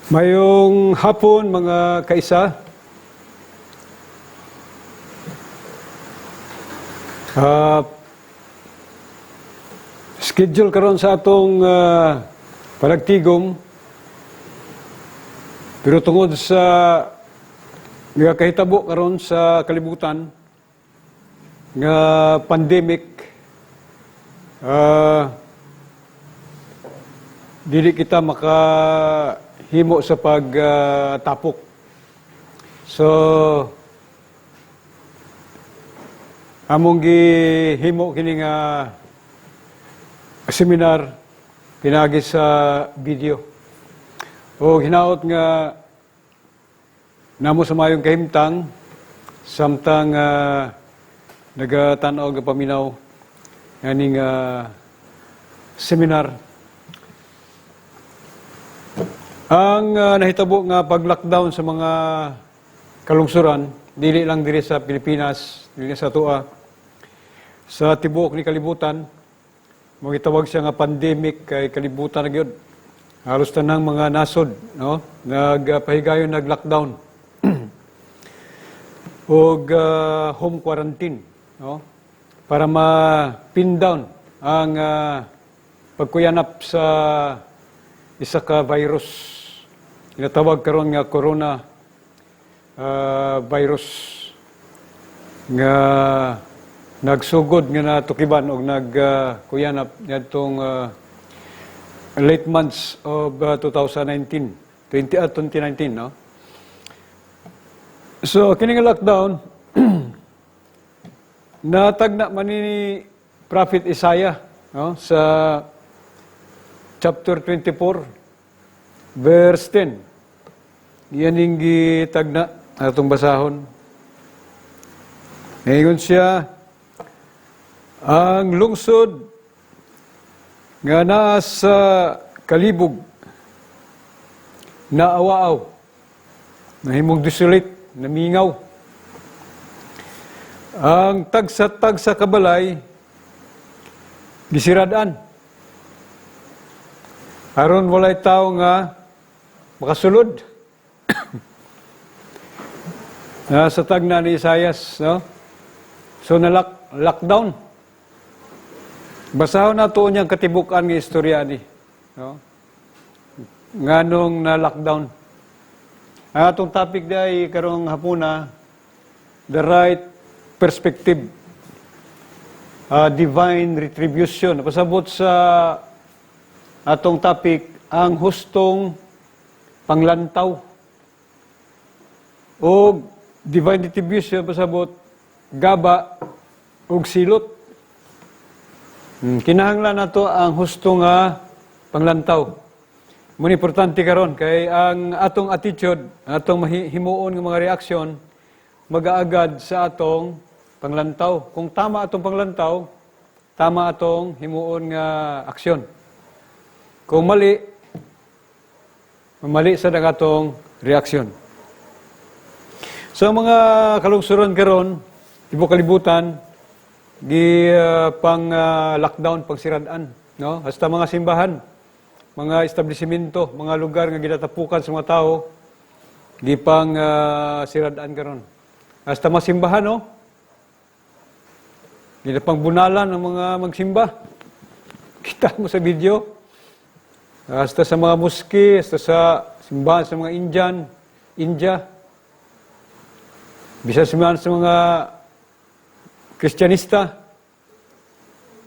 Mayong hapon, mga kaisa. Schedule karon sa atong panagtigom, pero tungod sa nga kahitabo karon sa kalibutan nga pandemic, dili kita makahimo sa pagtapok. So among gihimo kini nga seminar pinagi sa video. O hinaot nga namo sa mayong kahimtang samtang nagatan-aw, paminaw nganing seminar. Ang nahitabo nga pag-lockdown sa mga kalungsuran, dili lang diri sa Pilipinas, dili sa atoa, sa tibuok ni kalibutan, mo gitawag siya nga pandemic kay kalibutan na gyud. Halos tanang mga nasod, no, nagpahigayon nag-lockdown og home quarantine, no, para ma-pin down ang pagkuyanap sa isa ka virus ginatawag karon nga corona virus nga nagsugod nga natukiban og nagkuyanap ngadtong late months of 2019, 20 2019, no. So kini nga lockdown natagna man ni Prophet Isaiah, no, sa chapter 24 verse 10. Yan yung gitagna atong basahon. Ngayon siya, ang lungsod nga naa sa kalibog naawaaw, nahimong desolate, namingaw. Ang tagsa-tagsa kabalay gisiradan aron walay tao nga makasulod. Nasa tagna ni Isayas, no? So na lockdown. Basahon nato niyang katibukan nga istorya ni, no? Nganong na lockdown. Ang atong topic diay karong hapuna, the right perspective. Divine retribution. Pasabot sa atong topic, ang hustong panglantaw. O divine retribution, pasabot gaba ug silot. Kinahanglan nato ang husto nga panglantaw. Muna importante karon kay ang atong attitude, ang atong himuon nga mga reaksyon magaagad sa atong panglantaw. Kung tama atong panglantaw, tama atong himuon nga aksyon. Kung mali, mali sa atong reaksyon. So ang mga kalungsuran karon, tibuok kalibutan, gi pang lockdown, pagsiradan, no? Hasta mga simbahan, mga establishmento, mga lugar nga ginatapukan sa mga tao, gi pang siradan karon. Hasta mga simbahan, no? Ginapang bunalan ang mga magsimba. Kita mo sa video. Hasta sa mga mosque, hasta sa simbahan sa mga Indian, India. Bisa simbahan sa mga Kristiyanista,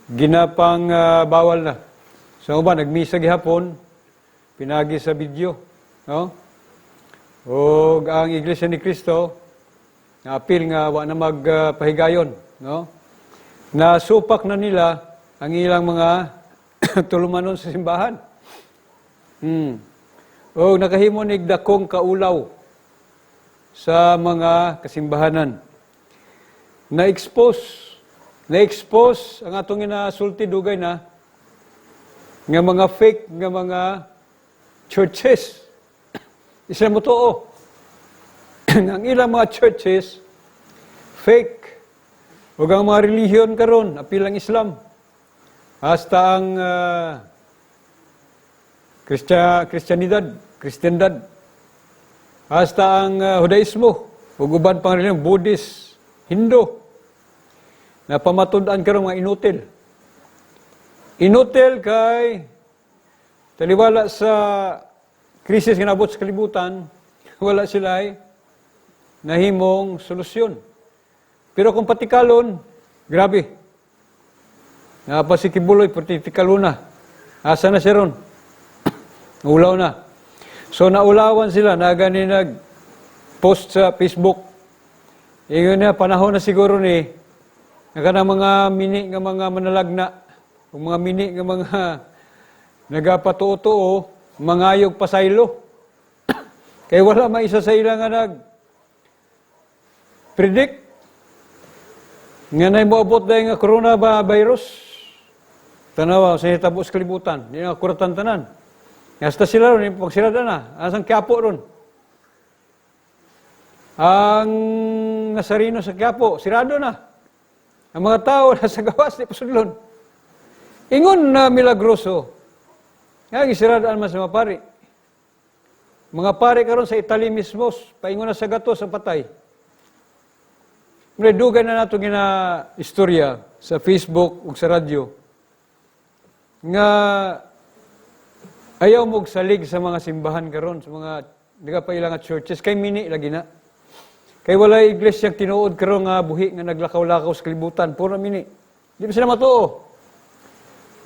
ginapang bawal na. So ba, nagmisa gihapon, pinagi sa video. No? O ang Iglesia ni Cristo, naapil nga wa na magpahigayon. No? Nasupak na nila ang ilang mga tulumanon sa simbahan. O nakahimo nig dakong kaulaw sa mga kasimbahanan. Na-expose ang atong ginasulti dugay na nga mga fake nga mga churches. Isa mo tuo. Ang ilang mga churches fake. Ug ang mga relihiyon karon, apil ang Islam. Hasta ang Kristyanidad, Kristiyandad. Hasta ang Judaismo, ug uban pang relihiyon, Buddhist, Hindu, na pamatud-an karon mga inutil. Inutil kay taliwala sa krisis nga nabot sa kalibutan, wala sila ay nahimong solusyon. Pero kung patikalon, grabe. Naa pa si Quiboloy, patikalon na. Asa na siya ron? Ulaw na. So naulawan sila, na gani nag post sa Facebook. Ingon niya, panahon na siguro ni, nga kanang mga mini nga mga manalagna, ug mga mini nga mga nagapatuo-tuo, mangayog pasaylo. Kay wala maisa sa ila nga nag predict nga nay moabot dahil nga corona ba virus. Tanawa sa hitabo sa kalibutan, di na kuratan tanan. Hasta sila ron, pag sila na, asang Quiapo ron. Ang Nazareno sa Quiapo, sirado na. Ang mga tao nasa gawas, di pasudlon. Ingon na milagroso. Nga gisiradaan man sa mga pari. Mga pari karon sa Italy mismo, paingon na sa gato sa patay. Muna dugay na nato gina istorya sa Facebook ug sa radyo nga ayaw mo salig sa mga simbahan karon, sa mga nagapaila nga churches, kay mini lagi na. Kay walay iglesia tinuod karon nga buhi nga naglakaw-lakaw sa kalibutan, puro mini. Di ba sila matuo?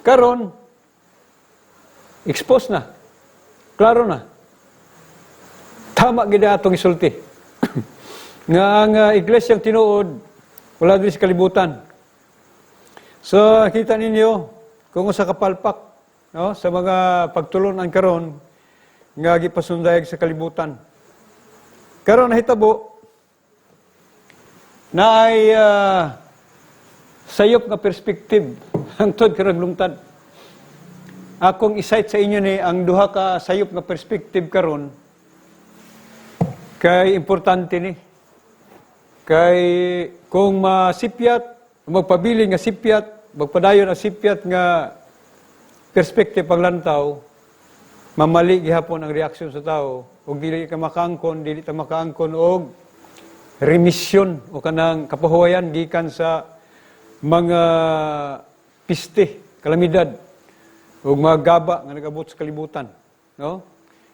Karon expose na. Klaro na. Tama gid atong isulti nga ang iglesyang tinuod wala diri sa kalibutan. So kita ninyo kung usa ka palpak, no, sa mga pagtulunan karon nga gipasundayag sa kalibutan. Karon nahitabo na ay sayop nga perspective hangtod karong lungtad. Akong i-cite sa inyo ni ang duha ka sayop nga perspective karon kay importante ni. Kay kung masipyat, magpabili nga sipyat, magpadayon ang sipyat nga perspective paglantaw, mamali gihapon ang reaksyon sa tao ug dili ka makaangkon, dili ta makaangkon og remission o kanang kapahuwayan gikan sa mga piste, kalamidad ug mga gaba nga nag-abot sa kalibutan, no?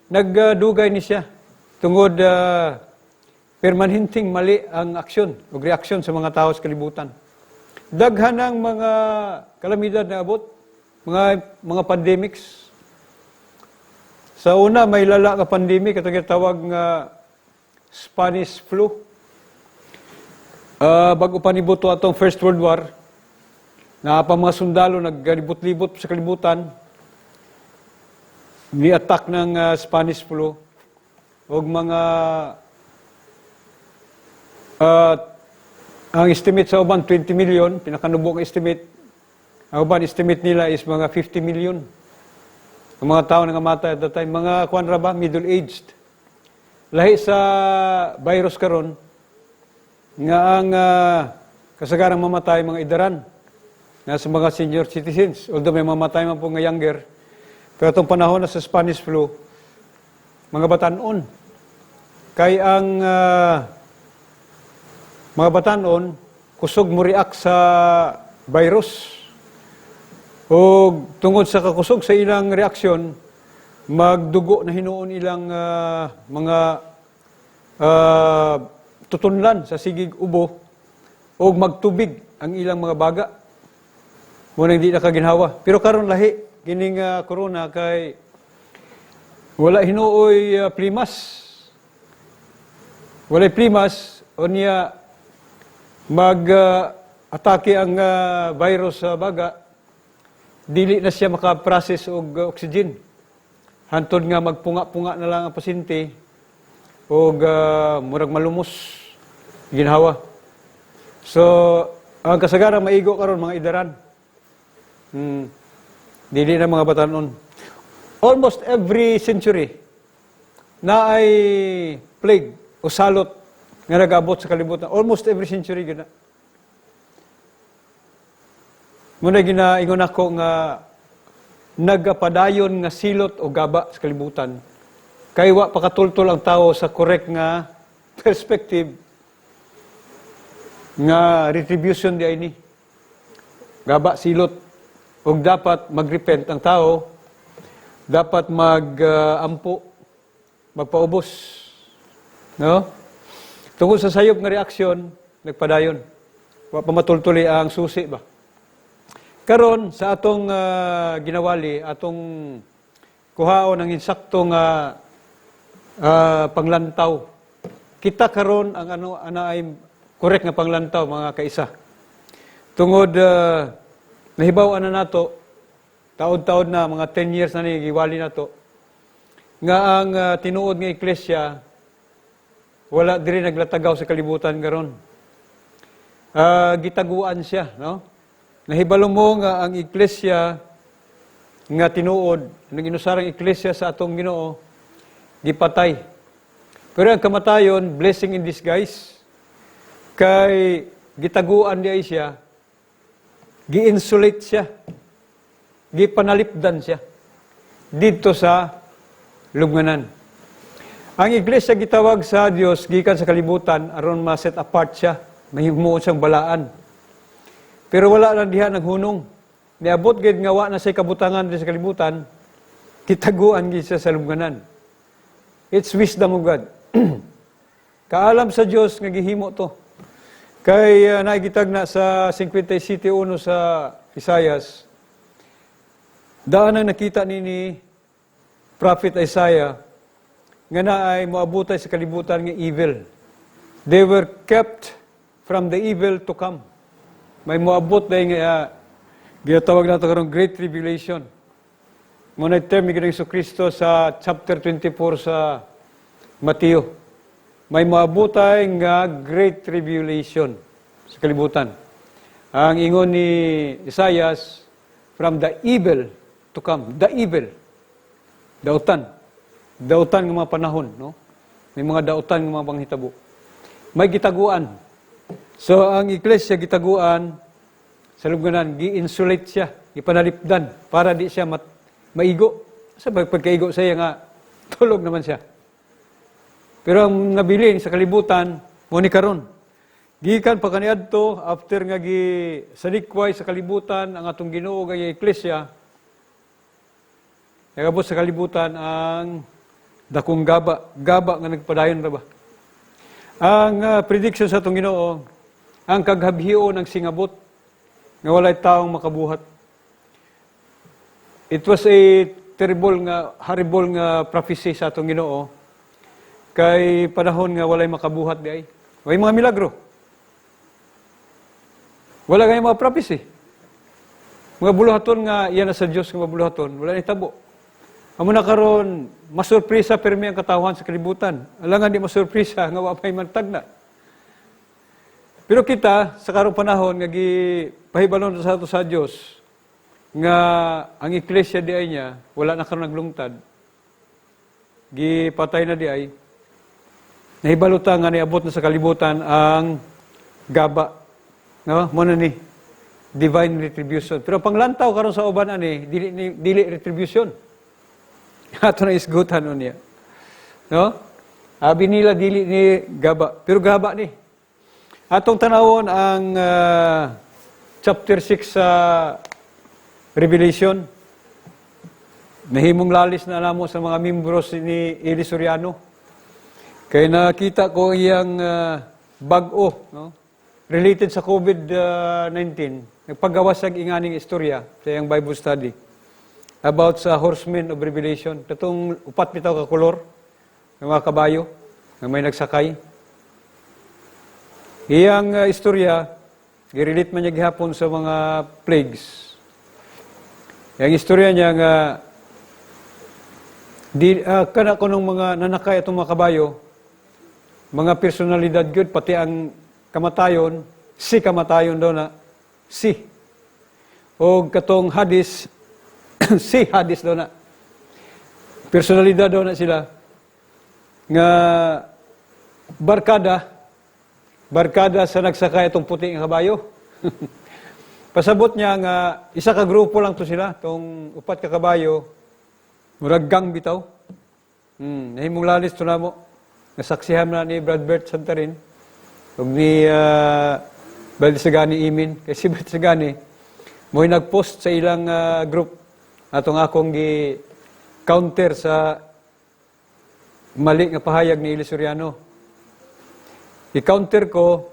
Nagdugay ni siya tungod permanenteng mali ang aksyon ug reaksyon sa mga tao sa kalibutan. Daghan ang mga kalamidad na abot, mga pandemics. Sa una, may lala nga pandemic atong gitawag nga Spanish flu. Bago pa nibuto atong First World War, na pa mga sundalo naglibot-libot sa kalibutan, ni-attack ng Spanish flu ug mga ang estimate sa uban 20 million, pinakanubo ang estimate. Ang uban estimate nila is mga 50 million. Ang mga tao nga matay at that time, mga kuan ra ba, middle aged. Lahi sa virus karon nga ang kasagarang mamatay mga idaran na sa mga senior citizens, although may mamatay man po nga younger, pero itong panahon na sa Spanish flu, mga batanon. Kay ang mga batanon kusog mo react sa virus. O tungod sa kakusog sa ilang reaksyon, magdugo na hinuon ilang mga tutunlan sa sigig ubo o magtubig ang ilang mga baga. Muna hindi nakaginhawa. Pero karon lahi kining corona kay wala hinuoy plimas. Walay plimas unya mag atake ang virus sa baga, dili na siya maka-process og oxygen. Hantod nga magpunga-punga na lang ang pasyente og murag malumos ginhawa. So, ang kasagaran maigo karon mga idaran. Dili na mga batanon. Almost every century na ay plague o salot nga nag-abot sa kalibutan. Almost every century gina. Muna ginaingon ako nga nagapadayon nga silot o gaba sa kalibutan. Kay wa pakatultol ang tao sa correct nga perspective nga retribution diay ni. Gaba, silot. Ug dapat magrepent ang tao, dapat mag-ampo, magpaubos. No? Tungod sa sayop nga reaksyon, nagpadayon. Wa pa matultuli ang susi ba. Karon sa atong ginawali, atong kuhaon ang insakto nga panglantaw. Kita karon ang ano ana ay correct nga panglantaw, mga kaisa. Tungod nahibaw-an na nato, taod-taod na, mga 10 years na ni giwali nato nga ang tinuod nga iglesia wala diri naglatagaw sa kalibutan karon. Gitaguan siya, no? Nahibalo mo nga ang iglesia nga tinuod, ang inusarang iglesia sa atong Ginoo, gipatay. Pero ang kamatayon, blessing in disguise. Kay gitaguan diay siya, gi-insulate siya, gipanalipdan siya didto sa lubnganan. Ang iglesia gitawag sa Dios gikan sa kalibutan aron ma-set apart siya, mahimuon siyang balaan. Pero wala na diha naghunong. Niabot gid nga wa na siya kabutangan diri sa kalibutan, gitaguan gid siya sa lubnganan. It's wisdom of God. Kaalam sa Dios nga gihimo to. Kay naigitag na sa 57.1 sa Isaias, daan ang nakita ni Prophet Isaiah nga naay moabutay sa kalibutan nga evil. They were kept from the evil to come. May moabot dahil nga ginatawag nato karong Great Tribulation. Mao na term ni Ginoong Kristo sa chapter 24 sa Mateo. May moabutay nga Great Tribulation sa kalibutan. Ang ingon ni Isaias, from the evil to come. The evil. Dautan. Dautan ng mga panahon, no? May mga dautan ng mga panghitabo. May gitaguan. So, ang iglesia gitaguan sa lubnganan, gi-insulate siya, gipanalipdan para di siya maigo. Sa pagkaigo sa iya nga, tulog naman siya. Pero ang nabilin sa kalibutan, mo ni karon. Gikan pa kaniadto after nga gi salikway sa kalibutan ang atong Ginoo nga iglesia, nagabot sa kalibutan ang dakong gaba, gaba nga nagpadayon ra ba. Ang prediction sa atong Ginoo, ang kaghabhion ng singabot nga walay taong makabuhat. It was a terrible nga, horrible nga prophecy sa atong Ginoo kay panahon nga walay makabuhat di ay. Way mga milagro. Wala kay mga prophecy. Mga buluhaton nga iya na sa Dios nga mga buluhaton, wala ni tabo. Amo na karon masurpresa permi ang katawhan sa kalibutan. Alangan di masurpresa nga wa pay mantagna. Pero kita sa karong panahon nga gipahibalon sa ato sa Dios nga ang iglesia di ay niya wala na karon naglungtad. Gipatay na di ay. Nahibalo ta nga niabot na sa kalibutan ang gaba. No? Mo na ni divine retribution. Pero panglantaw karon sa uban ani, dili ni, dili retribution. Ato na isgutan niya. No? Abi nila dili ni gaba, pero gaba ni. Atong tanawon ang chapter 6 sa Revelation. Nahimong lalis na namo sa mga membros ni Eli Soriano. Kay nakita ko iyang bag-o, no? Related sa COVID-19. Nagpagawas sa inganing istorya sa iyang Bible study about sa horsemen of Revelation. Katong upat bitaw ka kolor ng mga kabayo nga may nagsakay. Iyang istorya, girelate man niya gihapon sa mga plagues. Yang istorya niya nga di kana kunong mga nanakay atong mga kabayo, mga personalidad gyud, pati ang kamatayon, si kamatayon daw na, si. O katong Hades, si Hades daw na. Personalidad daw na sila nga barkada, barkada sa nagsakay atong puti nga kabayo. Pasabot niya nga isa ka grupo lang to sila, tong upat ka kabayo, murag gang bitaw. Nahimong lalis to namo. Nasaksihan na ni Brad Bert Santarin ug ni Brad Sagani Imin. Kay si Brad Sagani mo'y nag-post sa ilang group atong akong gi counter sa mali nga pahayag ni Eli Soriano. I-counter ko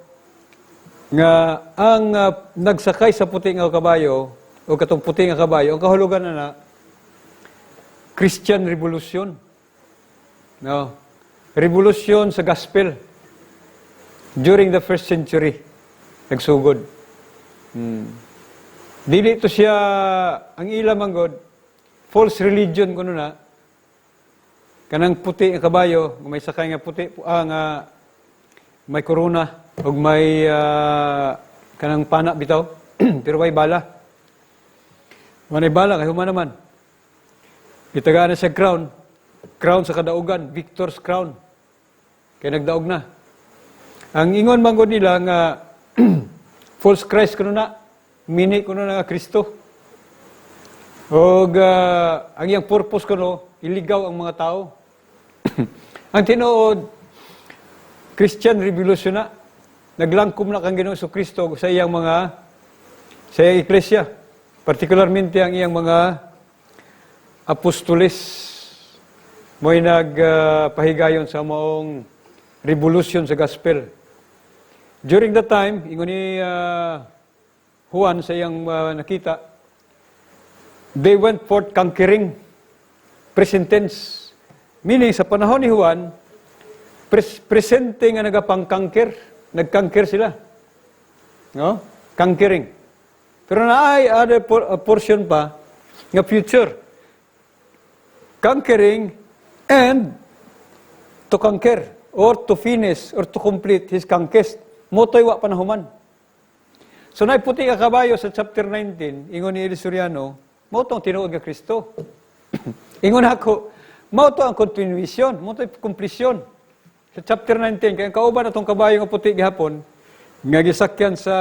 nga ang nagsakay sa puti nga kabayo o katong puti nga kabayo, ang kahulugan na na Christian Revolution. No. Revolution sa gospel during the first century nagsugod. Dili to siya ang ila manggod false religion kuno na kanang puti nga kabayo, may sakay nga puti nga may korona ug may kanang pana bitaw pero way bala. Manay bala kay human naman. Gitagaan na siya crown. Crown sa kadaugan, victor's crown. Kay nagdaog na. Ang ingon manggod nila nga false Christ kuno na, mini kuno na nga Kristo. Og ang iyang purpose kuno iligaw ang mga tao. Ang tinuod, Christian Revolution na. Naglangkom na kang Ginoong Kristo sa iyang iglesia. Partikularmente ang iyang mga apostoles mo'y nagpahigayon sa maong revolution sa gospel. During that time, ingon ni Juan sa iyang nakita, they went forth conquering, present tense. Meaning, sa panahon ni Juan, presente nga nagapang-conquer, nag-conquer sila. No? Conquering. Pero naay other portion pa nga future. Conquering and to conquer or to finish or to complete his conquest. Mao to'y wa pa nahuman. So naay puti nga kabayo sa chapter 19, ingon ni Eli Soriano, mao tong tinuod nga Kristo. Ingon ako, mao to ang continuation, mao to completion. Sa chapter 19, kaya ang kauban atong kabayo nga puti gihapon, nga gisakyan sa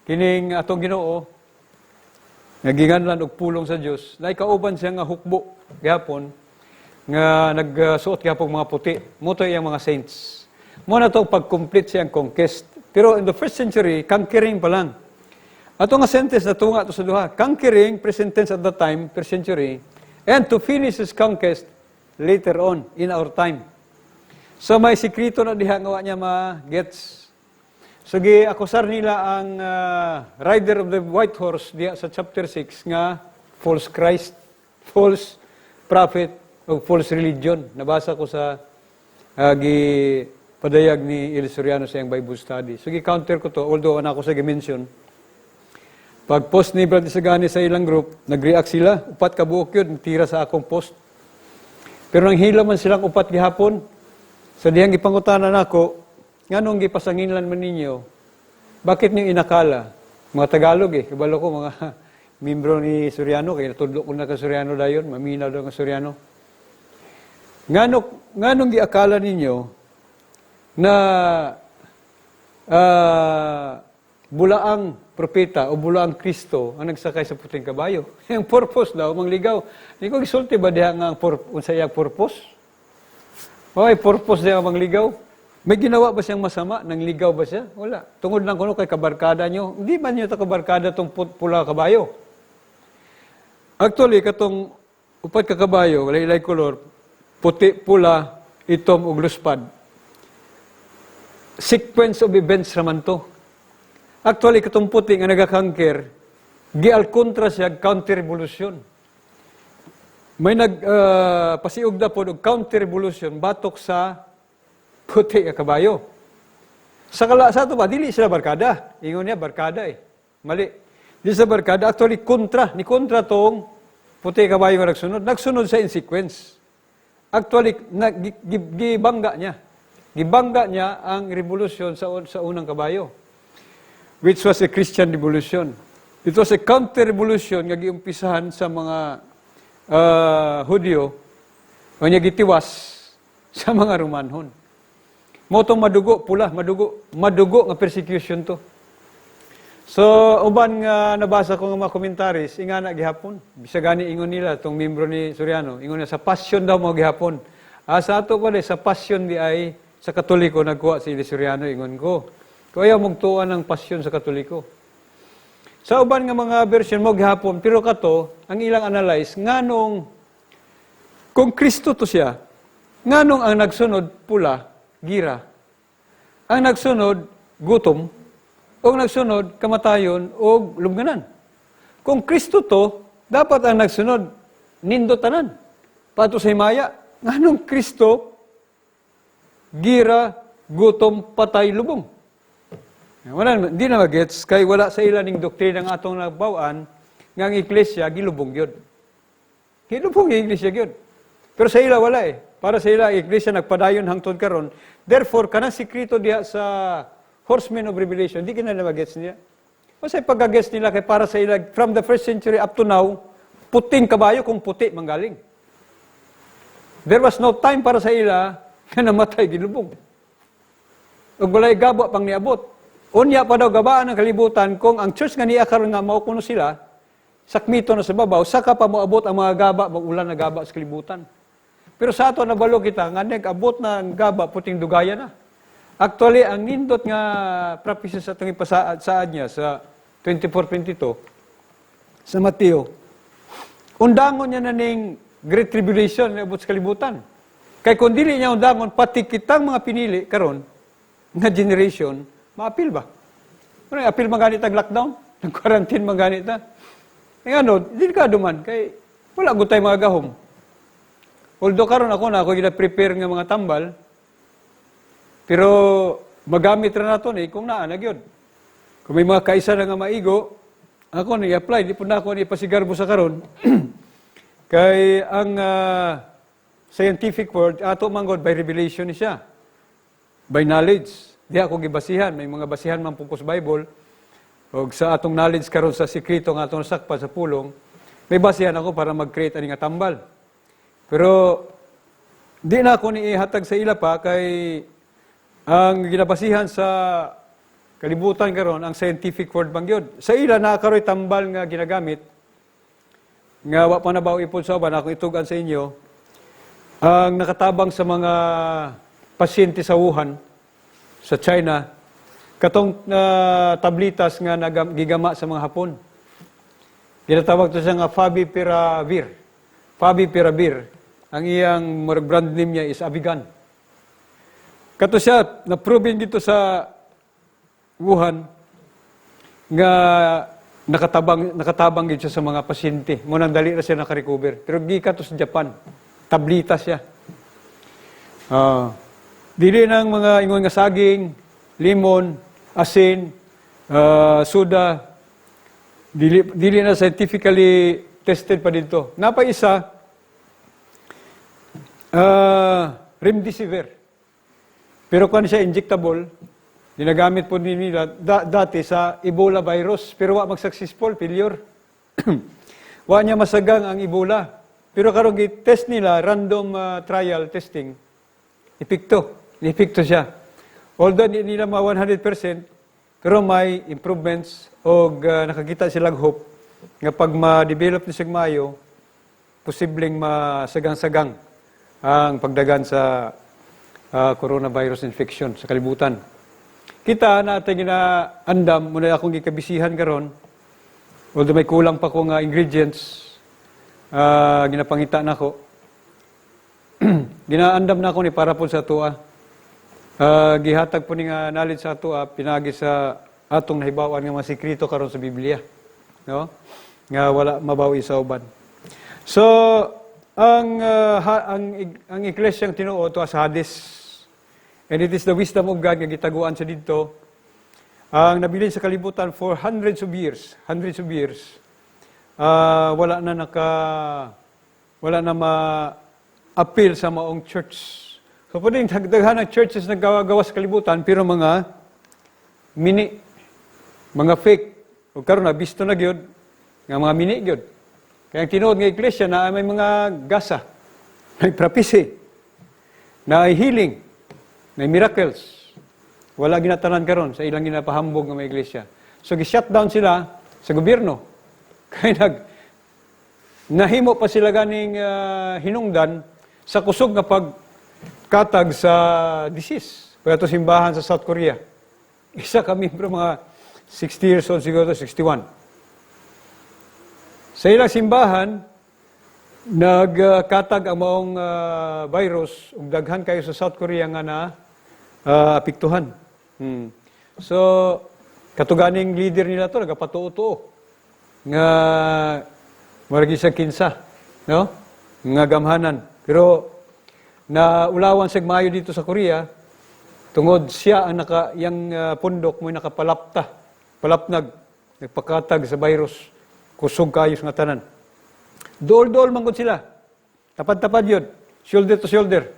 kining atong Ginoo, nga ginganlan og pulong sa Dios, naay kauban siya nga hukbo gihapon nga nagsuot gihapon mga puti. Mao to iyang mga saints. Mao na to pag-complete siyang conquest. Pero in the first century, conquering pa lang. Ato nga sentence na tunga to sa duha. Conquering, present tense at that time, first century, and to finish his conquest later on in our time. So may sikreto na diha nga wa niya ma-gets. So gi-akusar nila ang rider of the white horse diha sa chapter 6 nga false Christ, false prophet, o false religion. Nabasa ko sa gi padayag ni Eli Soriano sa iyang Bible study. So gi-counter ko to, although ana ko sa gi-mention. Pag post ni Brad Isagani sa ilang group, nag-react sila, upat ka buok yun, tira sa akong post. Pero nang hila man silang upat gihapon, sa dihang gipangutana nako, nganong gipasanginlan man ninyo, bakit niyo inakala? Mga Tagalog eh, kabalo ko mga membro ni Soriano, kaya natudlo ko na ka Soriano dayon, maminaw daw nga Soriano. Nganong giakala ninyo na bulaang propeta o bulaang Kristo ang nagsakay sa puting kabayo? Ang purpose daw, mangligaw. Di ko gisulti ba diha nga ang unsa iyang purpose? Oy, purpose diha mangligaw. May ginawa ba siyang masama? Nangligaw ba siya? Wala. Tungod lang kuno kay kabarkada nyo. Hindi man nyo ta kabarkada tong pula kabayo. Actually, katong upat ka kabayo, wala ilay kolor, puti, pula, itom, ug luspad. Sequence of events raman to. Actually, katong puti nga naga-conquer, gial kontra siya counter-revolution. May nag pasiugda po og counter-revolution batok sa puti nga kabayo. Sa kala sa ato ba dili sila barkada. Ingon niya barkada eh. Mali. Di sa barkada, actually kontra, ni kontra tong puti kabayo nga nagsunod. Nagsunod sa in sequence. Actually na, gibangga niya. Gibangga niya ang revolusyon sa unang kabayo, which was a Christian revolution. It was a counter-revolution nga giumpisahan sa mga Hudyo o niya gitiwas sa mga Romanhon. Mao tong madugo, pula, madugo, madugo nga persecution to. So, uban nga nabasa ko nga mga commentaries, ingana gihapon. Bisa gani ingon nila tong membro ni Soriano, ingon niya sa Passion daw mo gihapon. Ah, sa ato pa sa Passion di ay sa Katoliko nagkuha si Eli Soriano, ingon ko. Kaya mugtuan ng Passion sa Katoliko. Sa uban nga mga version mo gihapon, pero kato, ang ilang analyze, nganong kung Kristo to siya, nganong ang nagsunod pula, gira. Ang nagsunod, gutom, o ang nagsunod, kamatayon, o lubnganan. Kung Kristo to, dapat ang nagsunod, nindot tanan. Pato sa himaya, nganong Kristo, gira, gutom, patay, lubong? Wala, di na magets, kay wala sa ila ning doktrina ng atong nabawan, nga ang iglesia, gilubong yun. Gilubong yung iglesia yun. Pero sa ila wala eh. Para sa ila, ang iglesia nagpadayon hangtod karon. Therefore, kanang sikreto diha sa Horsemen of Revelation, di kina na magets niya. Masay pagkagets nila kay para sa ila, from the first century up to now, puting kabayo kung puti manggaling. There was no time para sa ila nga namatay gilubong. Ug walay gaba pang niabot. Unya pa daw gabaan ang kalibutan kung ang church nga niya karon nga mao kuno sila, sakmito na sa babaw, saka pa moabot ang mga gaba, mag-ulan na gaba sa kalibutan. Pero sa ato nabalo kita nga nag-abot na ang gaba, puting dugaya na. Actually, ang nindot nga prophecy sa atong ipasaad saad niya sa 24:22 sa Mateo, undangon niya na ning Great Tribulation na abot sa kalibutan. Kay kung dili niya undangon, pati kitang mga pinili karon nga generation, maapil ba? Ano, apil man ganit ang lockdown? Nag-quarantine man ganit ta? Eh ano, delikado man, kay wala gud tay mga gahom. Although karon ako na ako gina-prepare nga mga tambal, pero magamit ra nato ni kung naa na gyud. Kung may mga kaisa na nga maigo, ako ni apply, di po na ako ni pasigarbo sa karon. Kay ang scientific word ato man gud by revelation ni siya. By knowledge. Di ako gibasihan, may mga basihan man po ko sa Bible. Og sa atong knowledge karon sa sikreto nga atong nasakpan sa pulong, may basihan ako para mag-create ani nga tambal. Pero di na ako ni ihatag sa ila pa kay ang ginabasihan sa kalibutan karon ang scientific word bang gyud. Sa ila naa karoy tambal nga ginagamit nga wa pa nabaw ipod sa uban, akong itug-an sa inyo ang nakatabang sa mga pasyente sa Wuhan sa China, katong tablitas nga gigama sa mga Hapon. Ginatawag to siya nga Favipiravir. Favipiravir. Ang iyang murag brand name niya is Avigan. Kato siya, na-proven dito sa Wuhan nga nakatabang gid siya sa mga pasyente. Mo nang dali ra siya naka-recover. Pero gikan to sa Japan. Tablita siya. Dili nang mga ingon nga saging, limon, asin, suda, dili na scientifically tested pa dito. Napa isa, remdesivir. Pero kung siya injectable, ginagamit po nila dati sa Ebola virus, pero wa mag-successful, failure. Wa niya masagang ang Ebola. Pero karon gi-test nila, random trial testing, epekto. Epekto siya. Although di nila ma 100%, pero may improvements o nakakita silang hope nga pag ma-develop ni siya maayo, posibleng masagang-sagang ang pagdagan sa coronavirus infection sa kalibutan. Kita na ating ginaandam, muna akong gikabisihan karon. Although may kulang pa ko nga ingredients, ginapangita na ko. Ginaandam na ako ni para po sa atoa. Gihatag po ni nga knowledge sa atoa pinagi sa atong nahibaw-an nga mga sikreto karon sa Biblia. No? Nga wala mabawi sa uban. So, ang iglesyang tinuod to sa Hades. And it is the wisdom of God nga gitaguan sa didto. Ang nabilin sa kalibutan for hundreds of years, wala na ma-appeal sa maong church. So pwedeng daghan ng churches na gawa sa kalibutan, pero mga mini, mga fake. O karon na bisto na gyud nga mga mini gyud. Kaya ang tinuod nga iglesia na may mga gasa, may prophecy, na healing, may miracles. Wala ginatanan karon sa ilang ginapahambog nga mga iglesia. So gi-shutdown sila sa gobyerno. Kay nahimo pa sila ganing hinungdan sa kusog nga pagkatag sa disease. Pag simbahan sa South Korea. Isa ka miyembro, mga 60 years old siguro, 61. Sa ilang simbahan, nagkatag ang maong virus ug daghan kayo sa South Korea nga na apektuhan. So, kato ganing leader nila to nagapatuo-tuo nga maragi sa kinsa, no? Nga gamhanan. Pero na ulawan sa maayo dito sa Korea tungod siya ang naka yang pundok mo nakapalapta, palapnag, nagpakatag sa virus, kusog kayo nga tanan. Dool-dool man gud sila. Tapad-tapad yun. Shoulder to shoulder.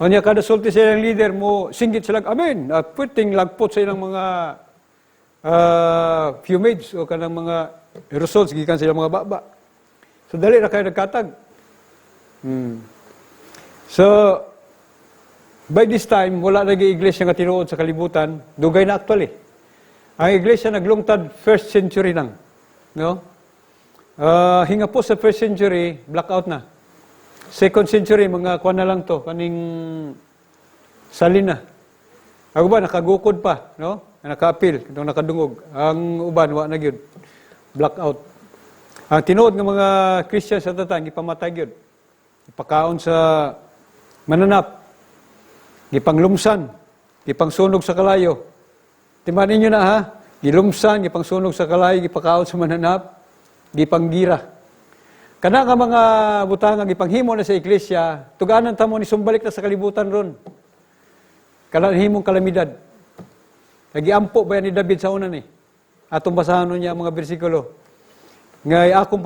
Unya kada sulti sa ilang leader mo, singgit sila, "Amen." At pwedeng lagpot sa ilang mga fumes o kanang mga aerosols gikan sa ilang mga baba. So dali ra kayo nagkatag. So, by this time, wala na iglesia nga tinuod sa kalibutan. Dugay na actually. Ang iglesia naglungtad first century lang. No? Hinga po sa first century, blackout na. Second century, mga kuan na lang to, kaning salin na. Ako ba, nakagukod pa, no? Nakaapil, itong nakadungog. Ang uban, wa na gyud. Blackout. Ang tinuod ng mga Christian sa tatang, gipamatay gyud. Ipakaon sa mananap. Gipanglumsan. Gipangsunog sa kalayo. Timan ninyo na ha. Gilumsan, gipangsunog sa kalayo, gipakaon sa mananap, gipanggira. Kana nga mga butang nga gipanghimo na sa iglesia, tuganan ta mo ni sumbalik na sa kalibutan ron. Kana himong kalamidad. Nagiampo ba yan ni David sa una ni? Atong basahan niya ang mga bersikulo. Ngay akong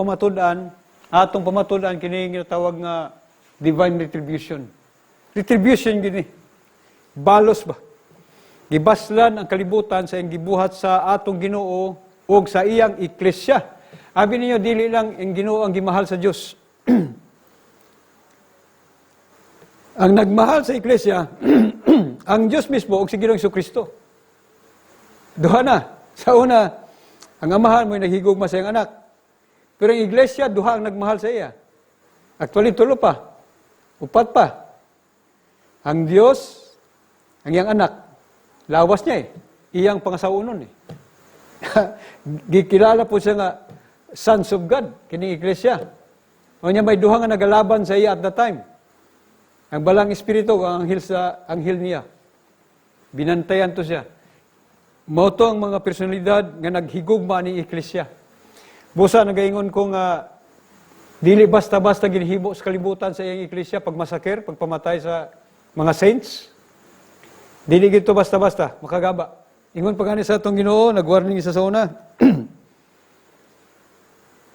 atong pamatud-an kini ginatawag nga divine retribution. Retribution gini. Balos ba? Gibaslan ang kalibutan sa iyang gibuhat sa atong Ginoo ug sa iyang iglesia. Abi ninyo, dili lang ang Ginoo ang gimahal sa Dios. Ang nagmahal sa iglesia, ang Diyos mismo ug si Ginoong Kristo. Duha na. Sa una, ang amahan mo naghigugma sa iyang anak. Pero ang iglesia, duha ang nagmahal sa iya. Actually, tulo pa. Upat pa. Ang Diyos, ang iyang anak, lawas niya eh. Iyang pangasawunon eh. Gikilala po siya nga sons of God, kining iglesia. O niya may duha nga nagalaban sa iya at that time. Ang balang espiritu, ang anghel sa anghel niya. Binantayan to siya. Mao to ang mga personalidad nga naghigugma ni iglesia. Busa nagaingon ko nga dili basta-basta ginhimo sa kalibutan sa iyang iglesia pagmasakir, pagpamatay sa mga saints. Dili gito basta-basta, makagaba. Ingon pa gani sa atong Ginoo, nagwarning isa sa una.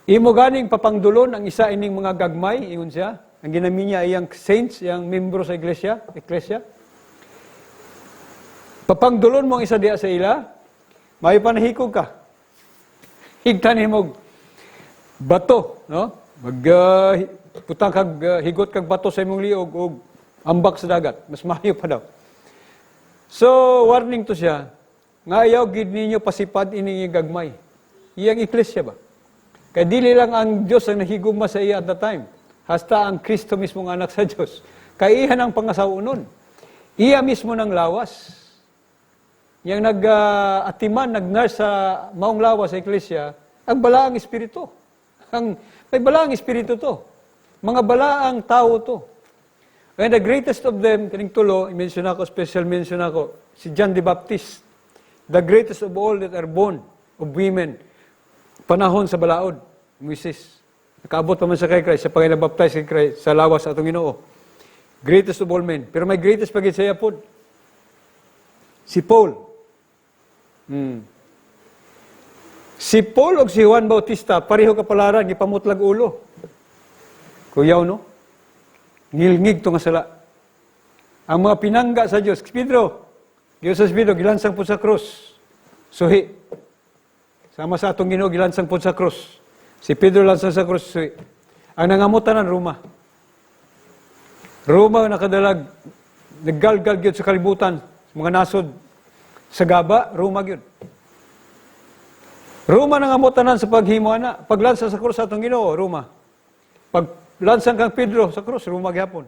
"Imo ganing papangdulon ang isa ining mga gagmay," ingon siya. Ang ginami niya iyang saints, iyang membro sa iglesia. "Papangdulon mo ang isa diya sa ila, maayo pa nahikog ka. Higtan nimo bato, no? Mag putang kag higot kag bato sa imong liog ug ambak sa dagat. Mas maayo pa daw." So, warning to siya, nga ayaw gid ninyo pasipad ini gagmay. Iyang iglesia ba? Kay dili lang ang Dios ang nahigugma sa iya at the time. Hasta ang Kristo mismo nga anak sa Dios. Kay iya ng pangasawunon. Iya mismo ng lawas. Yang nag-atiman, nag-nurse sa maong lawas sa iglesia, ang balaang espiritu. May balaang espiritu to. Mga balaang tao to. And the greatest of them, kining tulo, i-mention ako, special mention ako, si John the Baptist. The greatest of all that are born of women. Panahon sa balaod, Moises. Nakaabot pa man sa kay Christ, sa pag baptize kay Christ, sa lawas sa atong Ginoo. Greatest of all men. Pero may greatest pa gid siya pod. Si Paul. Si Paul o si Juan Bautista, pareho kapalaran, gipamutlag ulo. Kuyaw, no? Ngilngig to nga sala. Ang mga pinangga sa Diyos, Pedro, Diyos sa Pedro, gilansang po sa krus. Suhi. Sama sa atong Ginoo, gilansang po sa krus. Si Pedro lansang sa krus, suhi. Ang nangamutan ng Roma. Roma ang nakadalag, naggalgal gyud sa kalibutan, sa mga nasod. Sa gaba, Roma gyud. Roma nangamot tanan sa paghimo ana. Paglansa sa krus sa atong Ginoo, Roma. Paglansang kang Pedro sa krus, Roma gihapon.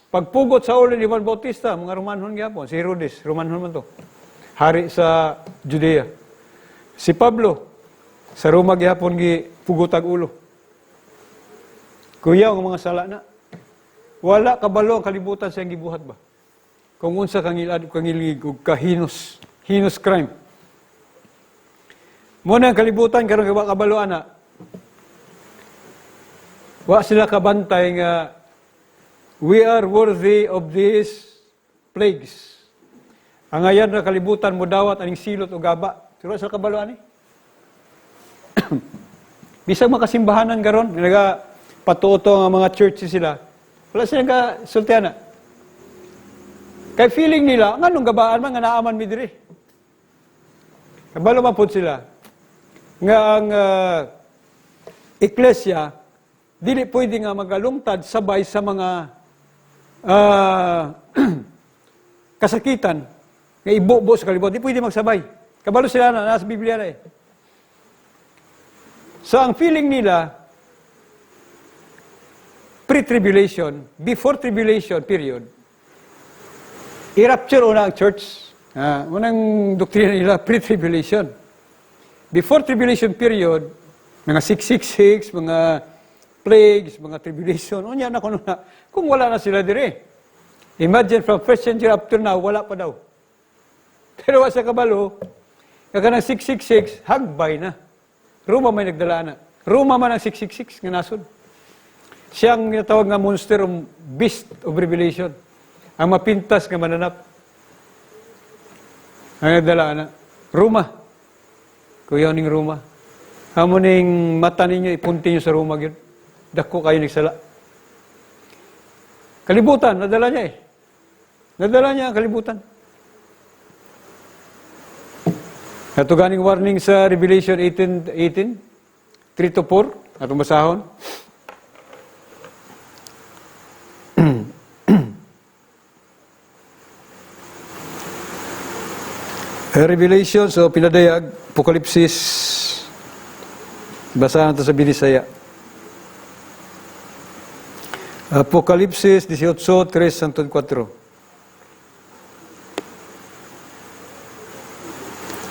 Pagpugot sa ulo ni Juan Bautista, mga Romanhon gihapon. Si Herodes, Romanhon man to. Hari sa Judea. Si Pablo, sa Roma gihapon gi pugotag ulo. Kuyaw ang mga sala na. Wala kabalo ang kalibutan sa iyang gibuhat ba? Kung unsa kangilad kangilngig ug kaheinous, heinous crime. Mao na ang kalibutan karon kay wa kabalo ana. Wa sila kabantay nga we are worthy of these plagues. Ang ayan na kalibutan mo dawat aning silot o gaba. Pero sa kabalo ani. Bisag makasimbahanan karon, naga patuoto ang mga churches sila. Wala sila ka sultiana. Kay feeling nila, nganong gabaan man nga naaman mi diri. Kabalo man pud sila nga ang iglesia dili pwede nga magalungtad sabay sa mga kasakitan nga ibubo sa kalibutan. Di pwede magsabay. Kabalo sila na, nasa Biblia na eh. So ang feeling nila, pre-tribulation, before tribulation period, i-rapture una ang church. Unang doktrina nila, pre-tribulation. Before tribulation period, mga 666, mga plagues, mga tribulation, unya na kuno na, kung wala na sila dire. Imagine, from first century up to now, wala pa daw. Pero wa sa kabalo, kaya ng 666, hagbay na. Roma may nagdala na. Roma man ang 666 nga nasod. Siyang ginatawag nga monster o beast of Revelation. Ang mapintas nga mananap. Ang nagdala na. Roma. Kuyaw ning Roma. Amo ning mata ninyo, ipunti niyo sa Roma gyud. Dako kayo nagsala. Kalibutan, nadala niya eh. Nadala niya ang kalibutan. Ato ganing warning sa Revelation 18, 18, 3 to 4, atong basahon. Revelation, so pinadayag, Apokalipsis, basahan ito sa Binisaya. Apokalipsis 18, 3 hangtod 4.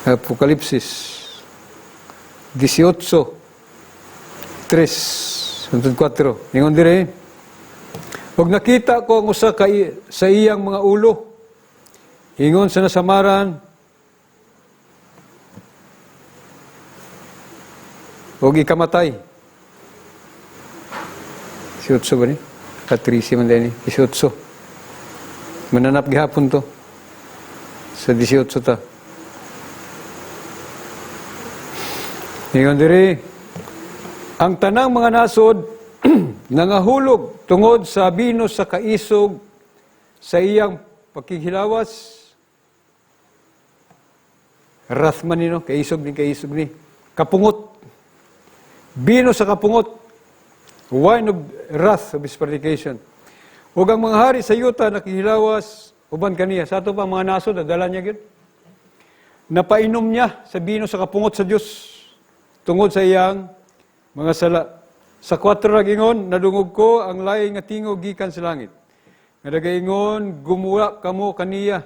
Apokalipsis 18, 3 hangtod 4. Ingon dire, "Ug nakita ko ang usa ka sa iyang mga ulo, ingon sa nasamaran, ug ikamatay." 18 ba ni? Katrisi man din ni. 18. Mananap gihapon to. Sa 18 ta. Ingon diri, "Ang tanang mga nasod nangahulog tungod sa bino sa kaisog sa iyang pakighilawas." Wrath man ni, no? Kaisog ni, kaisog ni. Kapungot. Bino sa kapungot. Wine of wrath of his fornication. "Ug ang mga hari sa yuta nakihilawas uban kaniya." Sa ato pa mga nasod, nadala niya gyud. Napainom niya sa bino sa kapungot sa Dios tungod sa iyang mga sala. Sa 4 ragingon, "Nadungog ko ang laing nga tingog gikan sa langit nga nagaingon, 'Gumuwa kamo kaniya,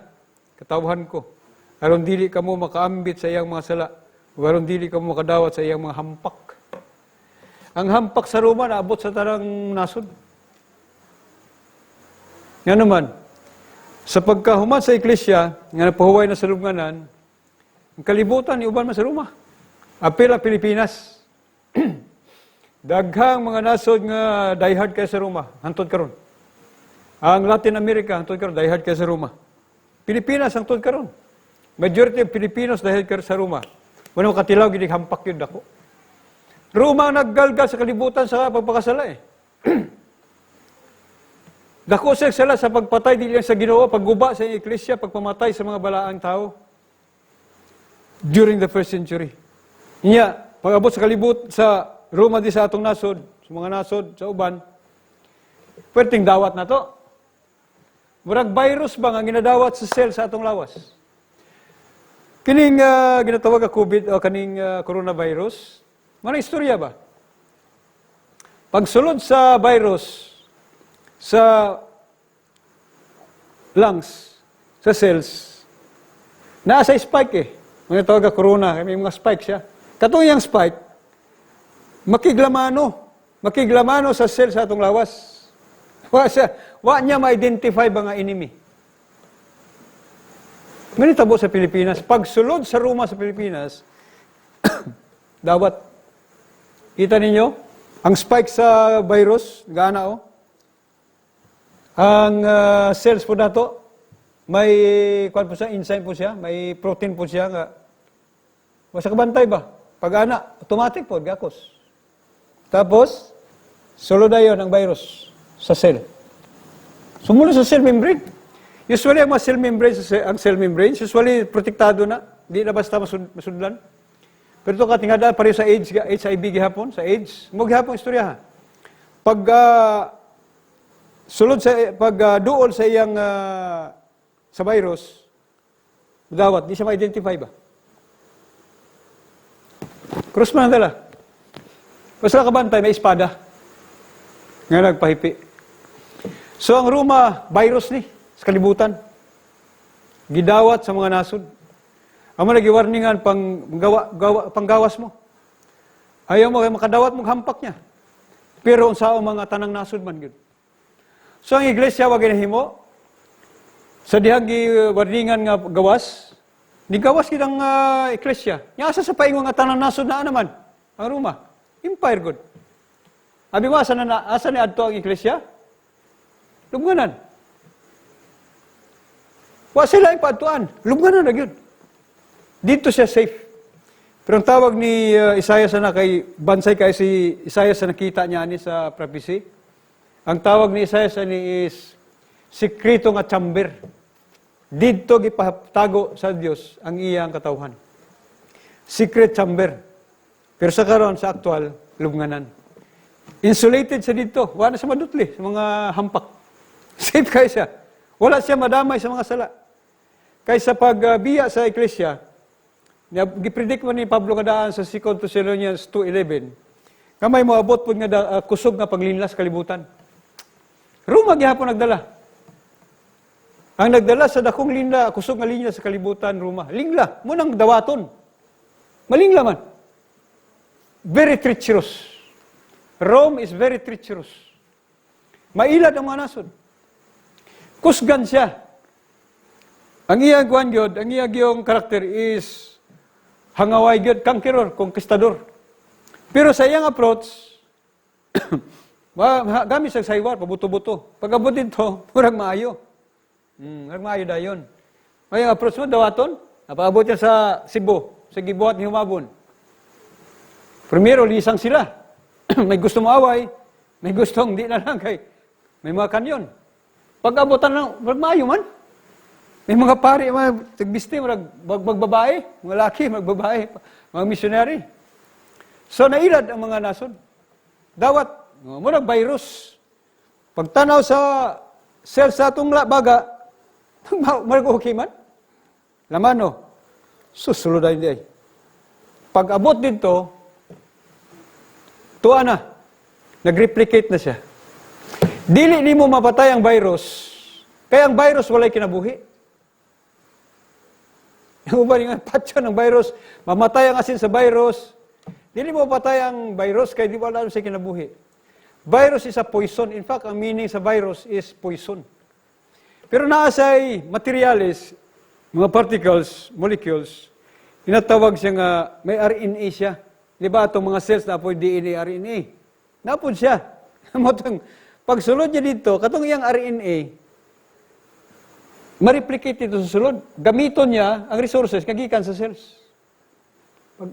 katawhan ko, aron dili kamo makaambit sa iyang mga sala, ug aron dili kamo makadawat sa iyang mga hampak.'" Ang hampak sa Roma naabot sa tanang nasod. Nga naman, sa pagkahuman sa iglesia, nga napahuway na sa lubnganan, ang kalibutan, iuban man sa Roma. Apil ang Pilipinas. Daghang mga nasod nga diehard kay sa Roma, hantod karon. Ang Latin America, hantod karon, diehard kay sa Roma. Pilipinas, hantod karon. Majority of Filipinos diehard karon sa Roma. Wala katilaw, gid hampak yun dako. Roma ang naggalgal sa kalibutan sa pagpakasala eh. Dako siya sala sa pagpatay dili lang sa Ginoo, pagguba sa iglesia, pagpamatay sa mga balaang tao during the first century. Nya, pag-abot sa kalibut sa Roma di sa atong nasod, sa mga nasod sa uban, perting dawat na to. Murag virus ba nga ginadawat sa cell sa atong lawas? Kining ginatawag nga COVID o kaning coronavirus, manang istorya ba? Pagsulod sa virus sa lungs, sa cells, naa sa spike eh. Mga tawag nga corona, may mga spike siya. Katong iyang spike, makiglamano. Makiglamano sa cell sa atong lawas. Wa niya ma-identify ba nga enemy. Ganito sa Pilipinas. Pagsulod sa Roma sa Pilipinas, dawat. Kita ninyo, ang spike sa virus, gana oh. Ang cells po nato, may kwan po siya, enzyme po siya, may protein po siya nga. Basta kabantay ba? Pag ana, automatic po, gakos. Tapos, sulod dayon ang virus sa cell. Sumulod sa cell membrane. Usually, ang mga cell membrane, ang cell membrane, usually protektado na. Di na basta masudlan. Pero ito katingada, pareho sa AIDS, HIV gihapon, sa AIDS. Mo gihapon istorya ha. Pag sulod sa, pag duol sa iyang, sa virus, dawat, di siya ma-identify ba? Cross man ang dala. Basta kabantay, may espada nga nagpahipi. So ang Roma, virus ni sa kalibutan. Gidawat sa mga nasod. Ang mga giwarningan pang gawa, gawa, panggawas mo. Ayaw mo kay makadawat mong hampak niya. Pero unsa ang mga tanang nasod man gyud. So ang iglesia wa ginahimo sa dihang giwarningan nga gawas, ni gawas gid ang iglesia. Nya asa sa paingon nga tanang nasod naa naman ang Roma? Empire gud. Abi mo asa na asa ni adto ang iglesia? Lubnganan. Wa sila yung paadtuan. Lubnganan na gyud. Dito siya safe. Pero ang tawag ni Isaiah sa na kay bansay kay si Isaiah sa nakita niya ani sa prophecy. Ang tawag ni Isaiah sa ni is sikreto nga chamber. Didto gipatago sa Dios ang iyang katawhan. Secret chamber. Pero sa karon, sa aktual, lubnganan. Insulated sa dito. Wala na sa madutli, sa mga hampak. Safe kay siya. Wala siya madamay sa mga sala. Kaysa pagbiya sa iglesia, gipredict man ni Pablo kadaan sa 2 Thessalonians 2:11, nga may moabot pod nga kusog nga paglinlas kalibutan. Roma gihapon nagdala. Ang nagdala sa dakong linla, kusog nga linya sa kalibutan, Roma. Lingla, mo nang dawaton. Malingla man. Very treacherous. Rome is very treacherous. Mailad ang mga nasod. Kusgan siya. Ang iyang kuan gyud, ang iyang gyung karakter is hangaway gyud, conqueror, conquistador. Pero sa iyang approach, gamit sa saywar, pabuto-buto. Pag abot dito, murag maayo. Murag maayo dayon. May ang approach mo, dawaton. Napaabot niya sa Cebu, sa gibuhat ni Humabon. Primero, lisang sila. May gusto mo away, may gustong di na lang kay may mga kanyon. Pag-abutan lang, murag maayo man. May mga pari, mga tagbiste, murag magbabae, mga laki, magbabae, mga missionary. So nailad ang mga nasod. Dawat, murag virus. Pagtanaw sa cell sa atong baga, murag okay man. Lamano, susulod ay di ay. Pag abot dito, tuwa na. Nag-replicate na siya. Dili nimo mapatay ang virus, kaya ang virus walay kinabuhi. Yung uban nga patyon ng virus, mamatay ang asin sa virus. Dili mo mapatay ang virus kay di wala siya kinabuhi. Virus is a poison. In fact, ang meaning sa virus is poison. Pero naa say materials, mga particles, molecules, tinatawag siya nga may RNA siya. Di ba itong mga cells na po DNA, RNA? Napod siya. Motong, pagsulod niya dito, katong iyang RNA, ma-replicate dito sa sulod. Gamiton niya ang resources kagikan sa cells.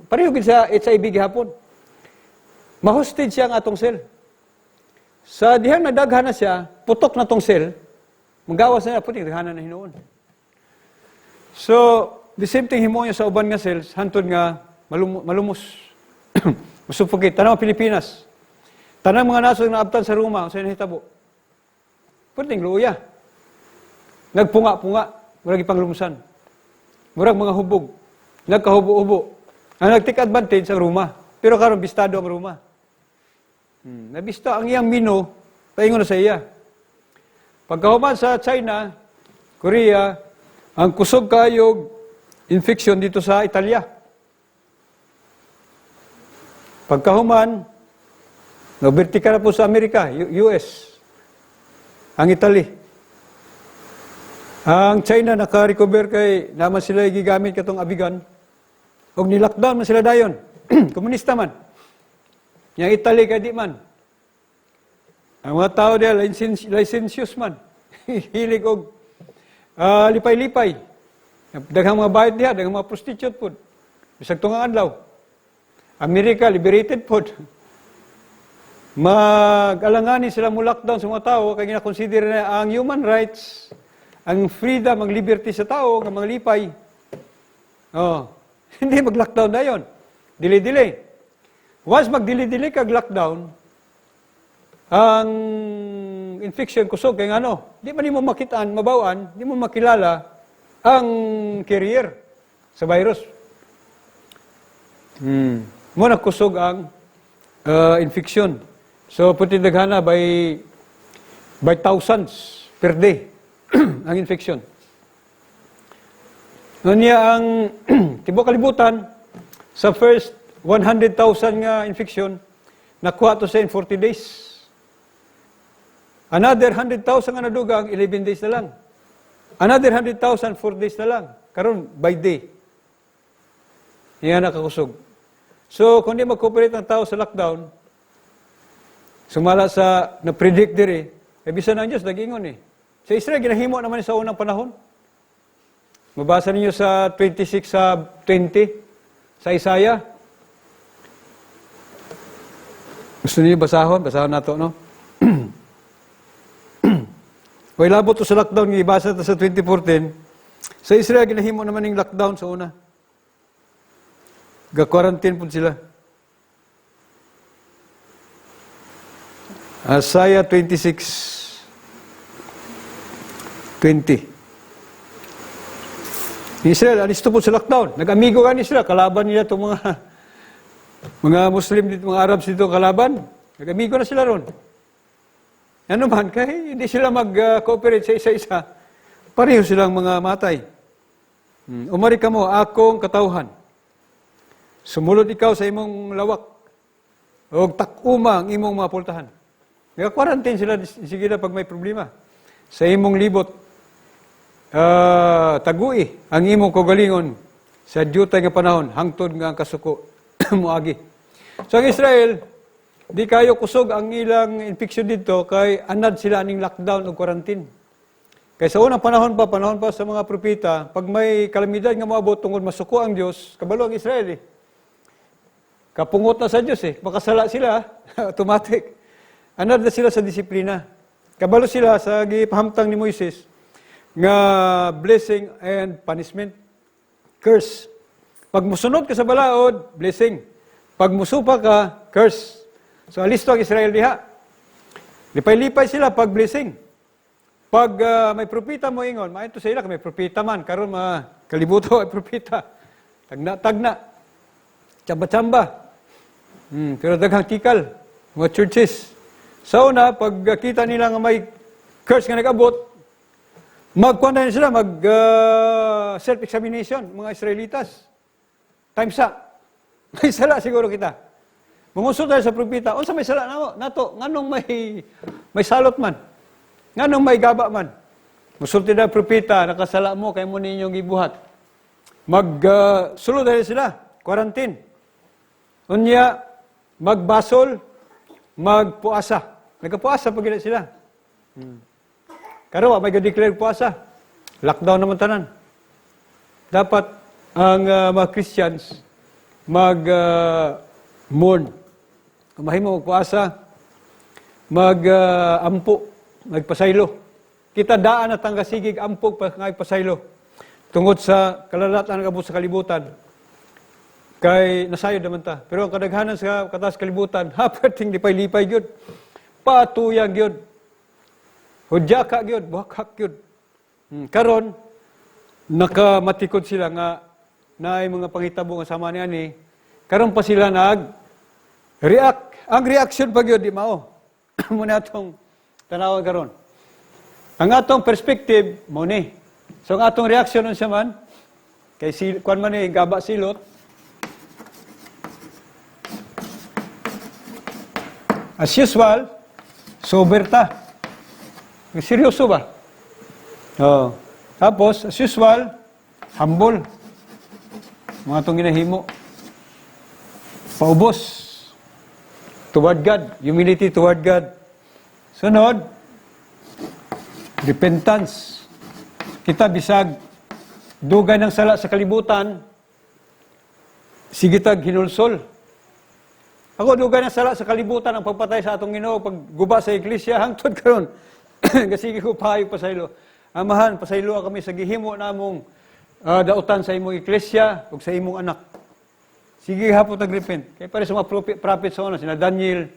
Pareho gid sa HIV gihapon. Ma-hostage siya ang atong cell. Sa dihang nadaghan na siya, putok na tong cell, magawas na niya, putik, daghanan na hinuon. So, the same thing himo niya sa uban nga cells, hantod nga malumos. Masuffocate. Tanaw Pilipinas. Tanang mga nasod nga naabtan sa Roma, sa nahitabo. Puting luya. Nagpunga-punga, murag ipanglumsan. Murag mga hubog. Nagkahubo-hubo. Ang nag-take advantage ang Roma. Pero karon bistado ang Roma. Nabista ang iyang mino, paingon na sa iya. Pagkahuman sa China, Korea, ang kusog kayog infection dito sa Italia. Pagkahuman, no, vertical na po sa Amerika, US, ang Italy. Ang China naka-recover kay naman sila gigamit katong Avigan. Og ni-lockdown man sila dayon. Komunista man. Yang Italy kay di man. Ang mga tao diya licentious man. Hilig og lipay-lipay. Daghang mga bayot diha, daghang mga prostitute pod. Bisag tungang adlaw. Amerika liberated pod. Mag-alangani sila mo lockdown sa mga tao kay gina-consider na ang human rights, ang freedom, ang liberty sa tao, ang mga lipay. Oh, hindi mag-lockdown na yon. Dili-dili. Once magdili-dili kag lockdown, ang infection kusog kay ngano, di man nimo makitaan, mabawan, di mo makilala ang carrier sa virus. Mo na kusog ang infection. So puti daghana by thousands per day ang infection. Unya ang tibuok kalibutan sa first 100,000 nga infection, nakuha to sa in 40 days. Another 100,000 nga nadugang, 11 days na lang. Another 100,000, 4 days na lang. Karon by day. Yan nakakusog. So, kung di mag-cooperate ang tao sa lockdown, sumala sa na-predict diri, eh bisan ang Diyos, nag-ingon eh. Sa Israel, ginahimo naman sa unang panahon. Mabasa ninyo sa 26 sa 20 sa Isaiah. Gusto niyo basahon? Basahon nato, no? Way labot to sa lockdown, ibasa ta sa 2014. Sa Israel, ginahimo naman yung lockdown sa una. Ga-quarantine po sila. Isaiah 26:20. Israel, alisto po sa lockdown. Nag-amigo ka ni Israel, kalaban nila itong mga Muslim dito, mga Arabs dito, kalaban. Nag-amigo na sila ron. Ano man, kay hindi sila mag-cooperate sa isa-isa. Pareho silang mga matay. Umari ka mo, akong katawhan. Sumulod ikaw sa imong lawak. O takuma ang imong mga pultahan. Nag-quarantine sila sige na pag may problema. Sa imong libot, tagui ang imong kaugalingon sa dyutay nga panahon hangtod nga ang kasuko moagi. So ang Israel, di kayo kusog ang ilang infection dito kay anad sila aning lockdown o quarantine. Kay sa unang panahon pa sa mga propeta, pag may kalamidad nga moabot tungod masuko ang Dios, kabalo ang Israel eh. Kapungot na sa Dios eh. Makasala sila, automatic. Anad na sila sa disiplina. Kabalo sila sa gipahamtang ni Moises nga blessing and punishment. Curse. Pag musunod ka sa balaod, blessing. Pag musupa ka, curse. So alisto ang Israel diha. Lipay-lipay sila pag blessing. Pag may propita mo ingon, maayo to sa ila may propita man karon ma kalibuto ay propita. Tagna-tagna. Tsamba-tsamba. Pero daghang tikal, mga churches. Sa una, pag kita nila nga may curse nga nag-abot, magkuhan na sila, mag self-examination, mga Israelitas. Time sa. May sala siguro kita. Mungusod tayo sa propita, unsa may sala namo? Nato, nganong may salot man? Nganong may gaba man? Musulti na propita, nakasala mo, kay mo ninyong gibuhat. Mag sulod tayo sila, quarantine. Unya, magbasol, magpuasa. Nagkapuasa pag gina sila. Karon, may ga-declare puasa. Lockdown naman tanan. Dapat ang mga Christians mag mourn. Kung mahimo magpuasa, mag ampo, magpasaylo. Kita daan na tangga sigig ampog pa pasaylo. Tungod sa kalalatan ng abot sa kalibutan, kay nasayod naman ta. Pero ang kadaghanan sa katas kalibutan, haperting lipay-lipay gyud. Patuyang gyud. Hudyaka gyud, buhakak gyud. Karon nakamatikod sila nga na ay mga panghitabo nga sama niya ni, karon pa sila nag react. Ang reaction pa gyud di mao. Mao na atong tanawan karon. Ang atong perspective mao ni. So ang atong reaction, unsa man? Kay si kuan man ni, gaba silot. As usual, sober ta. Seryoso ba? Oh. Tapos, as usual, humble. Mga itong ginahimo. Paubos. Toward God. Humility toward God. Sunod, repentance. Kita bisag dugay ng sala sa kalibutan, sige tag hinulsol. Ako, dugay ng sala sa kalibutan ang pagpatay sa atong Ginoo, pagguba sa iglesia hangtod karon. Kasige ko pahayo pasaylo. Amahan, pasaylo kami sa gihimo namong dautan sa imong iglesia ug sa imong anak. Sige hapon tag-repent. Kay pare sa mga prophet sa una, sina Daniel,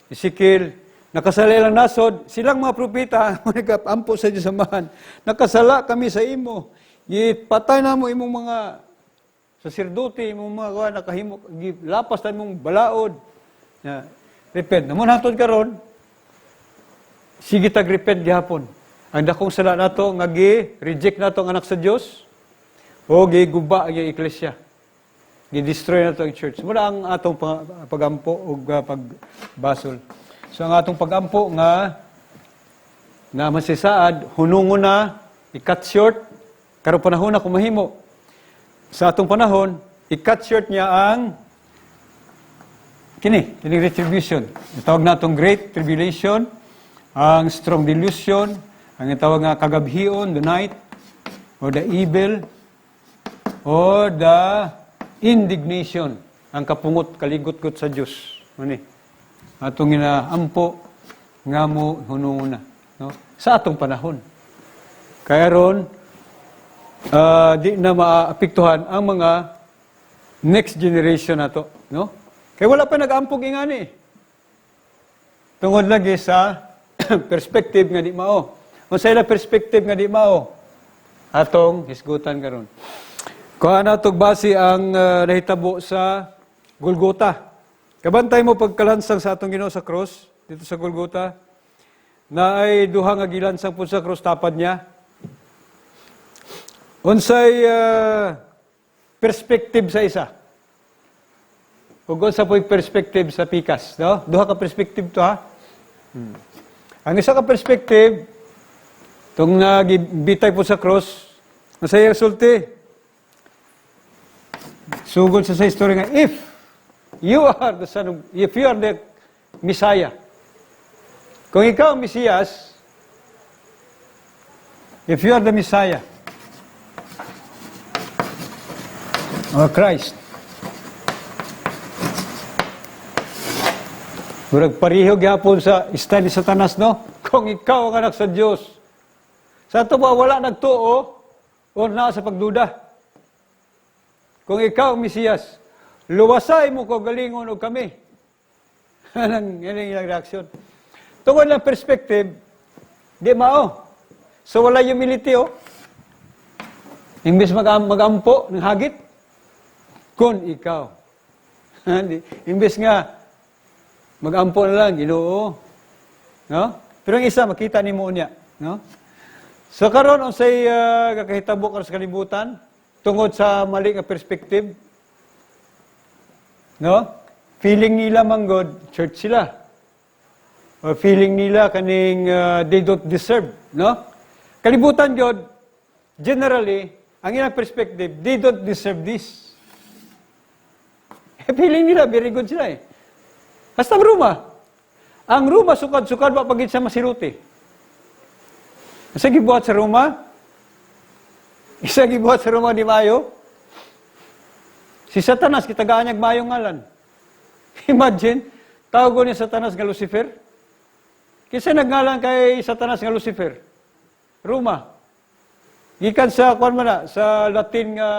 Ezekiel, nakasala ilang nasod, silang mga propeta, ampo sa Diyos Amahan, "Nakasala kami sa imo. Gipatay namo imong mga saserdote, imong mga kuwan, nakahimo, gilapas ta imong balaod." Ya, repent. Namon hantod karon, sige tag repent gihapon. Ang dakong sala nato nga gi-reject nato ang anak sa Dios o giguba ang iyang iglesia. Gi-destroy nato ang church. Muna ang atong pagampo ug pagbasol. So ang atong pagampo nga na masisaad, hunungon na, i-cut short, karon panahon na kumahimo. Sa atong panahon, i-cut short niya ang kini retribution. Itawag natong Great Tribulation, ang strong delusion, ang itawag nga kagabhion, the night, or the evil, or the indignation, ang kapungot, kaligot-got sa Diyos. Ano ni? Atong ginaampo nga mo hunungon na. No? Sa atong panahon. Kaya ron, di na maapektuhan ang mga next generation nato, no? Kaya wala pa nag-ampog ingani. Tungod lagi sa perspective nga di mao. Kung sa ila perspective nga di mao, atong hisgutan karon. Kuha na tog base ang nahitabo sa Golgota. Kabantay mo pagkalansang sa atong Ginoo sa cross dito sa Golgota, na ay duha nga gilansang po sa cross tapad niya. Unsay perspective sa isa? Ug unsa po'y perspective sa pikas, no? Duha ka perspective to, ha. Ang isa ka perspective, tong nagibitay po sa cross, masaya sulti. Sugod sa istorya nga, if you are the son of, if you are the Messiah, kung ikaw ang Mesiyas, if you are the Messiah, or Christ, murag pareho gyapon sa style ni Satanas, no? Kung ikaw ang anak sa Diyos. Sa ato ba, wala nagtuo o naa sa pagduda. Kung ikaw ang Mesiyas, luwasay mo kaugalingon og kami. Anang yan ang ilang reaksyon. Tungod lang perspective, di mao. So wala humility, oh. Imbes mag-ampo ng hagit, kung ikaw. Imbes nga, mag-ampo na lang, Ginoo. No? Pero ang isa, makita ni mo niya. No? So karon unsay kakahitabo karon sa kalibutan tungod sa mali nga perspective? No? Feeling nila manggod church sila. Or feeling nila kaning they don't deserve, no? Kalibutan gyud generally ang ilang perspective, they don't deserve this. Eh, feeling nila very good sila eh. Basta ang Roma. Ang Roma sukad-sukad wa pagid sa masiluti. Isa gibuhat sa Roma? Isa gibuhat sa Roma di mayo? Si Satanas, kitagaan niya mayong ngalan. Imagine, tawag niya Satanas nga Lucifer. Kinsa nagngalan kay Satanas nga Lucifer? Roma. Gikan sa kuan man na, sa Latin nga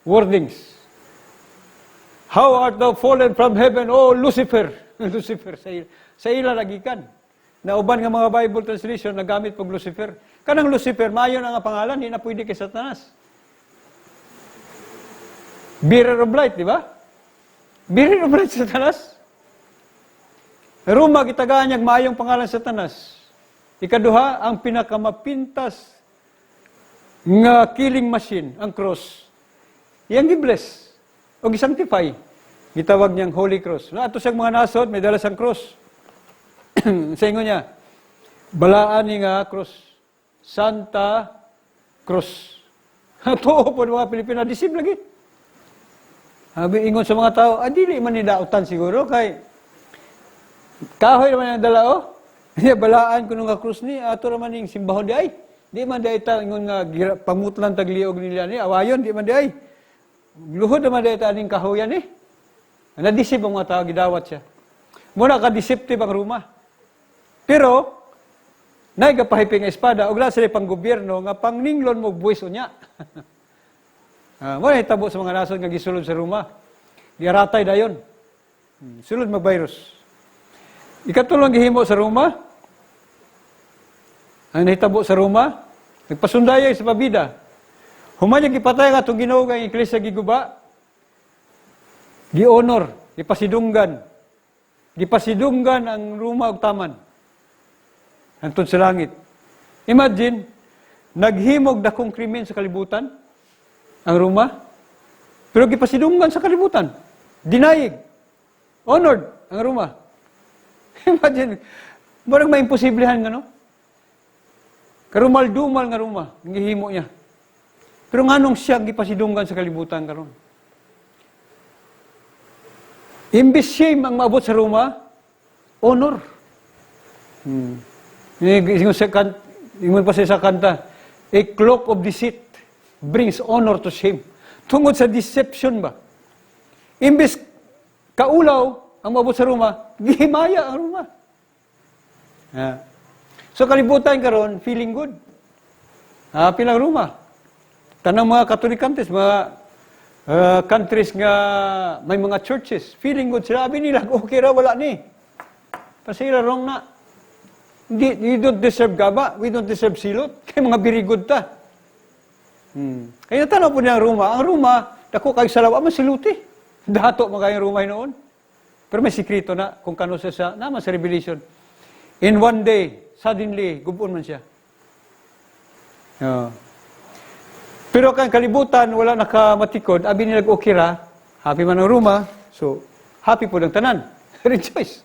wordings. "How art thou fallen from heaven, O Lucifer?" Lucifer sa ila nagikan. Nauban nga mga Bible translation nagamit pag Lucifer. Kanang Lucifer, mayo na nga pangalan, di na pwede kay Satanas. Bearer of light, di ba? Bearer of light, Satanas. Roma, gitagaan niyang maayong pangalan, Satanas. Ikaduha, ang pinakamapintas nga killing machine, ang cross. Iyang gi-bless o gi-sanctify. Gitawag niyang Holy Cross. Na ato siyang mga nasod, may dala siyang cross. Sa ingon niya, balaan ni nga cross. Santa Cruz. Tuo po mga Pilipino, deceive lagi. Sabi ingon sa mga tao, ah, dili man ni dautan siguro kay kahoy naman ang dala oh. Niya balaan kuno nga krus ni ato ra man ning simbahon di ay. Di man di ay ta ingon nga pamutlan tagliog nila ni awayon di man di ay. Luhod naman di ay ta aning kahoyan ni. Na-deceive ang mga tao, gidawat siya. Muna ka deceptive ang Roma. Pero nay gapahiping nga espada ug sila pang gobyerno nga pangninglon mo buwis unya. Ah, mo na hitabo sa mga nasod nga gisulod sa Roma. Giaratay dayon. Sulod mag-virus. Ikatulong gihimo sa Roma, ang nahitabo sa Roma, nagpasundayay sa pabida. Human niya gipatay ang atong Ginoo nga ang iglesia giguba, gi-honor, gipasidunggan. Gipasidunggan ang Roma og taman. Hantod sa langit. Imagine, naghimog dakong krimen sa kalibutan, ang Roma, pero gipasidunggan sa kalibutan. Dinayig. Honored ang Roma. Imagine, marang maimposiblihan nga, no? Karumal-dumal nga Roma, ang gihimo niya. Pero nganong siya gipasidunggan sa kalibutan karon? Imbis shame ang maabot sa Roma, honor. Ingon pa siya sa kanta, "A cloak of deceit brings honor to shame." Tungod sa deception ba? Imbis kaulaw ang maabot sa Roma, gihimaya ang Roma. Yeah. So kalibutan karon feeling good. Happy lang Roma. Tanang mga Katolikantes, mga countries nga may mga churches, feeling good sila. Abi nila, okay ra, wala ni. Pasira wrong na. Hindi, you don't deserve gaba. We don't deserve silot. Kay mga very good ta. Kaya tanaw po niya ang Roma. Ang Roma, dako kay salawa man siluti. Dato man kayong Roma noon. Pero may sikreto na kung kano siya sa, naman sa Revelation. In one day, suddenly, gubon man siya. Yeah. Pero kang kalibutan, wala nakamatikod, abi nila okay ra, happy man ang Roma, so happy po ng tanan. Rejoice.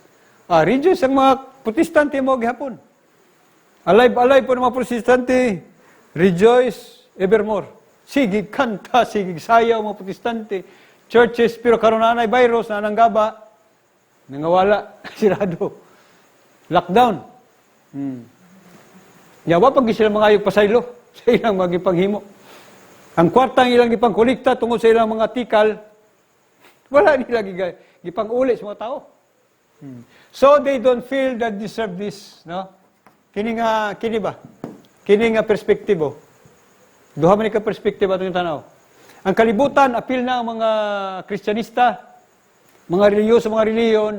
Ah, rejoice ang mga Protestante mo gihapon. Alive, alive po ng mga Protestante. Rejoice evermore. Sige kanta, sige sayaw mga Protestante. Churches, pero karon na virus, na nang gaba, nangawala, sirado. Lockdown. Yawa pag sila mga ayog pasaylo sa ilang mga gipanghimo. Ang kwartang ilang gipangkolekta tungod sa ilang mga tikal, wala nila gipang-uli sa mga tao. So they don't feel that deserve this, no? Kini nga kini ba? Kini nga perspektibo. Duha man ni ka perspektibo atong tanaw. Ang kalibutan apil na ang mga Kristiyanista, mga relihiyoso, mga relihiyon,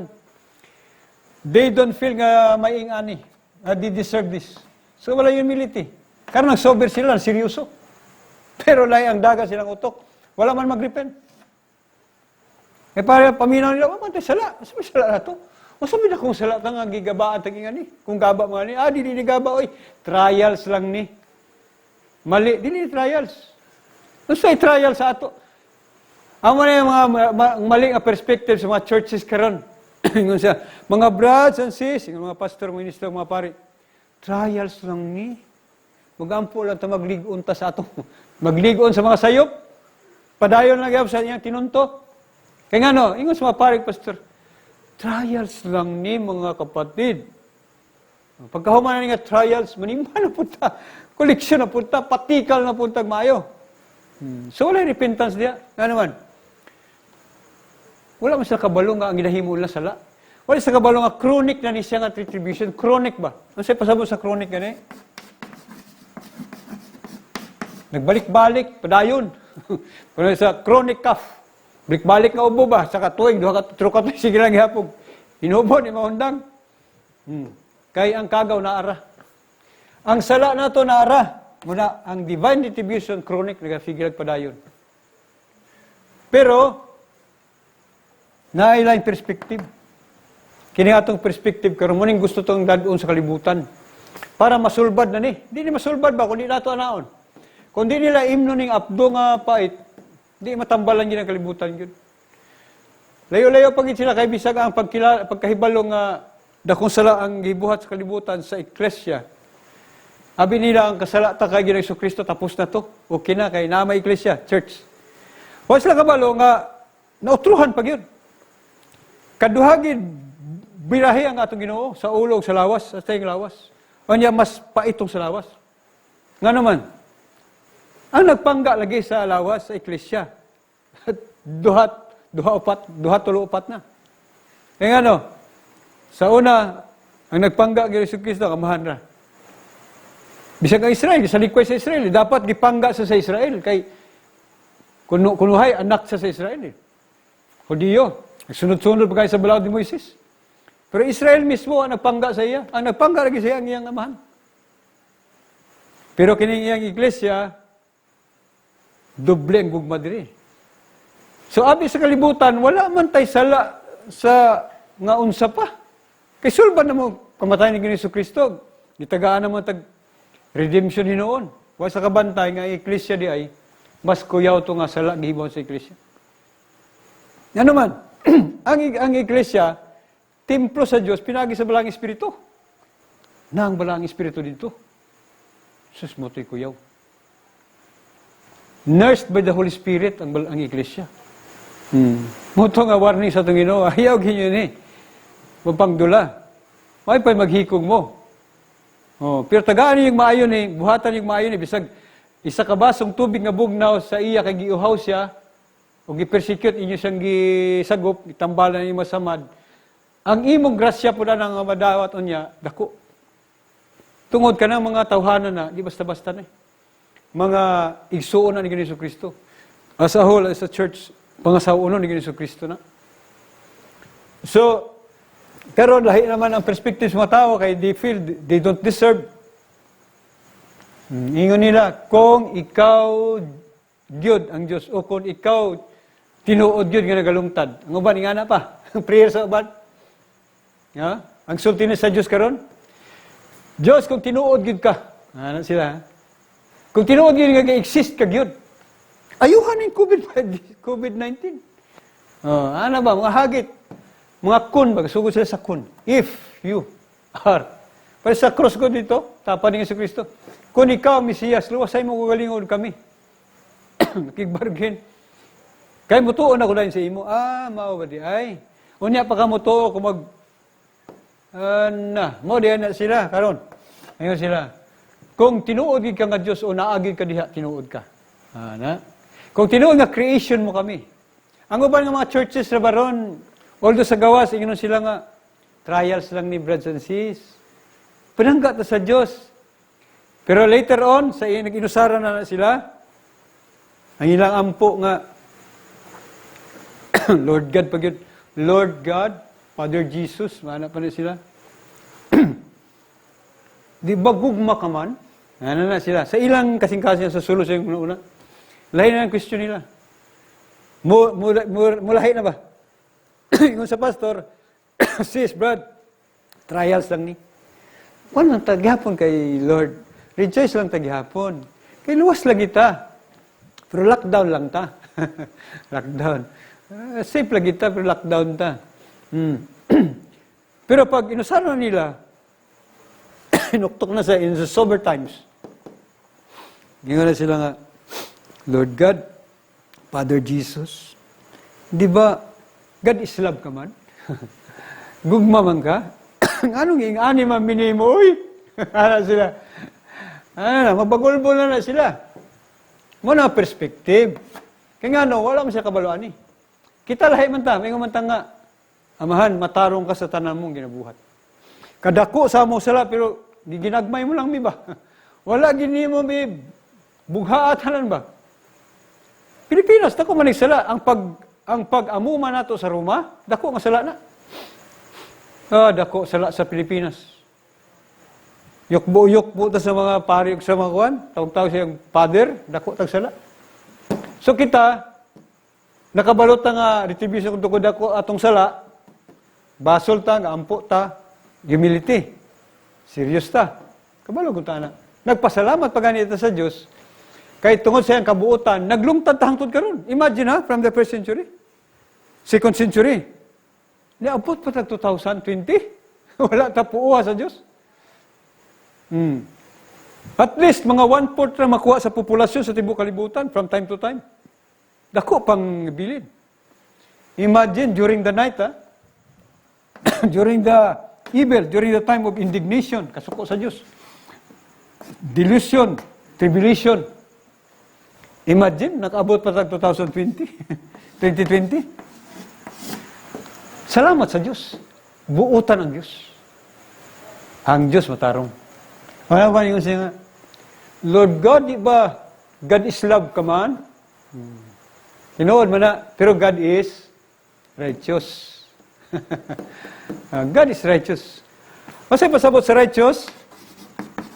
they don't feel nga may ani, nga they deserve this. So wala humility. Karon nagsober sila, seryoso. Pero lay ang daga silang utok. Wala man magrepent. Eh para paminaw nila, "Wa man tay sala. Asa may sala na to? Unsa man akong sala ta nga gigabaan tag ni? Kung gaba mga ni, ah, dili ni gaba oy. Trials lang ni." Mali, dili ni trials. Unsay trial sa ato? Amo na yung mga mali nga perspective sa mga churches karon. Ingon siya, mga brothers and sis, ingon mga pastor, mga minister, mga pari, trials lang ni. Magampo lang ta maglig-on ta sa ato. Maglig-on sa mga sayop. Padayon lang gyud sa iyang tinunto. Kaya nga no, ingon sa mga pari, pastor, trials lang ni, mga kapatid. Pagkahuman na nga trials, manimba na punta. Koleksyon na punta, patikal na punta maayo. So wala repentance diya. Nga naman, wala man sa kabalo nga ang ginahimo nila sala. Wala sa kabalo nga chronic na ni siya nga retribution. Chronic ba? Ano siya pasabot sa chronic gani? Nagbalik-balik, padayon. Pero sa chronic cough, balik-balik nga ubo ba? Sa katuig, duha ka, tulo ka tuig, sige lang gihapon. Hinubo ni maundang. Kay ang kagaw naara. Ang sala nato naara. Muna, ang divine retribution chronic, nagafigil padayon. Pero naay laing perspective. Kini atong perspective karon mo ning gusto tong dad-on sa kalibutan. Para masulbad na ni. Di ni masulbad ba kung di nato anaon. Kung di nila imno ning apdo nga pait, di matambalan gyud ang kalibutan gyud. Layo-layo pa gid sila kay bisag ang pagkahibalo nga dakong sala ang gibuhat sa kalibutan sa eklesia. Abi nila ang kasala ta kay Ginoong Kristo, tapos na to. Okay na kay naa may eklesia, church. Wa sila kabalo nga nautruhan pa gyud. Kaduha gid birahe ang atong Ginoo sa ulo ug sa lawas, sa tayong lawas. Unya mas paitong sa lawas. Nga naman, ang nagpangga lagi sa lawas sa eklesia. Duhat, duha upat, duha tulo upat na. Kaya nga no, sa una, ang nagpangga kay Jesu Kristo, kamahan ra. Bisag ang Israel, sa likway sa Israel, dapat gipangga sa Israel kay kuno kunuhay anak sa Israel eh. Hudiyo, sunod-sunod pa kayo sa balaod ni Moises. Pero Israel mismo ang nagpangga sa iya. Ang nagpangga lagi sa iya ang iyang amahan. Pero kining iyang iglesia, doble ang gugma diri. So abi sa kalibutan, wala man tay sala sa nga unsa pa. Kay sulbad na mo kamatayan ni Jesu Kristo. Gitagaan na mo tag redemption hinuon. Wa sa kabantay nga iglesia di ay mas kuyaw to nga sala gihimon sa iglesia. Ano man, ang iglesia, templo sa Diyos, pinagi sa Balaang Espiritu. Na ang Balaang Espiritu dito. Sus mo to'y kuyaw. Nursed by the Holy Spirit ang iglesia. Mao to nga warning sa itong Ginoo, ayaw ginyo ni. Mapangdula. May pa'y maghikog mo. Oh, pero tagaan yung maayo ni, buhatan yung maayo ni, bisag isa ka basong tubig nga bugnaw sa iya kay giuhaw siya, o gi-persecute inyo siyang gisagop, gitambalan ni masamad. Ang imong grasya po na nga madawat unya, dako. Tungod ka ng mga tawhana na, di basta-basta na eh. Mga igsuon na ni Ginoong Kristo. As a whole, as a church, pangasawonon ni Ginoong Kristo na. So, karon lahi naman ang perspective sa mga tao kay they feel they don't deserve. Ingon nila, kung ikaw gyud ang Diyos o kung ikaw tinuod gyud nga nagalungtad. Ang uban ingana pa. Prayer sa uban. Ya? Ang sulti ni sa Diyos karon. Diyos, kung tinuod gyud ka. Ano sila? Ha? Kung tinuod gyud nga exist ka gyud. Ayuhan ning COVID-19. Oh, ano ba mga hagit? Mga kun, ba sugod sila sa kun. If you are. Pero sa cross ko dito, tapa ni Jesu Kristo. Kung ikaw, Mesiyas, luwasay mo kagalingon kami. Nakigbargain. Kay mutuon ako dahil sa imo. Ah, mao ba di ay? Unya pa ka mutuo kung mag ana, mo di na sila karon. Ayun sila. Kung tinuod gid ka nga Dios o naagi ka diha, tinuod ka. Ana. Kung tinuod nga creation mo kami. Ang uban nga mga churches ra baron, although sa gawas ingnon sila nga trials lang ni brothers and sis. Panangga ta sa Dios. Pero later on, sa nag-inusara na sila, ang ilang ampo nga Lord God pag yun, Lord God, Father Jesus, maana pa na sila. Di ba gugma ka man? Ano na sila. Sa ilang kasing-kasing sa sulo sa yung una. Lahi na ang question nila. Mulahi na ba? Ingon sa pastor, "Sis, brad, trials lang ni. Wala lang taghapon kay Lord. Rejoice lang taghapon. Kay luwas lang kita. Pero lockdown lang ta. Lockdown. Safe lang kita, pero lockdown ta." Pero pag inusara na nila, inuktok na sa in the sober times, Ingon na sila nga, "Lord God, Father Jesus, di ba, God is love ka man? Gugma man ka? Anong ing ani man minimo, uy?" Ano sila? Ano na, mabagulbo na na sila. Mo na perspective. Kaya nga no, wala man siya kabaluan eh. Kita lahi man ta, may man ta nga, "Amahan, matarong ka sa tanan mong ginabuhat. Kadako sa mo sala, pero giginagmay mo lang mi ba? Wala gini mo mi bughaat halan ba?" Pilipinas, dako man sala. Ang pag-amuma nato sa Roma, dako nga sala na. Ah, dako sala sa Pilipinas. Yukbo-yukbo ta sa mga pari ug sa mga kuan, tawag-tawag siyang father, dako tag sala. So kita, Nakabalo ta nga retribution kung tungod ako atong sala, basol ta, nga ampo ta, humility. Serious ta. Kabalo kung ta na. Nagpasalamat pa ganito sa Diyos, kay tungod sa iyang kabuutan, naglungtad ta hangtod karon. Imagine ha, from the first century, second century. Niabot pa tag 2020. Wala ta puuha sa Diyos. At least mga one-fourth na makuha sa populasyon sa tibuok kalibutan from time to time. Dako pang bilin. Imagine during the night, ha? During the evil, during the time of indignation, kasuko sa Diyos. Delusion, tribulation. Imagine, nakaabot pa tag 2020, 2020. Salamat sa Diyos. Buutan ang Diyos. Ang Diyos matarong. Wala ba yung siya nga, "Lord God, di ba God is love ka man?" Tinuod man na, pero God is righteous. Ah, God is righteous. Masay pasabot sa righteous,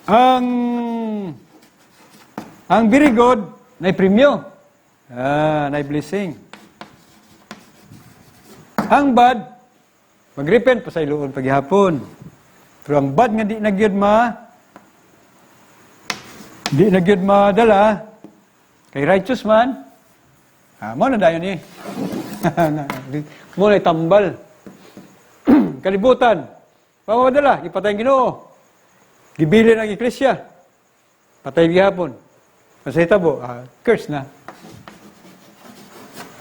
ang very good, na premyo. Ah, na blessing. Ang bad, magrepent pa sa iluon paghihapon. Pero ang bad nga di na gyud madala, kay righteous man, ah, mo na dayon ni. Mo na tambal. Kalibutan, pamadala, ipatay ang Ginoo. Gibilin ang iglesia. Patay gihapon. Masay tabo, ah, curse na.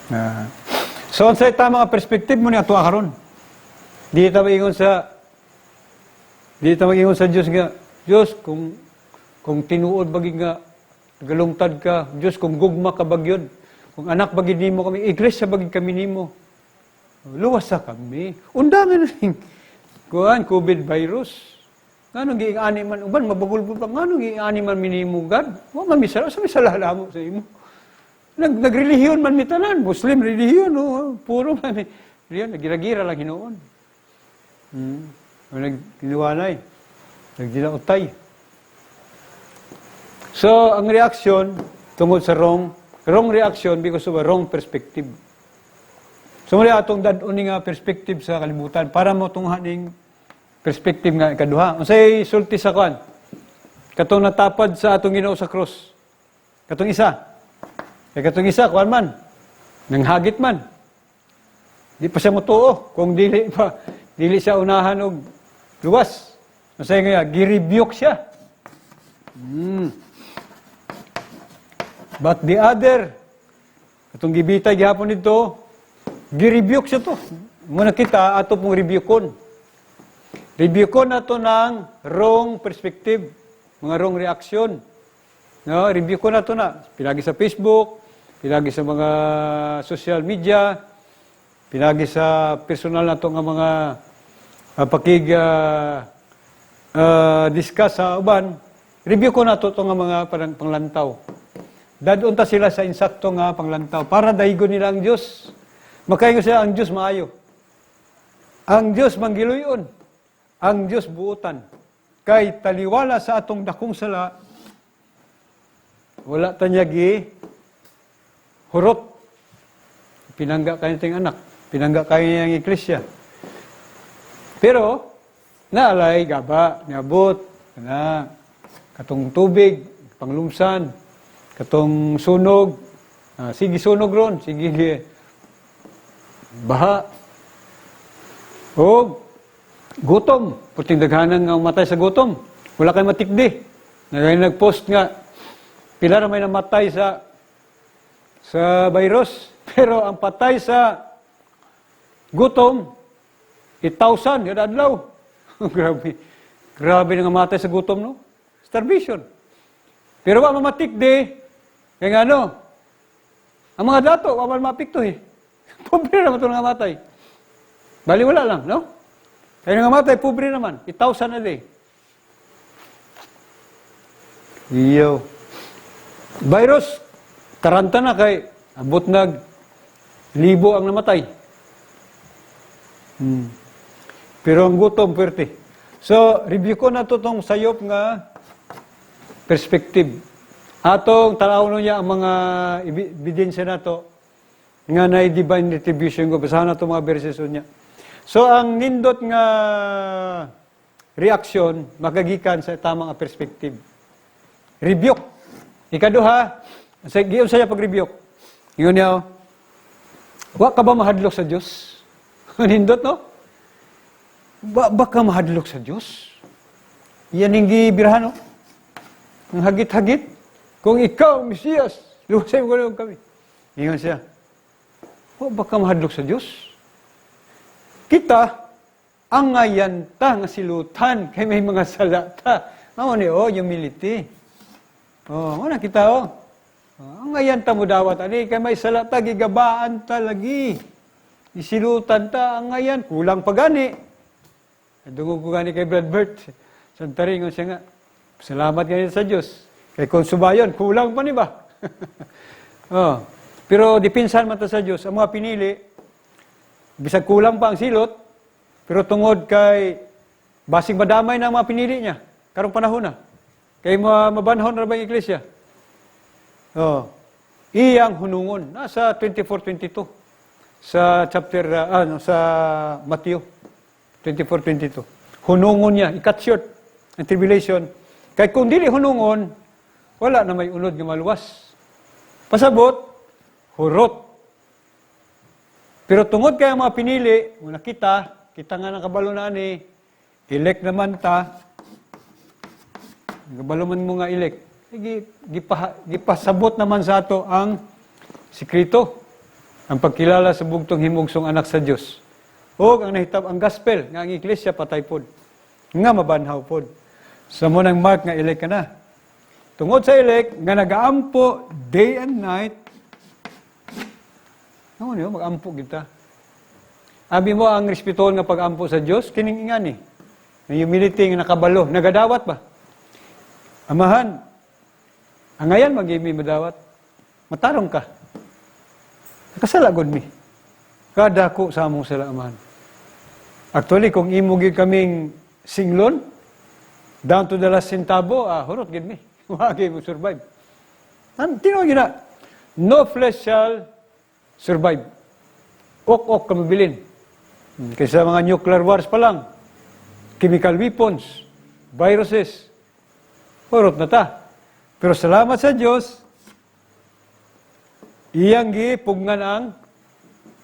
Ah. So, unsay tama nga perspective mo ni ato karon? Di ta mag-ingon sa Dios nga, "Dios, kung tinuod ba gyud nga galungtad ka, Dios, kung gugma ka ba gyud, kung anak ba gyud nimo kami, iglesia ba gyud kami nimo, luwas sa kami." Undangan na ning kuan COVID virus. Nganong giing-ani man uban mabugol pa, nganong giing-ani man mi nimo, God? Wa man mi sala, sa mi sala mo sa imo. Nagrelihiyon man mi tanan, Muslim relihiyon, no, puro man mi. Relihiyon, nagira-gira lang hinuon. Nagniwanay. Nagdilautay. So, ang reaction tungod sa wrong reaction because of a wrong perspective. So, muli atong dad-on ni nga perspective sa kalibutan para mo tungha ning perspective nga ikaduha. Unsay sulti sa kuan? Katong natapad sa atong Ginoo sa cross. Katong isa. Kay katong isa kuan man. Nanghagit man. Di pa siya motuo kung dili pa dili siya unahan og luwas. Unsay nga gi-rebuke siya. But the other, atong gibitay gihapon dito, gi-rebuke siya to. Muna kita, ato pong rebuke-on. Rebuke-on nato ng wrong perspective, mga wrong reaction. No, rebuke-on nato na. Pinagi sa Facebook, pinagi sa mga social media, pinagi sa personal nato nga mga pakig discuss sa uban. Rebuke-on nato to nga mga parang panglantaw. Dadon ta sila sa insakto nga panglantaw para daigon nila ang Diyos. Makaingon sila, ang Diyos maayo. Ang Diyos manggiluyon. Ang Diyos buotan. Kay taliwala sa atong dakong sala, wala ta niya gi hurot. Pinangga kayo ting anak. Pinangga kayo niyang iglesia. Pero, naalay, gaba, niabot, na, katong tubig, panglumsan, katong sunog, ah, sige sunog ron, sige baha, o gutom, puting daghanan nga umatay sa gutom. Wala kay matikdi. Nagay nag-post nga, pila na may namatay sa virus. Pero ang patay sa gutom, 8,000 kada adlaw. Grabe. Grabe nga matay sa gutom, no? Starvation. Pero wa mamatikdi, kaya nga ano, ang mga dato, wa man maapekto eh. Pobre naman ito nga matay. Bali wala lang, no? Kaya nga matay, pobre naman. 8,000 a day. Iyo. Virus, taranta na kay abot nag libo ang namatay. Pero ang gutom, puwerte. So, review ko na to tong sayop nga perspective. Atong tanaw niya ang mga ebidensya nato. Nga na divine retribution ko. Basahan na ito mga verses niya. So, ang nindot nga reaksyon, makagikan sa tamang perspective. Rebuke. Ikaduha, sa giyon saya pag-rebuke. Ingon niya, oh, "Wa ka ba mahadlok sa Dios?" Nindot, no? Wa ba ka mahadlok sa Dios? Yan yung gibirahan, no? Ang hagit-hagit. "Kung ikaw, Mesiyas, luwasay mo lang kami." Ingon siya, "Wa ba ka mahadlok sa Dios? Kita, angayan ta nga silutan kay may mga sala ta." Mao ni, oh, humility. Oh, mao na kita, oh. Oh, angayan ta mo dawat ani kay may sala ta, gigabaan ta lagi. Isilutan ta angayan, kulang pa gani. Dungog ko gani kay Brad Bert. Santa, ingon siya nga, "Salamat gani sa Dios. Kay kung subayon, kulang pa ni ba?" Oh. Pero dipinsan man ta sa Dios, ang mga pinili, bisag kulang pa ang silot, pero tungod kay basig madamay na ang mga pinili niya karong panahon na. Kay mabanhon ra ba ang iglesia? Oh. Iyang hunungon nasa 24:22 sa chapter ano, sa Matthew 24:22. Hunungon niya, i-cut short ang tribulation. Kay kung dili hunungon, wala na may unod nga maluwas. Pasabot, hurot. Pero tungod kay ang mga pinili, muna kita, kita nga nakabalo na ani, elect naman ta, nakabalo man mo nga elect, gipasabot naman sa ato ang sikreto, ang pagkilala sa bugtong himugsong anak sa Dios. O ang nahitab ang gospel, nga ang iglesia patay pod, nga mabanhaw pod. Sa mo nang mark nga elect ka na. Tungod sa elect, nga nagaampo day and night, ano niyo, mag-ampo kita. Abi mo ang respetuhon nga pag-ampo sa Dios, kining ingani. Ang humility nga nakabalo, nagadawat ba? "Amahan, angayan magimi madawat. Matarong ka. Nakasala gud mi. Kadako sa among sala, Amahan. Actually, kung imo gyud kaming singlon, down to the last centavo, hurot gid mi. Wa gyud mo survive." An tinuod gyud na. No flesh shall survive. Ok-ok ka mabilin. Kaysa mga nuclear wars pa lang, chemical weapons, viruses, hurot na ta. Pero salamat sa Diyos, iyang gipugnan ang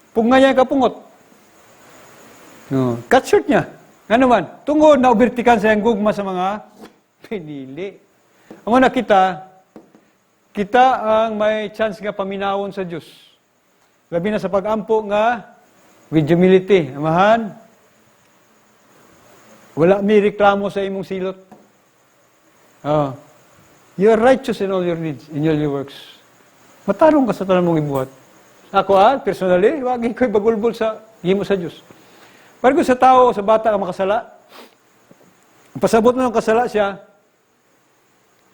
pugnan niya ang kapungot. No, cut short niya. Ano man, tungod na ubertikan sa iyang gugma sa mga pinili. Ang una kita, kita ang may chance nga paminawon sa Diyos. Labi na sa pag-ampo nga with humility. "Amahan, wala mi reklamo sa imong silot. Oh. You are righteous in all your deeds, in all your works. Matarong ka sa tanan mong ibuhat." Ako personally, wag ko'y bagulbol sa himo sa Diyos. Pero kung sa tao, sa bata ka makasala, ang pasabot na ng kasala siya,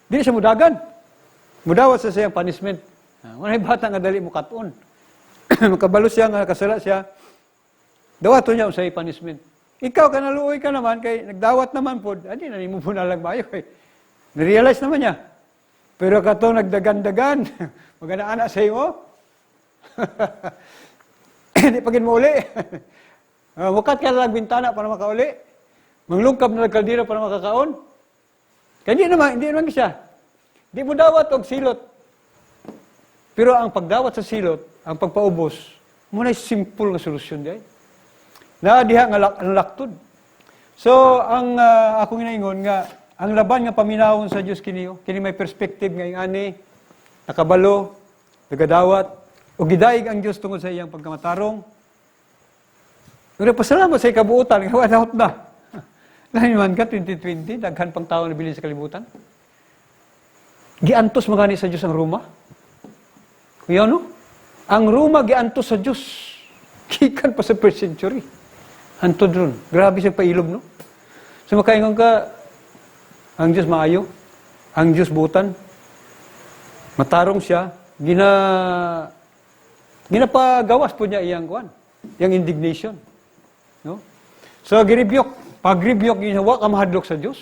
di siya mudagan. Mudawat sa siyang punishment. Wala bata nga dali mo katon. Makabalo siya nga kasala siya, dawaton niya unsay punishment. Ikaw, kanaluoy ka naman, kay nagdawat naman pod, adi na nimo bunalag maayo kay na-realize naman niya. Pero katong nagdagan-dagan, magana-ana sa imo, hindi pa mo uli. Mukat ka lang bintana para makauli. Manglungkab na lang kaldero para makakaon. Kaya hindi naman siya. Di mo dawat og silot. Pero ang pagdawat sa silot, ang pagpaubos, mo na simple nga solusyon diay. Na diha nga ang laktod. So, ang akong ginaingon nga ang laban nga paminawon sa Dios kini, oh, kini may perspective nga ingani nakabalo, nagadawat ug gidayeg ang Dios tungod sa iyang pagkamatarong. Pero pasalamat sa ikabuotan nga wala na. Lain man ka 2020, daghan pang tao na bilin sa kalibutan. Giantos magani sa Dios ang Roma. Kuya, no? Ang Roma giantos sa Dios. Gikan pa sa first century. Hantod ron. Grabe siya pailob, no? So makaingon ka, ang Diyos maayo, ang Diyos butan, matarong siya, ginapagawas po niya iyang kuan, iyang indignation. No? So girebuke, pag-rebuke niya, "Wa ka mahadlok sa Diyos?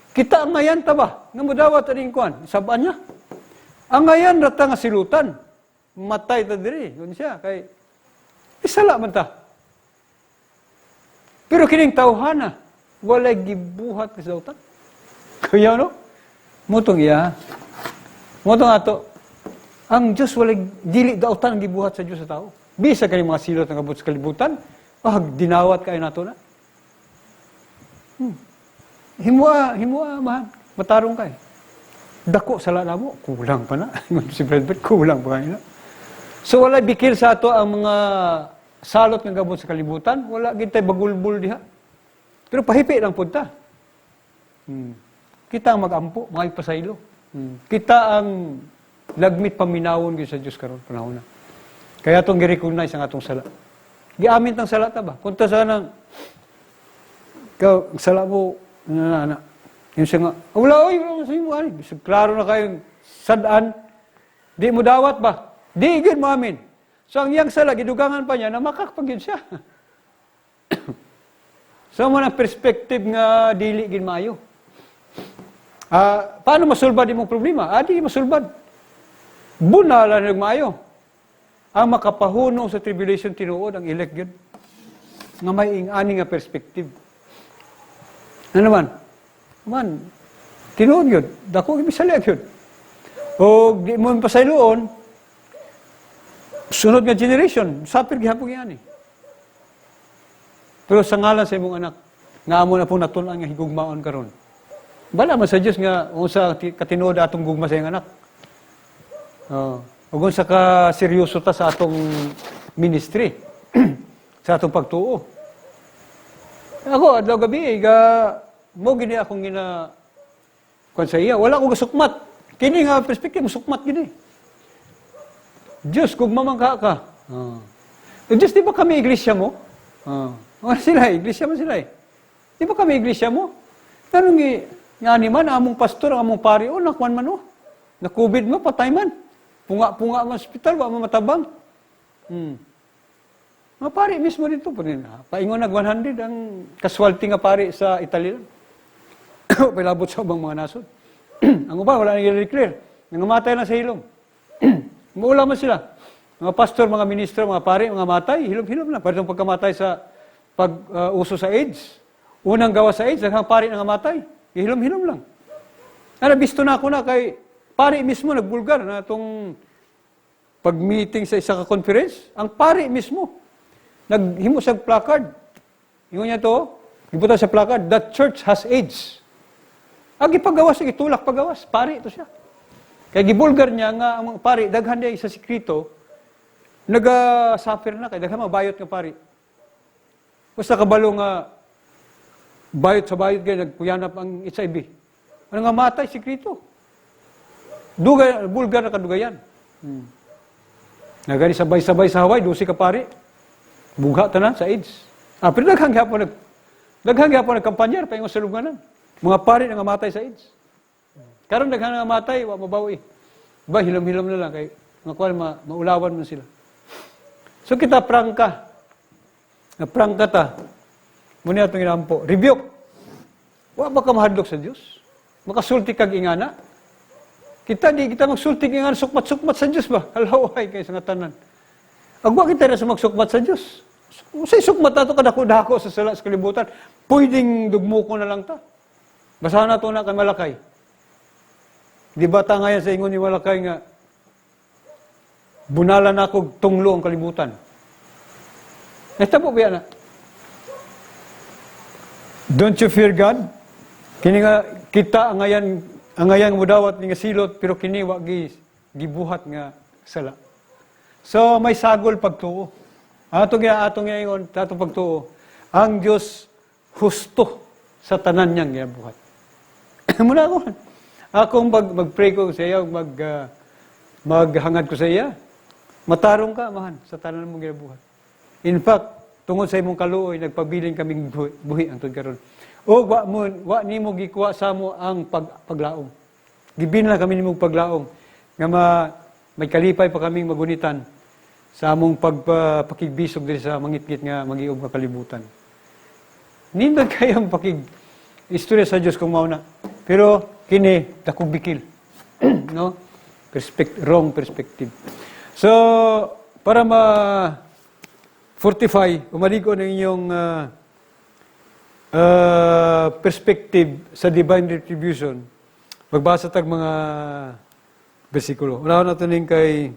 Kita angayan ta ba nga modawat aning kuan, sabaan niya. Angayan ra ta nga silutan." Matay ta diri. Yun siya kay isala man ta. Pero kining tawhana, walay gibuhat sa dautan. Kaya no? Mutong iya. Mutong ato. Ang Diyos, walay, dili dautan ang gibuhat sa Diyos sa tao. Bisa kani mga silot nga abot sa kalibutan, ah, dinawat kayo nato na. Himua, himua, man. Matarong kay. Dako sala namo, kulang pa na. Si Brad Pitt, kulang pa kayo na. So wala bikil sa ato ang mga salot nga gabot sa kalibutan, wala gid tay bagulbul diha. Pero pahipi lang pud ta. Kita ang magampo, mga ipasaylo. Kita ang lagmit paminawon gyud sa Dios karon panahon na. Kaya atong gi-recognize ang atong sala. Giamin tang sala ta ba? Punta sa nang ikaw, sala mo, na, na, na. Yung siya nga, "Ah, wala, oy, wala sa imo, ani." Bisag klaro na kayong sad-an, di mo dawat ba? Di gyud mo amin. So ang iyang sala, gidugangan pa niya, na makakpag siya. So mo na perspective nga dili gid maayo. Ah, paano masulbad imong problema? Ah, di masulbad. Bunala na maayo. Ang makapahunong sa tribulation tinuod ang elect gyud. Nga may ing-ani nga perspective. Ano naman? Man, tinuod gyud. Dako gyud bisala gyud. O di mo pasayloon, sunod nga generation, suffer gihapon gyani. Pero sa ngalan sa imong anak, nga amo na pong natun-an nga higugmaon karon. Bala man sa Dios nga unsa katinuod atong gugma sa iyang anak. Oh. Ug unsa ka seryoso ta sa atong ministry, sa atong pagtuo. Ako adlaw gabi ga mo gini akong gina kuan sa iya, wala ko gasukmat. Kini nga perspective sukmat gini. Diyos, gugma man ka ka. Oh. Eh, Diyos, di ba kami iglesia mo? Oh. Wala sila, iglesia man sila eh. Di ba kami iglesia mo? Anong ngani man, among pastor, ang among pari, oh, nakuan man oh. Na COVID mo, patay man. Punga-punga ang ospital, wa man matabang. Mga pari mismo dito, po rin, paingon nag 100 ang casualty nga pari sa Italy lang. Pilabot sa ubang mga nasod. Ang uban, wala nang i-declare. Nangamatay lang sa hilom. Maula man sila. Mga pastor, mga ministro, mga pari, mga matay, hilom-hilom lang. Parang pagkamatay sa pag-uso sa AIDS. Unang gawa sa AIDS, daghang pari nangamatay. Hilom-hilom lang. Ano, bisto na ako na kay pari mismo nagbulgar na itong pag-meeting sa isa ka conference, ang pari mismo naghimo sa placard. Ingon niya to, gibutan sa placard, "The church has AIDS." Ang ipagawas, itulak pagawas, pari ito siya. Kaya gibulgar niya nga ang mga pari, daghan niya sa sekreto, naga-suffer na, kay daghan mga bayot nga pari. Basta kabalo nga, bayot sa bayot kay nagkuyanap ang HIV. Ano nga matay, sekreto. Dugay, bulgar na kadugayan. Nagani sabay-sabay sa Hawaii, 12 ka pari. Bugha tanan sa AIDS. Ah, pero daghang gihapon nagkampanyar paingon sa lubnganan. Mga pari nga matay sa AIDS. Karon daghan nga matay, wa mabawi. Ba hilom-hilom na lang kay mga kuan maulawan man sila. So kita prangka. Na prangka ta. Muna atong inampo. Rebuke. Wa ba ka mahadlok sa Dios? Makasulti kag ingana? Kita di kita magsulti ingana sukmat-sukmat sa Dios ba? Halaway kay sa nga tanan. Agwa kita ra sa magsukmat sa Dios. Usay sukmat nato kadako-dako sa sala sa kalibutan. Pwedeng dugmoko na lang ta. Basahan nato na kay Malakay. Di ba ta ngayon sa ingon ni Malakay nga bunalan ako tunglo ang kalibutan? Nahitabo ba na? Don't you fear God? Kini nga kita ang ngayan mudawat ni nga silot pero kini wa gi gibuhat nga sala. So may sagol pagtuo. Ato gina atong ingon atong pagtuo. Ang Dios husto sa tanan niyang ginabuhat. Muna ako. Akong mag-pray ko sa iya, maghangad ko sa iya. Matarong ka, amahan, sa tanan mong ginabuhat. In fact, tungod sa imong kaluoy, nagpabilin kaming buhi, buhi ang karon. O wa nimo gikuha sa mo ang paglaom. Gibin lang kami nimong paglaom nga may kalipay pa kaming magunitan sa among pakigbisog diri sa mangitngit nga magiog nga kalibutan. Nindot kayong pakig istorya sa Dios kung mao na. Pero kini dakong bikil. No? Wrong perspective. So, para ma fortify, umaligo ng inyong perspective sa divine retribution, magbasa tag mga bersikulo. Unahon nato ning kay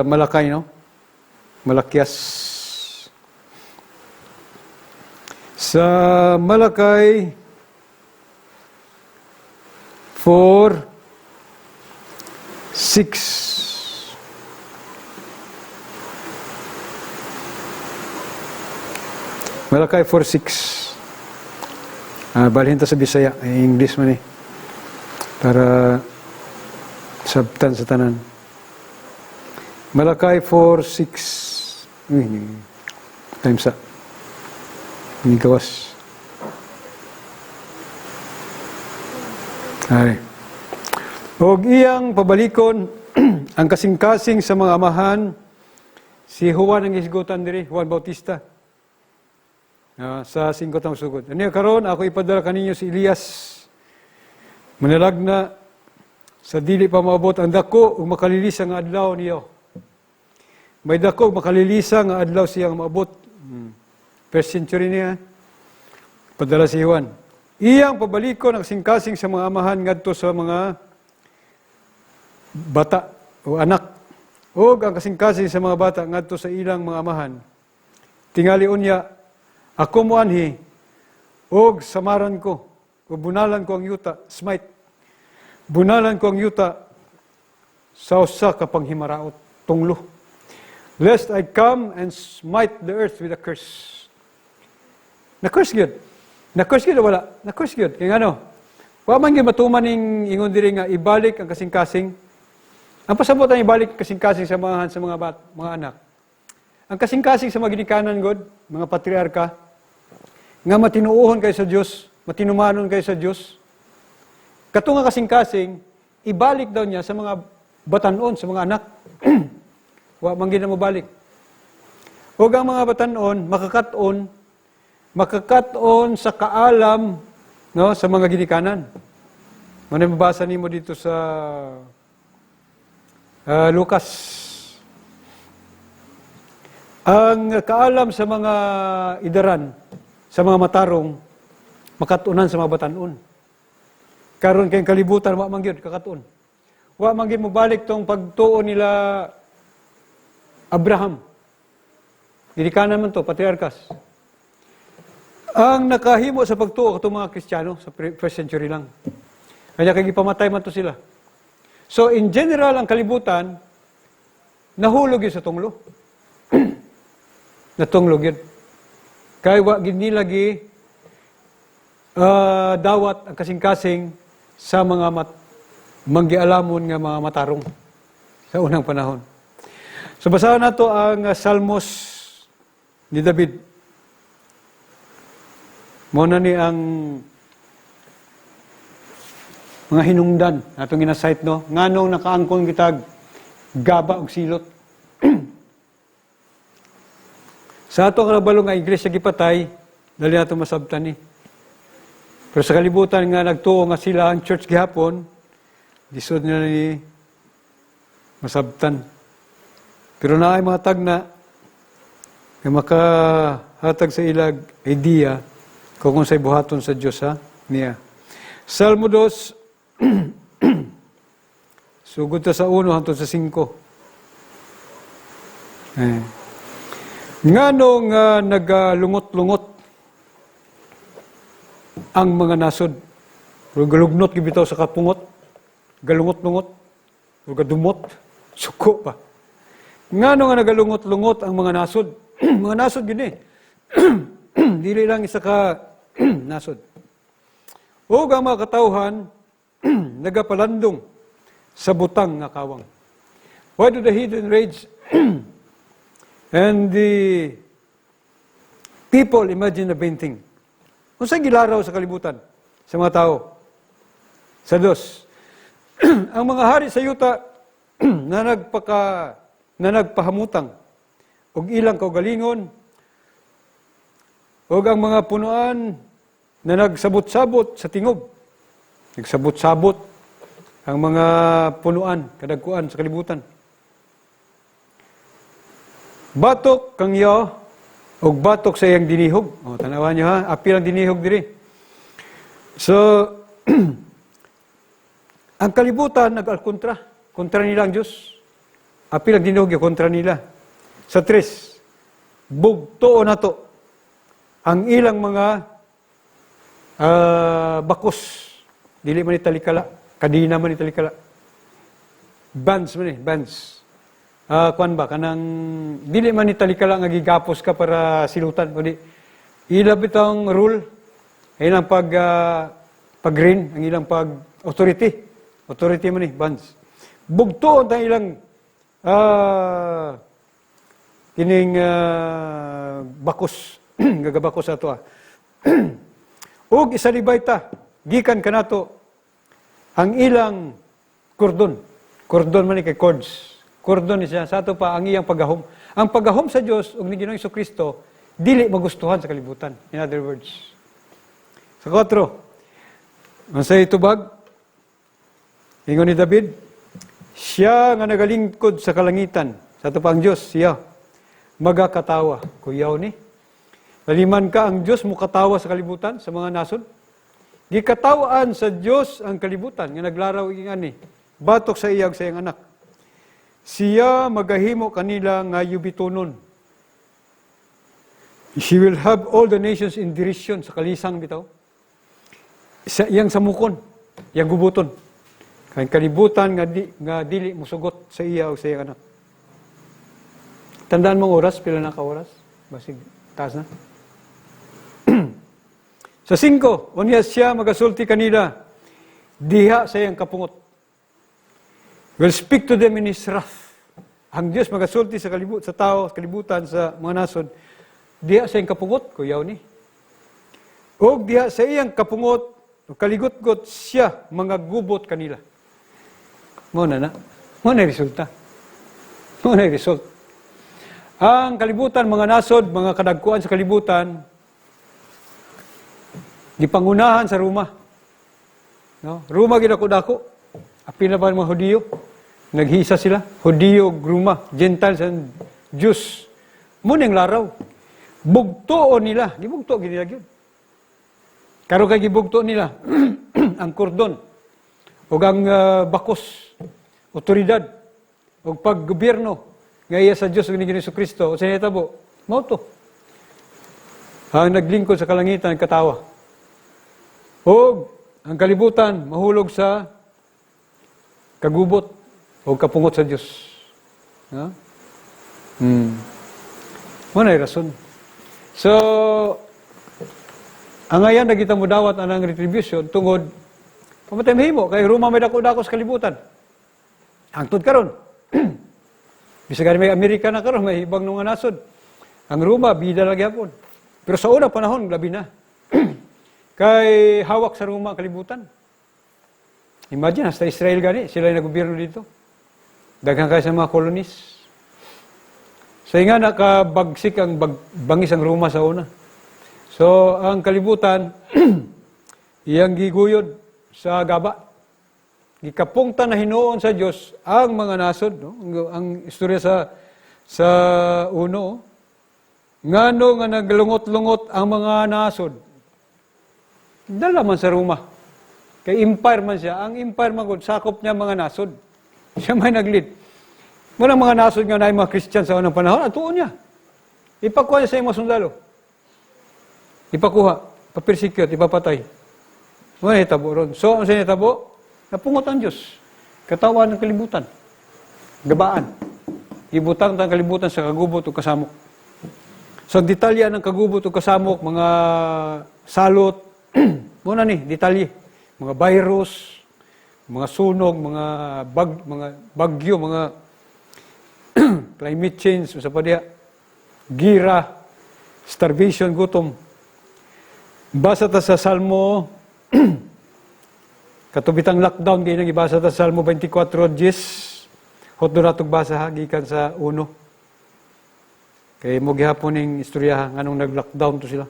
Malakay, no? Malakias. Sa Malakay 4:6. Malakay 4:6. Balhin ta sa Bisaya, ay English man eh. Para sabtan sa tanan. Malakay 4:6. Uy, time sa. Ni gawas. Ay. Og iyang pabalikon ang kasing-kasing sa mga amahan, si Juan ang hisgutan diri, Juan Bautista. Sa 5 taong sugod. Ano karon ako ipadala kaninyo si Elias. Manalagna sa dili pa maabot ang dako ug makalilisa nga adlaw niyo. May dako ug makalilisa nga adlaw siyang maabot. First century niya. Padala si Juan. Iyang pabalikon ang kasing-kasing sa mga amahan ngadto sa mga bata o anak. Og ang kasing-kasing sa mga bata ngadto sa ilang mga amahan. Tingali unya, ako moanhi og samaran ko, o bunalan ko ang yuta, smite. Bunalan ko ang yuta sa usa ka panghimaraot, tunglo. Lest I come and smite the earth with a curse. Na-curse gyud. Na-curse gyud o wala? Na-curse gyud. Kaya ano? Wa man gyud matuman ning ingon diri nga ibalik ang kasing-kasing. Ang pasabot ang ibalik ang kasing-kasing sa mga mga anak. Ang kasing-kasing sa mga ginikanan god, mga patriarka, nga matinuohon kayo sa Dios, matinumanon kayo sa Dios. Kato nga kasing-kasing, ibalik daw niya sa mga batanon, sa mga anak. Wa man gyud na mobalik. Ug ang mga batanon makakat-on sa kaalam, no, sa mga ginikanan. Mao mabasa nimo dito sa Lucas. Ang kaalam sa mga idaran, sa mga matarong, makatunan sa mga batanon. Karon kay kalibutan wa man gyud kakatun. Wa man gyud mobalik tong pagtuo nila Abraham. Ginikanan man to, patriarkas. Ang nakahimo sa pagtuo katong mga Kristiyano sa first century lang. Kaya kay gipamatay man to sila. So in general ang kalibutan nahulog yun sa tunglo. Natunglo gyud. Kay wa gid nila gi dawat ang kasing-kasing sa mga manggialamon nga mga matarong sa unang panahon. So basahan nato ang Salmos ni David. Mao na ni ang mga hinungdan atong gina-cite, no, nganong nakaangkon kitag gaba og silot. Sa ato kabalo nga iglesia gipatay, dali nato masabtan ni. Pero sa kalibutan nga nagtuo nga sila ang church gihapon, lisod nila ni masabtan. Pero naay mga tagna nga makahatag sa ilag idea kung unsay buhaton sa Dios ha niya. Salmo 2, sugod ta sa 1 hangtod sa 5. Eh. Ngano nga nagalungot-lungot ang mga nasod? Pero galugnot gibitaw sa kapungot, galungot-lungot, o gadumot, suko pa. Ngano nga nagalungot-lungot ang mga nasod? Mga nasod gini. Dili lang isa ka nasod. O ang mga katawhan nagapalandong sa butang nga kawang. Why do the heathen rage and the people imagine a vain thing? Unsay gilaraw sa kalibutan sa mga tao? Sa 2, ang mga hari sa yuta na nagpahamutang og ilang kaugalingon ug ang mga punuan na nagsabot-sabot sa tingob. Nagsabot-sabot. Ang mga punuan, kadagkuan sa kalibutan. Batok kang Yah ug batok sa iyang dinihog. O, tanawan niyo ha, apil ang dinihog diri. So, ang kalibutan nag-alkontra. Kontra nila ang Diyos. Apil ang dinihog, kontra nila. Sa tres, bugtoo nato ang ilang mga bakos. Dili man ni talikala, kadina man ni talikala. Bands man ni, bands. Kuan ba kanang dili man ni talikala nga gigapos ka para silutan, kundi ila bitang rule, ilang pag reign, ang ilang pag authority. Authority man ni bands. Bugtuon ta ilang kining bakos, gagabakos ato ah. Ug isalibay ta gikan kanato ang ilang kordon. Kordon man ni kay cords. Kordon ni siya sa ato pa ang iyang paggahom. Ang paggahom sa Dios ug ni Ginoong Kristo dili magustuhan sa kalibutan. In other words. Sa 4, unsay tubag? Ingon ni David, siya nga nagalingkod sa kalangitan, sa ato pa ang Dios, siya magakatawa. Kuyaw ni. Laliman ka ang Dios mukatawa sa kalibutan, sa mga nasod. Gikatawaan sa Dios ang kalibutan nga naglaraw ani batok sa iyag sa iyang anak. Siya magahimo kanila nga yubitonon. She will have all the nations in derision, sa kalisang bitaw. Sa iyang samukon, iyang gubuton. Kay kalibutan nga dili musugot sa iya o sa iyang anak. Tandaan mong oras, pila na ka oras? Basig, taas na. Sa 5, unya siya magasulti kanila diha sa iyang kapungot. Will speak to them in His wrath. Ang Dios magasulti sa tao, sa kalibutan, sa mga nasod, diha sa iyang kapungot, kuyaw ni. Og diha sa iyang kapungot, o kaligutgot siya mga gubot kanila. Mao na na. Mao na resulta. Mao na result. Ang kalibutan, mga nasod, mga kadagkuan sa kalibutan, gipangunahan sa Roma. No? Roma gidako-dako. Apil na ba ang mga Hudiyo? Naghisa sila. Hudiyo, Roma, Gentiles and Jews. Mao nang laraw. Bugtuon nila. Gibugto gid nila gyud. Karon kay gibugto nila ang kordon ug ang bakos, otoridad ug paggobyerno nga iya sa Dios ug ni Jesu Kristo. Unsa nahitabo? Mao to. Ang naglingkod sa kalangitan katawa. Ug ang kalibutan mahulog sa kagubot o kapungot sa Dios. No? Mao na rason. So, ang ayan nagita mo dawat anang retribution tungod pamatay mahimo kay Roma may dako-dako sa kalibutan. Hangtod karon. Bisag gani may Amerika na karon, may ibang mga nasod. Ang Roma bida lagi hapon. Pero sa una panahon labi na. Kay hawak sa Roma ang kalibutan. Imagine, hasta Israel gani, sila yung naggobyerno dito. Daghan kay sa mga colonies. Sa inga nakabagsik ang bangis ang Roma sa una. So, ang kalibutan, iyang giguyod sa gaba. Gikapungtan na hinuon sa Dios ang mga nasod. No? Ang istorya sa uno, oh. Ngano nga naglungot-lungot ang mga nasod? Dala man sa Roma. Kay empire man siya. Ang empire man gud, sakop niya mga nasod. Siya may nag-lead. Walang mga nasod nga na mga Christian sa unang panahon, atuon niya. Ipakuha niya sa iyong mga sundalo. Ipakuha, papersecute, ipapatay. Wala hitabo ron. So, ang sa hitabo, napungot ang Diyos. Katawan ng kalibutan. Gabaan. Ibutang ang kalibutan sa kagubot o kasamok. So, ang detalye ng kagubot o kasamok, mga salot, mao na ni, detalye. Mga virus, mga sunog, mga bagyo, mga climate change, usa pa diha, gira, starvation, gutom. Basa ta sa Salmo, kato bitang lockdown, kaya nang ibasa ta sa Salmo 24:10. Hotdo natog basa ha, gikan sa uno. Kay mo gihapon ning istorya ha, nganong nag-lockdown to sila.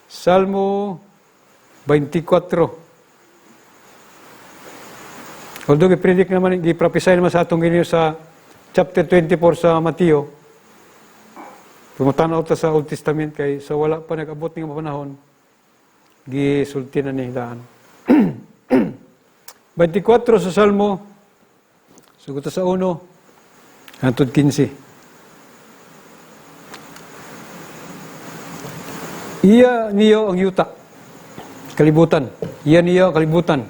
Salmo 24. Although gi-predict naman, gi-prophesy naman sa atong Ginoo sa chapter 24 sa Mateo. Pumutanaw ta sa Old Testament kay sa wala pa nag-abot ng panahon, gisulti na ni daan. 24 sa Salmo, sugot sa 1, hantod 15. Iya niyo ang yuta, kalibutan. Iya niyo ang kalibutan.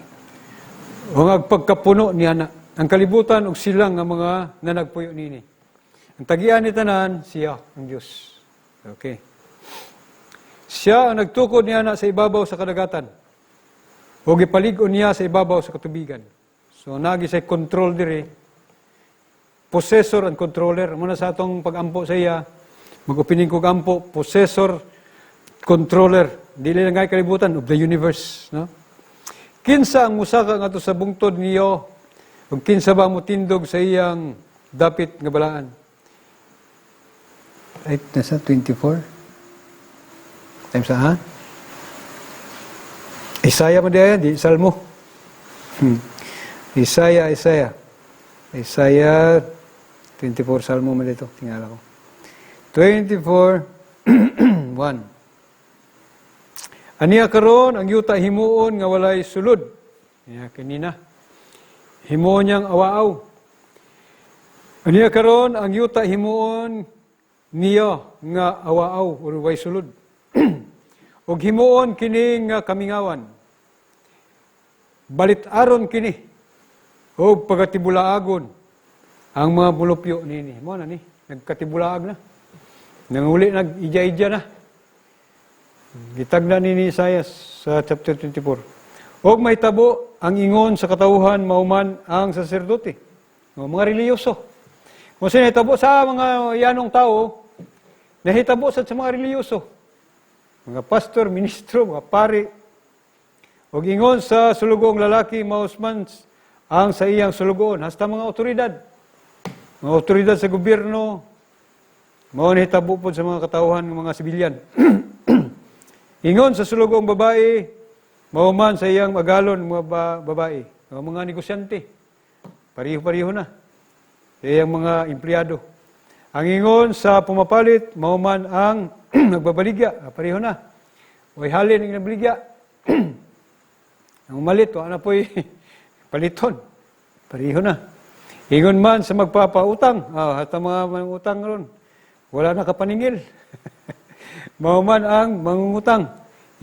O ang pagkapuno niya na. Ang kalibutan og silang nga mga nanagpuyo nini. Ang tagian ni tanan, siya ang Diyos. Okay. Siya ang nagtukod niya na sa ibabaw sa kadagatan. O gipalig-on niya sa ibabaw sa katubigan. So nagi sa control diri. Possessor and controller. Muna sa atong pag-ampo sa iya, mag-opening kog ampo, possessor, controller. Dili lang ngay kalibutan of the universe. No? Kinsa ang musaka ngadto sa bungtod niyo, ug kinsa ba ang mutindog sa iyang dapit nga balaan? Ay, nasa 24? Times ha? Isaiah man diay, di Salmo. Isaiah, Isaiah. Isaiah 24, Salmo man dito. Tingala ko. 24, 1. Aniya karon ang yuta himuon nga walay sulod. Niya kanina. Himuon niyang awaaw. Aniya karon ang yuta himuon niya nga awaaw or way sulod. Ug himuon kini nga kamingawan. Balit-aron kini ug pagkatibulaagon ang mga mulupyo nini. Mo na ni, nagkatibulaag na. Nanguli nag ija-ija na. Gitagna ni Isaias sa chapter 24. Og mahitabo ang ingon sa katawhan mauman ang saserdote. O, mga relihiyoso. Kung sino nahitabo sa mga yanong tao, nahitabo sa mga relihiyoso. Mga pastor, ministro, mga pari. Og ingon sa sulugong lalaki, mausman ang sa iyang sulugoon, hasta mga otoridad. Mga otoridad sa gobyerno, mao nahitabo po sa mga katawhan ng mga sibilyan. Ingon sa sulugong babae, mauman sa iyang agalon mga babae, mga negosyante. Pareho-pareho na. Sa iyang mga empleyado. Ang ingon sa pumapalit, mauman ang nagbabaligya. Ah, pareho na. Way halin ang nabaligya. Ang umalit, wala na po'y paliton. Pareho na. Ingon man sa magpapautang, ah, at ang mga utang ron, wala na kapaningil. Mauman ang mangungutang.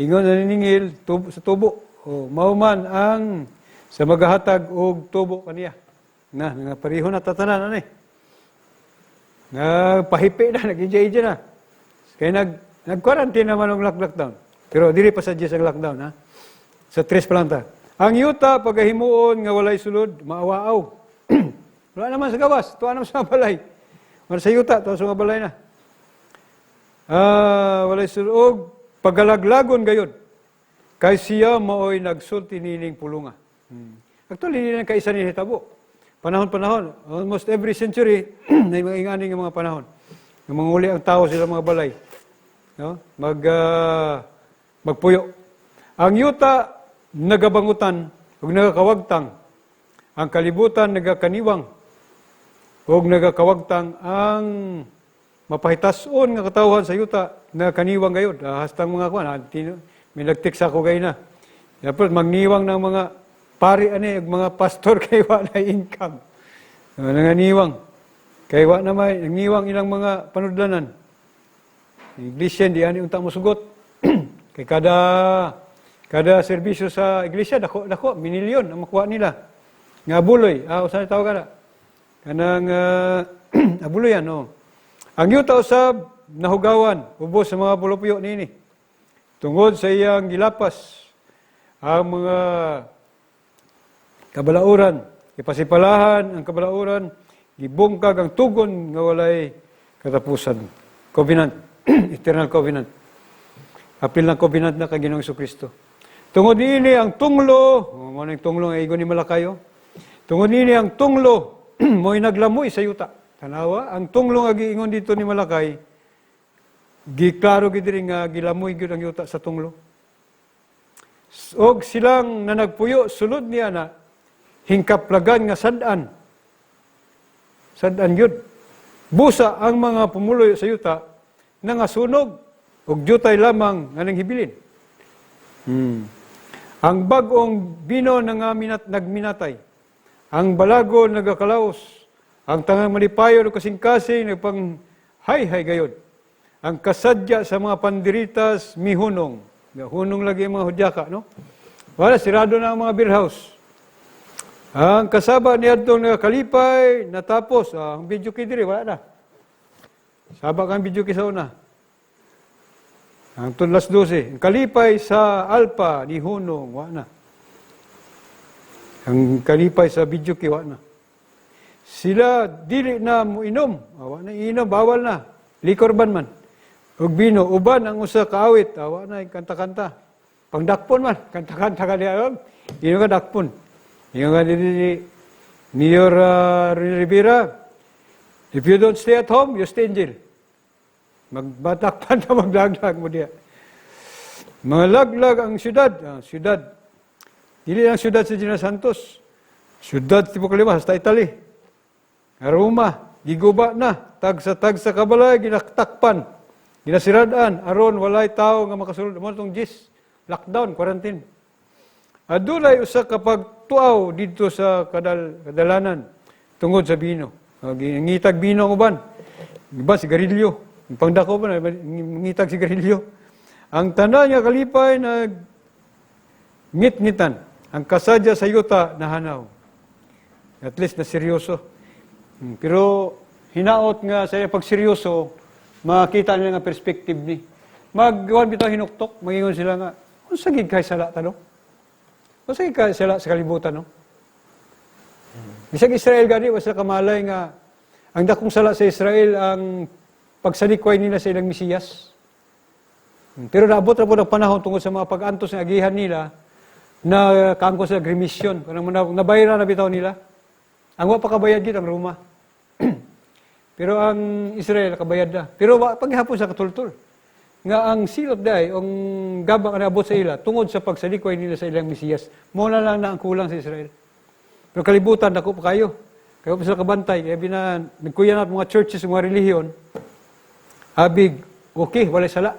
Ingon sa niningil tubo, sa tubo. O, mauman ang sa magahatag og tubo kaniya. Na, nga pareho na tatanan ani. Nagpahipi na, nag-ija-ija na. Kaya nag-quarantine naman ang lockdown. Pero dili pa sa Diyos ang lockdown, ha? Sa tres pa lang ta. Ang yuta, pagahimuon nga walay sulod, maawaaw. Wala naman sa gawas, tuwa naman sa balay. Wala sa yuta, tuwa sa mga balay na. Ah, walay sulod. Og pagalaglagon gayod. Kay siya maoy nagsulti nining pulunga. Actually, hindi na kaisa ni hitabo. Panahon-panahon, almost every century, na mga ingani nga mga panahon. Nga manguli ang tao sila mga balay. No? Magpuyo. Ang yuta nagabangutan ug nagakawagtang. Ang kalibutan nagakaniwang ug nagakawagtang ang mapahitason nga katawhan sa yuta nagakaniwang gayud. Ah, hastang mga kuan, ah, may nagtext ako gay na. Dapat magniwang ng mga pari ani ug mga pastor kay wa na income. Nanganiwang. Kay wa na may nagniwang ilang mga panudlanan. Iglesia di ani unta mosugot. Kay kada kada serbisyo sa iglesia dako dako minilyon ang makuha nila. Nga abuloy, ah, usa tawag kana? Kanang abuloy ano. Ang yuta usab nahugawan ubos sa mga pulupyo niini. Tungod sa iyang gilapas ang mga kabalauran, ipasipalahan ang kabalauran, gibungkag ang tugon nga walay katapusan. Covenant, eternal covenant. Apil ng covenant na kay Ginoong Kristo. Tungod niini ang tunglo, oh, mo ning tunglo nga igo ni Malakayo. Tungod niini ang tunglo mo'y naglamoy sa yuta. Tanawa, ang tunglo nga giingon dito ni Malakay, giklaro gid diri nga gilamoy gyud ang yuta sa tunglo. Og silang nanagpuyo sulod niya na Hingkaplagan nga sad-an. Sad-an gyud. Busa ang mga pumuloy sa yuta nangasunog ug jutay lamang nga nanghibilin. Ang bag-ong bino nga nagminatay. Ang balago nagakalaos. Ang tanang malipayon ug kasing-kasing nagpang hay-hay gayod. Ang kasadya sa mga pandiritas mihunong. Hunong lagi ang mga hudyaka, no? Wala, sirado na ang mga beer house. Ang kasaba niadtong nagakalipay, natapos. Ang videoke diri, wala na. Saba kang videoke sa una. Ang alas 12. Ang kalipay sa Alpha, ni Hunong, wala na. Ang kalipay sa videoke, wala na. Sila, dili na mo inom. Wa na inom, bawal na. Liquor ban man. Ug bino, uban ang usa ka awit. Wa na, kanta-kanta. Pangdakpon man, kanta-kanta ka diya. Ino ka dakpon. Ingon ka ni Mayor Rivera, "If you don't stay at home, you stay in jail." Magbatakpan na maglaglag mo diya. Mga laglag ang syudad. Syudad. Dili ang syudad sa General Santos. Syudad tipo kalima, hasta Italy. Roma, giguba na. Tagsa-tagsa kabalay, ginaktakpan. Ginasiradaan, aron walay tao nga makasulod. Mo itong gis. Lockdown, quarantine. Adunay usa ka pagtuaw didto sa kadalanan tungod sa bino. Ngitag bino ang uban. Iba sigarilyo. Ang pangdako pa na ngitag sigarilyo. Ang tanan nga kalipay nag ngit-ngitan. Ang kasadya sa yuta nahanaw. At least na seryoso. Pero hinaot nga sa pagseryoso, makita nila nga perspective ni. Magwan bitaw hinuktok, mangingon sila nga, "Unsa gid kay sala ta, no? Unsa gid kay sala sa kalibutan, no?" Bisag Israel gani, wa sila kamalay nga ang dakong sala sa Israel ang pagsalikway nila sa ilang Mesiyas. Pero naabot ra pud ang panahon tungod sa mga pag-antos nga agihan nila na kaangko sa remission. Kanang nabayra na bitaw nila. Ang wa pa kabayad gid ang Roma. Pero ang Israel kabayad na. Pero wa paghapon sa katultol. Nga ang silot day, ang gaba nga naabot sa ila tungod sa pagsalikway nila sa ilang Mesiyas. Mo na lang na ang kulang sa Israel. Pero kalibutan, dako pa kayo. Kayo pa sila kabantay. Kaya bina, nagkuya na mga churches, mga relihiyon, abig, okay, walay sala.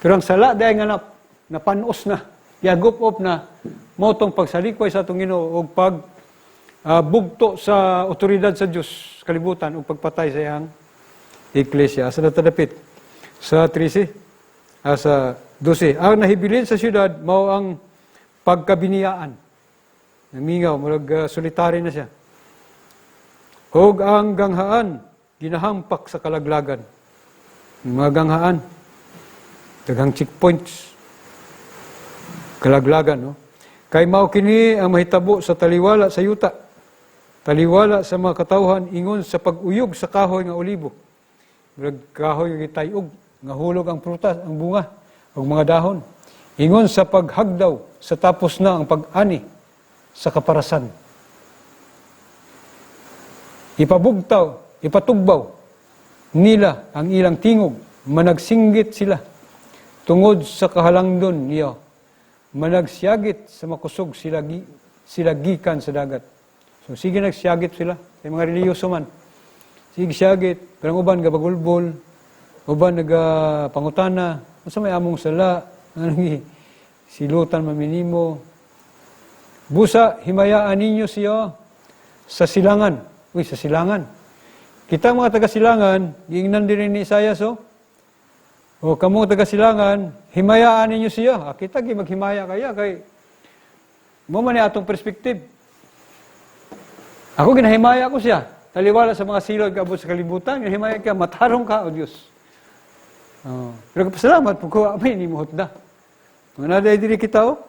Pero ang sala dahil nga napanos na, yagup op na, mao tong pagsalikway sa atong Ginoo ug pag bugto sa otoridad sa Dios kalibutan ug pagpatay sa iyang iglesia. Asa na tadapit? Sa 13, sa 12. Ang nahibilin sa syudad mao ang pagkabiniyaan. Namingaw, murag solitary na siya. Ug ang ganghaan, ginahampak sa kalaglagan. Mga ganghaan, daghang checkpoints. Kalaglagan, no? Kay mao kini ang mahitabo sa taliwala sa yuta. Taliwala sa mga katawhan ingon sa pag-uyog sa kahoy nga olibo. Murag kahoy nga gitayog, nga hulog ang prutas, ang bunga, ug mga dahon. Ingon sa paghagdaw sa tapos na ang pag-ani sa kaparasan. Ipabugtaw, ipatugbaw nila ang ilang tingog, managsinggit sila tungod sa kahalangdon niya. Managsiyagit sa makusog sila, sila gikan sa dagat. So sige nagsiyagit sila, kay mga relihiyoso man. Sige siyagit, pero ang uban gabagulbol, uban nagapangutana, unsa may among sala, anong silutan maminimo. Busa himayaan ninyo siya sa silangan. Uy, sa silangan. Kita mga taga-silangan, giingnan din ni Isaias, oh. O kamo taga-silangan, himayaan ninyo siya. Kita gi maghimaya kaya kay mo man ni atong perspektive. Ako ginahimaya ko siya. Taliwala sa mga silot kaabot sa kalibutan, ginahimaya ka, matarong ka, o Diyos. Oh. Pero pasalamat po ko, amay ni da. Mga naday diri kita, oh.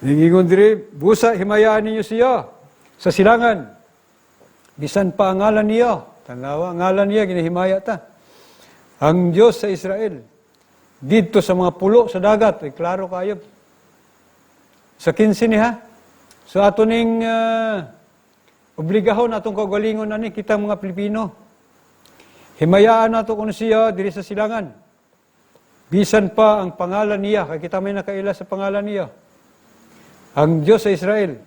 Ningingon diri, "Busa himayaan ninyo siya sa silangan. Bisan pa ang ngalan niya." Tanawa, ang ngalan niya, ginahimaya ta. Ang Diyos sa Israel. Dito sa mga pulo sa dagat, ay klaro kayo. Sa 15 ni ha. So ato ning obligahon atong kaugalingon ani kita mga Pilipino. Himayaan nato kuno siya diri sa silangan. Bisan pa ang pangalan niya, kay kita may nakaila sa pangalan niya. Ang Diyos sa Israel.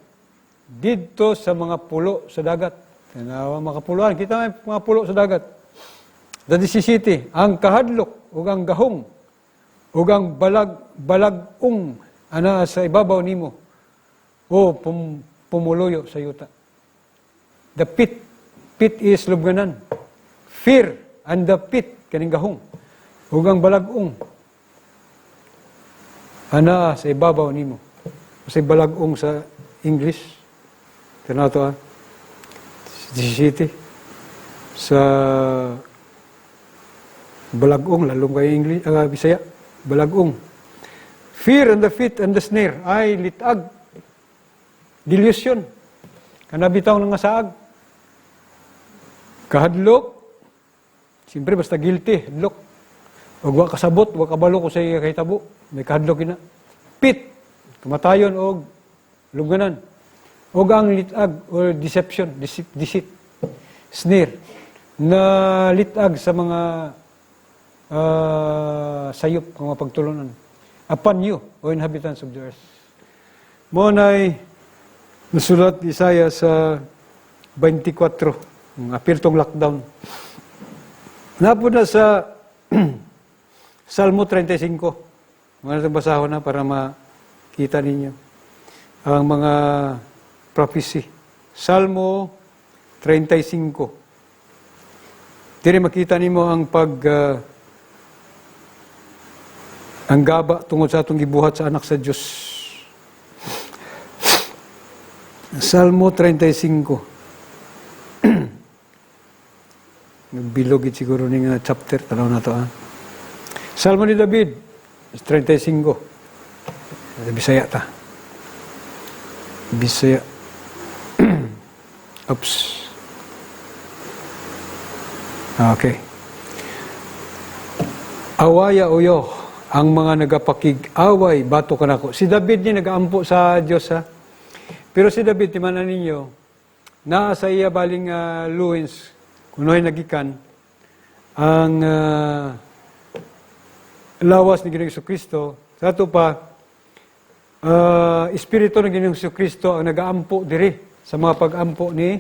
didto sa mga pulo sa dagat. Tanawa, mga puluan, kita may mga pulo sa dagat. The 17, ang kahadlok ug ang gahong ug ang balag-ong anaa sa ibabaw nimo, o pumuluyo sa yuta. The pit, pit is lubnganan. Fear and the pit, kaning gahong ug ang balag-ong anaa sa ibabaw nimo. Kasi balag-ong sa English. Tanaw to ah. 17. Sa balag-ong, lalong kay English, Bisaya. Balag-ong. Fear and the pit and the snare ay litag. Delusion. Kana bitaw nga saag. Kahadlok. Siyempre, basta guilty, hadlok. Ug wa kasabot, wa kabalo kung unsay kahitabo. May kahadlok ina. Pit, kamatayon og lubnganan. Og ang litag or deception, deceit, deceit, snare, na litag sa mga sayop, mga pagtulunan. Upon you, O inhabitants of the earth. Mao nay nasulat Isaiah sa 24, ang apil tong lockdown. Naa pod na sa Salmo 35. Mga itong basahon na para makita ninyo ang mga prophecy. Salmo 35. Diri makita nimo ang gaba tungod sa atong gibuhat sa anak sa Dios. Salmo 35. Nagbilog gid siguro ni nga chapter. Tanaw na to ah. Salmo ni David, 35. Bisaya ta. Bisaya. Oops. Okay. Awaya uyo ang mga nagapakig-away batok kanako. Si David ni nagaampo sa Dios ha. Pero si David, timanan ninyo, naa sa iya baling loins, kuno'y nagikan, ang lawas ni Ginoong Kristo, sa ato pa, espiritu ng Ginoong Kristo ang nagaampo diri sa mga pag-ampo ni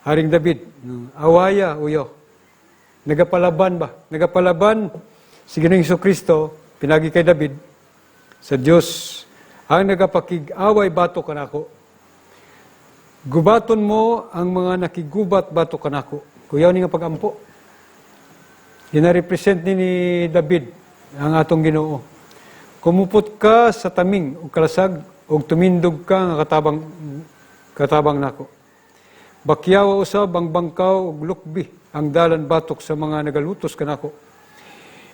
Haring David. Awaya uyo. Nagapalaban ba? Nagapalaban si Ginoong Kristo, pinagi kay David, sa Dios ang nagapakig-away batok kanako. Gubaton mo ang mga nakigubat batok kanako. Kuyaw ni nga pag-ampo. Gina-represent ni David ang atong Ginoo. Kumupot ka sa taming ug kalasag ug tumindog ka nga katabang nako. Bakyawa usab ang bangkaw ug lukbi ang dalan batok sa mga nagalutos kanako.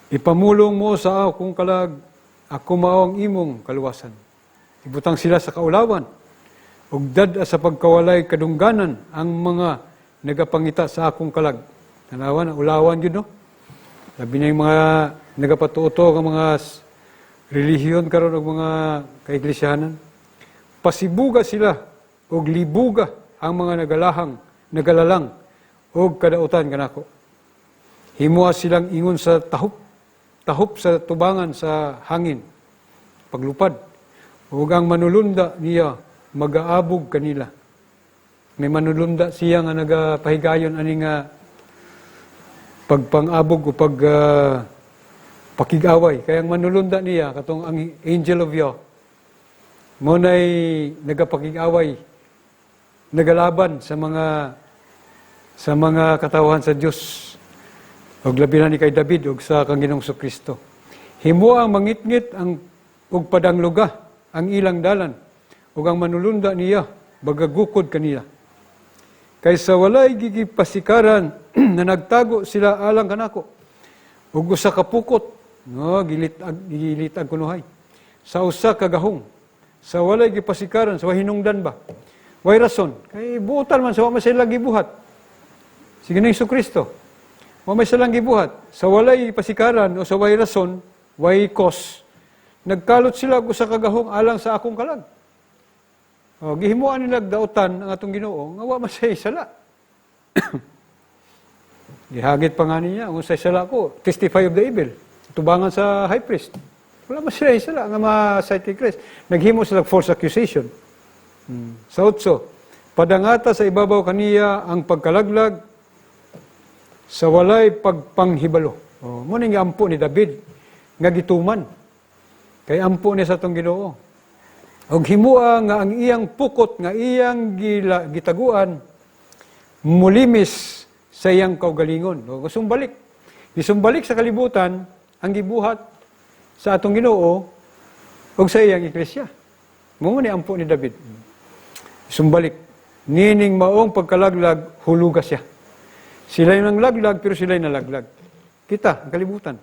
Ipamulong mo sa akong kalag, ako mao ang imong kaluwasan. Ibutang sila sa kaulawan ug dad sa pagkawalay kadungganan ang mga nagapangita sa akong kalag. Tanawa na ulawan gyud, no. Labi na yung mga nagapatuoto ang mga relihiyon karon og mga kaiglisyahanan. Pasibuga sila og libuga ang mga nagalalang og kadautan kanako. Himoa silang ingon sa tahop, tahop sa tubangan sa hangin, paglupad. Ug ang manulunda niya magaabog kanila. May manulunda siya nga nagapahigayon ani nga pagpang-abog o pakig-away. Kaya ang manulunda niya, katong ang angel of Yah, mao nay nagapakig-away, nagalaban sa mga katawhan sa Dios. Og labi na ni kay David ug sa kang Ginoong Kristo. Himo ang mangitngit ang ug padangluga ang ilang dalan ug ang manulunda niya bagagukod kanila. Kay sa walay gigipasikaran na nagtago sila alang kanako. Ug usa ka pukot, no, gilitag kunuhay. Sa usa ka gahong, sa walay gipasikaran, sa hinungdan ba? Way rason, kay buotan man sa wa man sila gibuhat. Si Ginoong Kristo. Wa may silang gibuhat. Sa walay pasikaran o sa way rason, way cause, nagkalot sila og usa ka gahong alang sa akong kalag. O, gihimuan nila dautan ang atong Ginoo nga wa man siya sala. Gihagit pa nga niya, kung sa sala ko, testify of the evil. Tubangan sa high priest. Wala man sila sala nga ma-cite kay Christ. Naghimo sila false accusation. Sa 8, padangata sa ibabaw kaniya ang pagkalaglag sa walay pagpanghibalo. Oh, mao ning ampo ni David nga gituman. Kay ampo niya sa atong Ginoo. Og himua nga ang iyang pukot nga iyang gitaguan mulimis sa iyang kaugalingon. O, sumbalik. Gisumbalik sa kalibutan ang gibuhat sa atong Ginoo ug sa iyang iglesia. Mao ni ampo ni David. Sumbalik. Nining maong pagkalaglag, huluga siya. Sila'y nanglaglag, pero sila'y nalaglag. Kita, ang kalibutan.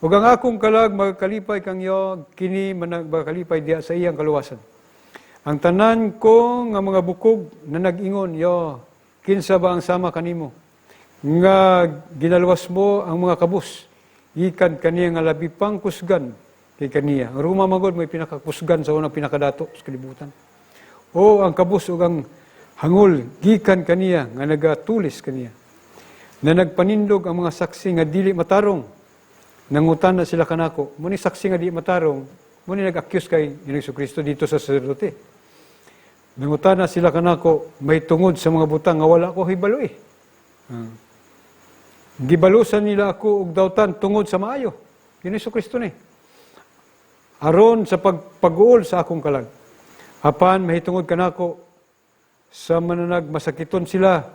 Ug ang akong kalag magkalipay kang iyo, kini magkalipay diha sa iyang kaluwasan. Ang tanan ko nga mga bukog na nag-ingon, "Yo, kinsa ba ang sama kanimo? Nga ginaluwas mo ang mga kabus, gikan kaniya nga labi pang kusgan kay kaniya." Ang Roma magod may pinakakusgan sa unang pinakadato sa kalibutan. O ang kabus ug ang hangol gikan kaniya nga nagatulis kaniya. Na nagpanindog ang mga saksi nga dili matarong. Nangutana sila kanako. Mao ni saksi nga dili matarong, mao ni nag-accuse kay Ginoong Kristo dito sa saserdote. Nangutana sila kanako may tungod sa mga butang nga wala ko hibalo eh. Gibalusan nila ako og dautan tungod sa maayo. Ginoong Kristo ni. Aron sa pagpag-uol sa akong kalag. Apan mahitungod kanako sa mananag masakiton sila,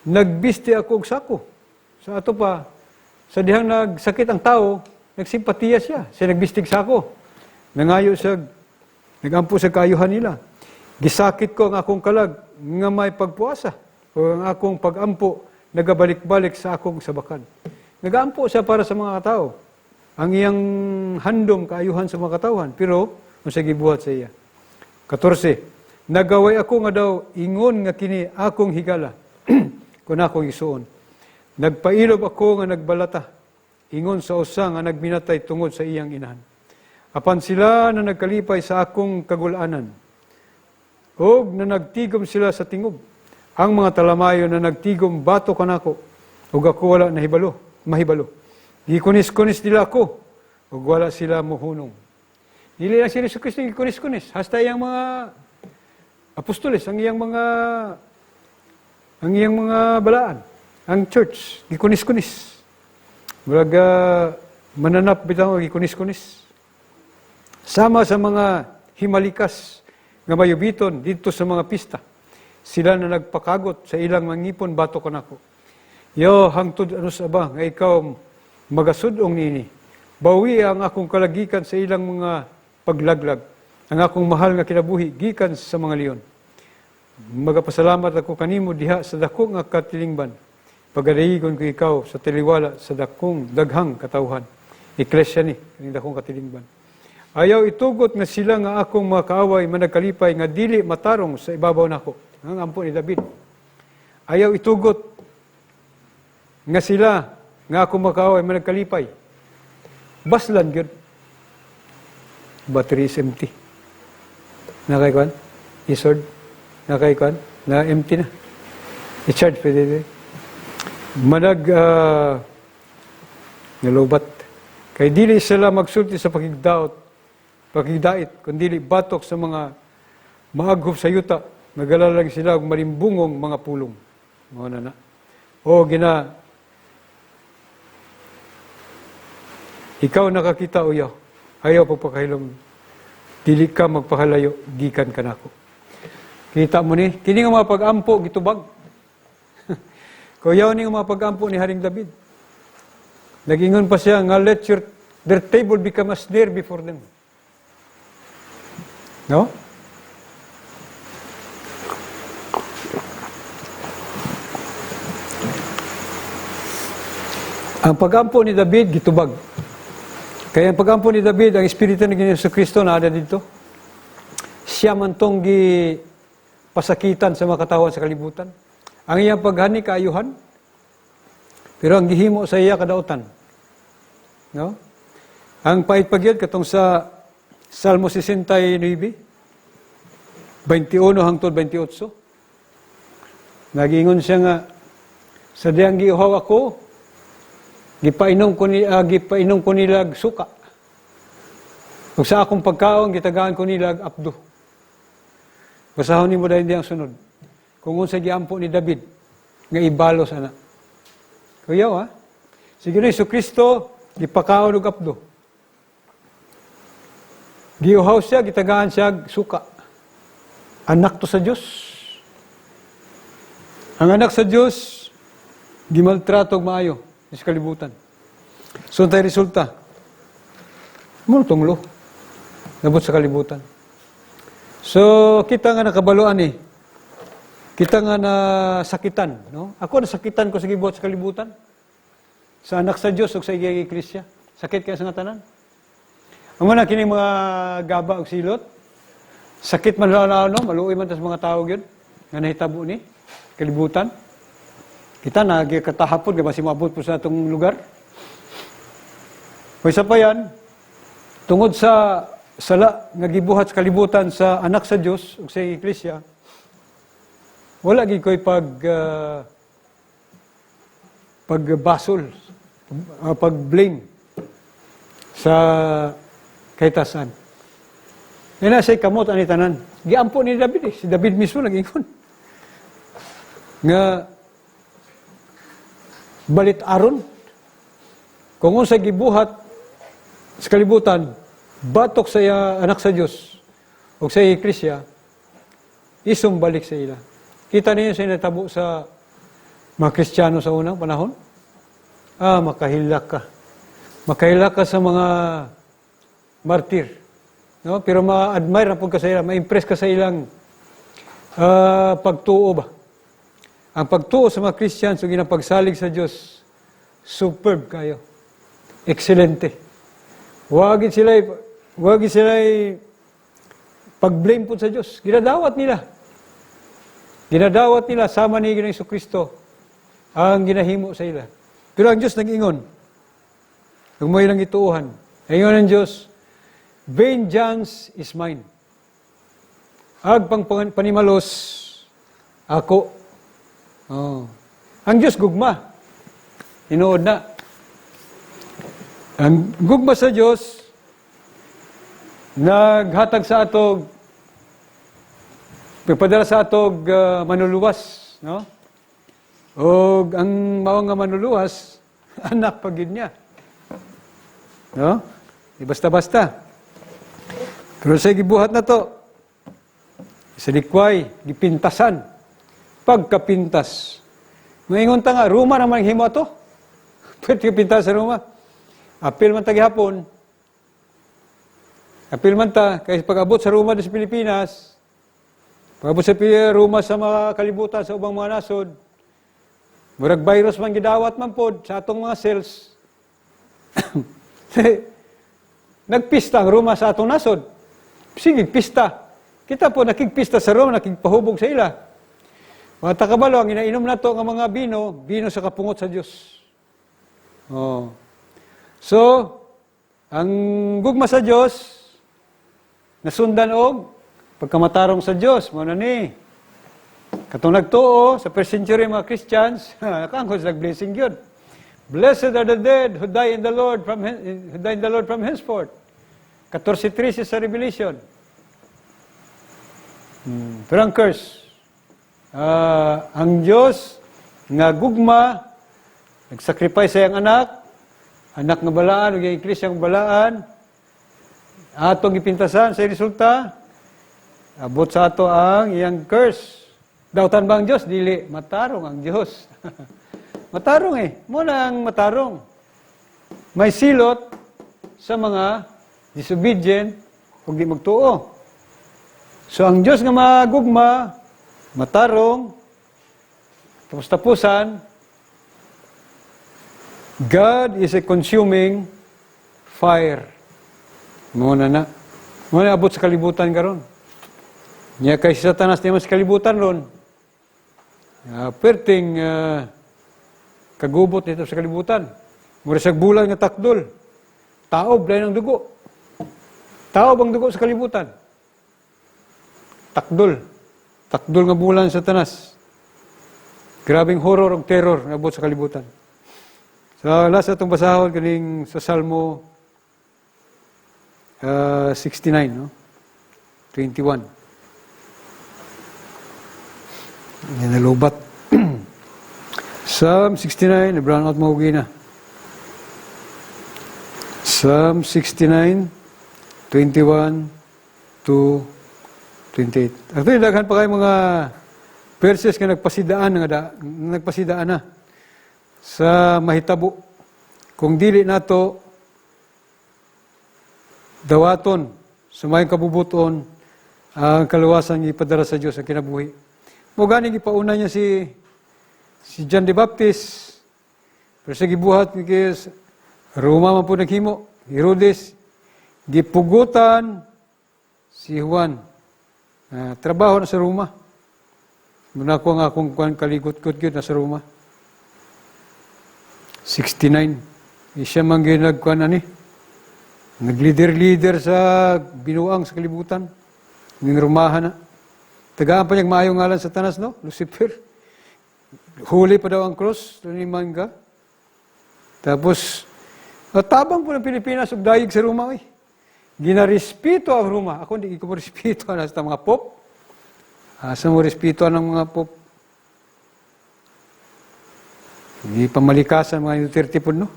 nagbisti ako og sako. Sa ato pa, sa dihang nagsakit ang tao, nagsimpatiya siya. Siya nagbistig sako. Nangayo siya, nagampo sa kaayuhan nila. Gisakit ko ang akong kalag nga may pagpuasa o ang akong pagampo nagabalik-balik sa akong sabakan. Nagaampo siya para sa mga tao. Ang iyang handom kaayuhan sa mga katawhan, pero unsa gibuhat sa iya? 14. Nagaway ako nga daw ingon nga kini akong higala kun akong isuon. Nagpailob ako nga nagbalata ingon sa usa nga nagminatay tungod sa iyang inahan. Apan sila na nagkalipay sa akong kagulanan og na nagtigom sila sa tingob. Ang mga talamayo na nagtigom bato kanako ug ako wala nahibalo, mahibalo. Gikunis-kunis nila ako ug wala sila mohunong. Dili lang si Jesu Kristo gikunis-kunis, hasta iyang mga apostoles, ang iyang mga balaan, ang church, gikunis-kunis. Murag mananap bitaw gikunis-kunis. Sama sa mga himalikas nga mayubiton didto sa mga pista. Sila na nagpakagot sa ilang mangipon batok kanako. Yo, hangtod anus-a ba nga ikaw magasud-ong nini? Bawi ang akong kalag gikan sa ilang mga paglaglag. Ang akong mahal nga kinabuhi gikan sa mga leon. Magapasalamat ako kanimo diha sa dako nga katilingban. Pagadayigon ko ikaw sa taliwala sa dakong daghang katawhan. Eklesia ni kaning dakong katilingban. Ayaw itugot nga sila nga akong mga kaaway managkalipay nga dili matarong sa ibabaw nako. Ang ampo ni David. Ayaw itugot nga sila nga akong mga kaaway managkalipay. Baslan gyud. Battery is empty. Nakay kwan? I-sword? Nakay kwan? Na empty na. I-charge pwede di. Manag nalubat. Kay dili sila magsulti sa pakigdaot, pakigdait, kundi batok sa mga maaghop sa yuta, nagalalang sila og malimbungong mga pulong. Mao na na. O gina, ikaw nakakita uyaw, ayaw pagpakahilom, dili ka magpakalayo, gikan kanako. Kita mo ni, kini nga mga pag-ampo, gitubag. Kuyaw ni nga mga pag-ampo ni Haring David. Nagingon pa siya nga let their table become a snare before them. No? Ang pag-ampo ni David, gitubag. Kaya ang pag-ampo ni David, ang Espiritu ni Jesu Kristo naa dito. Siya man tong gi pasakitan sa mga katawan sa kalibutan. Ang iyang paghani kaayuhan, pero ang gihimo sa iya kadautan. No? Ang pait pagyud katong sa Salmo 69, 21 hangtod 28. Nagingon siya nga, sa diyang giuhaw ako, gipainom ko nilag suka. Ug sa akong pagkaon, gitagaan ko nilag apdo. Basahon nimo dahil ang sunod. Kung unsa giampo ni David nga ibalos ana. Kuyaw ha. Sige na, Kristo gipakaon og apdo. Giuhaw siya, gitagaan siya og suka. Anak to sa Diyos. Ang anak sa Diyos, gimaltrato og maayo sa kalibutan. So, tayo resulta. Mo tunglo. Nabot sa kalibutan. So, kita nga nakabaluan eh. Kita nga nasakitan. No? Ako, nasakitan ko sa gibuhat sa kalibutan. Sa anak sa Diyos o sa iyang iglesia. Sakit kaya sa nga tanan. Ang mga kini mga gaba og silot, sakit man lang ano, maluoy man tas mga tao gyud nga nahitabo ni kalibutan. Kita na katahapon kay basi moabot po sa atong lugar. May isa pa yan, tungod sa sala nga gibuhat sa kalibutan sa anak sa Dios ug sa iglesia, wala gid ko'y pagbasol, pag-blame sa kahitasan. Yan na siya'y kamot ani tanan. Giampo ni David eh. Si David mismo nag-ingon nga balit aron kung unsa gibuhat sa kalibutan batok sa iya anak sa Dios ug sa iglesia, isumbalik sa ila. Kita niyo sa natabo sa mga Kristiyano sa unang panahon. Ah, makahilak ka. Makahilak ka sa mga martir. No? Pero ma-admire na pud ka sa ila, ma-impress ka sa ilang pagtuo ba. Ang pagtuo sa mga Christians ug ilang pagsalig sa Dios, superb kayo. Excelente. Wag sila pag-blame po sa Diyos. Ginadawat nila. Ginadawat nila sama ni Ginoong Kristo ang ginahimo sa ila. Pero ang Diyos nag-ingon, kung mo ilang ituuhan, ingon ng Diyos, "Vengeance is mine. Ag pang panimalos, ako." Oh. Ang Diyos gugma. Tinuod na. Ang gugma sa Diyos, naghatag sa atog, pagpadala sa atog manuluwas, no? O ang mao nga manuluwas, anak pa gyud niya. No? Di basta-basta. Pero sa gibuhat na to, sa likway, gipintasan. Pagkapintas. Maingon ta nga, Roma naman himo ato. Pwede ka pintas sa Roma. Apil man ta gihapon. Apil man ta, kay pag-abot sa Roma sa Pilipinas, pag-abot sa Roma sa mga kalibutan sa ubang mga nasod, murag virus man gidawat man pod sa atong mga cells. Nagpista ang Roma sa atong nasod. Sige, pista. Kita po, nakigpista sa Roma, nakigpahubog sa ila. Mga takabalo, ang inainom na to nga mga bino, bino sa kapungot sa Diyos. Oh. So, ang gugma sa Diyos, nasundan og pagkamatarong sa Diyos, mo na ni. Katong nagtuo sa first century mga Christians, nakaangkon sila blessing yun. "Blessed are the dead who die in the Lord from henceforth." 14.13 sa Revelation. Pero ang curse, ang Diyos nga gugma, nagsacrifice sa iyang anak, anak nga balaan, ug iyang iglesia nga balaan, atong gipintasan sa resulta, abot sa ato ang iyang curse. Dautan ba ang Diyos? Dili. Matarong ang Diyos. Matarong eh. Mo na ang matarong. May silot sa mga disobedient ug di magtuo. So ang Diyos nga magugma, matarong, tapos-tapusan, God is a consuming fire. Muna na. Muna abot sa kalibutan karon. Nya kay si Satanas niya sa kalibutan ron. Perting kagubot nito sa kalibutan. Mura sa bulan nga takdol. Taob lain ang dugo. Taob ang dugo sa kalibutan. Takdol. Takdol nga bulan sa Satanas. Grabing horror ug terror nga abot sa kalibutan. Sa last atong basahon kaning sa Salmo 69, no? 21. Nalobat. Psalm 69, brown out mo na. Psalm 69, 21 to 28. Actually, daghan pa kayo mga verses nga nagpasidaan nga da, nagpasidaan na sa mahitabo kung dili nato dawaton sa may kabubuton ang kaluwasan nga ipadala sa Dios, ang kinabuhi. Mo gani gipauna niya si John the Baptist. Pero sa gibuhat ni kay Roma man po naghimo, Herodes gipugutan si Juan. Trabaho na sa Roma. Muna ko nga akong kuan kaligot-gut gyud na sa Roma. 69. Siya man gyud nagkuan ani. Nag-leader-leader sa binuang sa kalibutan. Ning Romahan na. Tagaan pa niya maayong ngalan sa tanas, no? Lucifer. Huli pa daw ang cross, ni mangga. Tapos, tabang po ng Pilipinas ug dayig sa Roma, oy. Ginarespeto ang Roma. Ako hindi ko mo respeto ana sa mga pop. Asa mo respeto ang mga pop? Hindi pamalikasan mga Duterte po, no?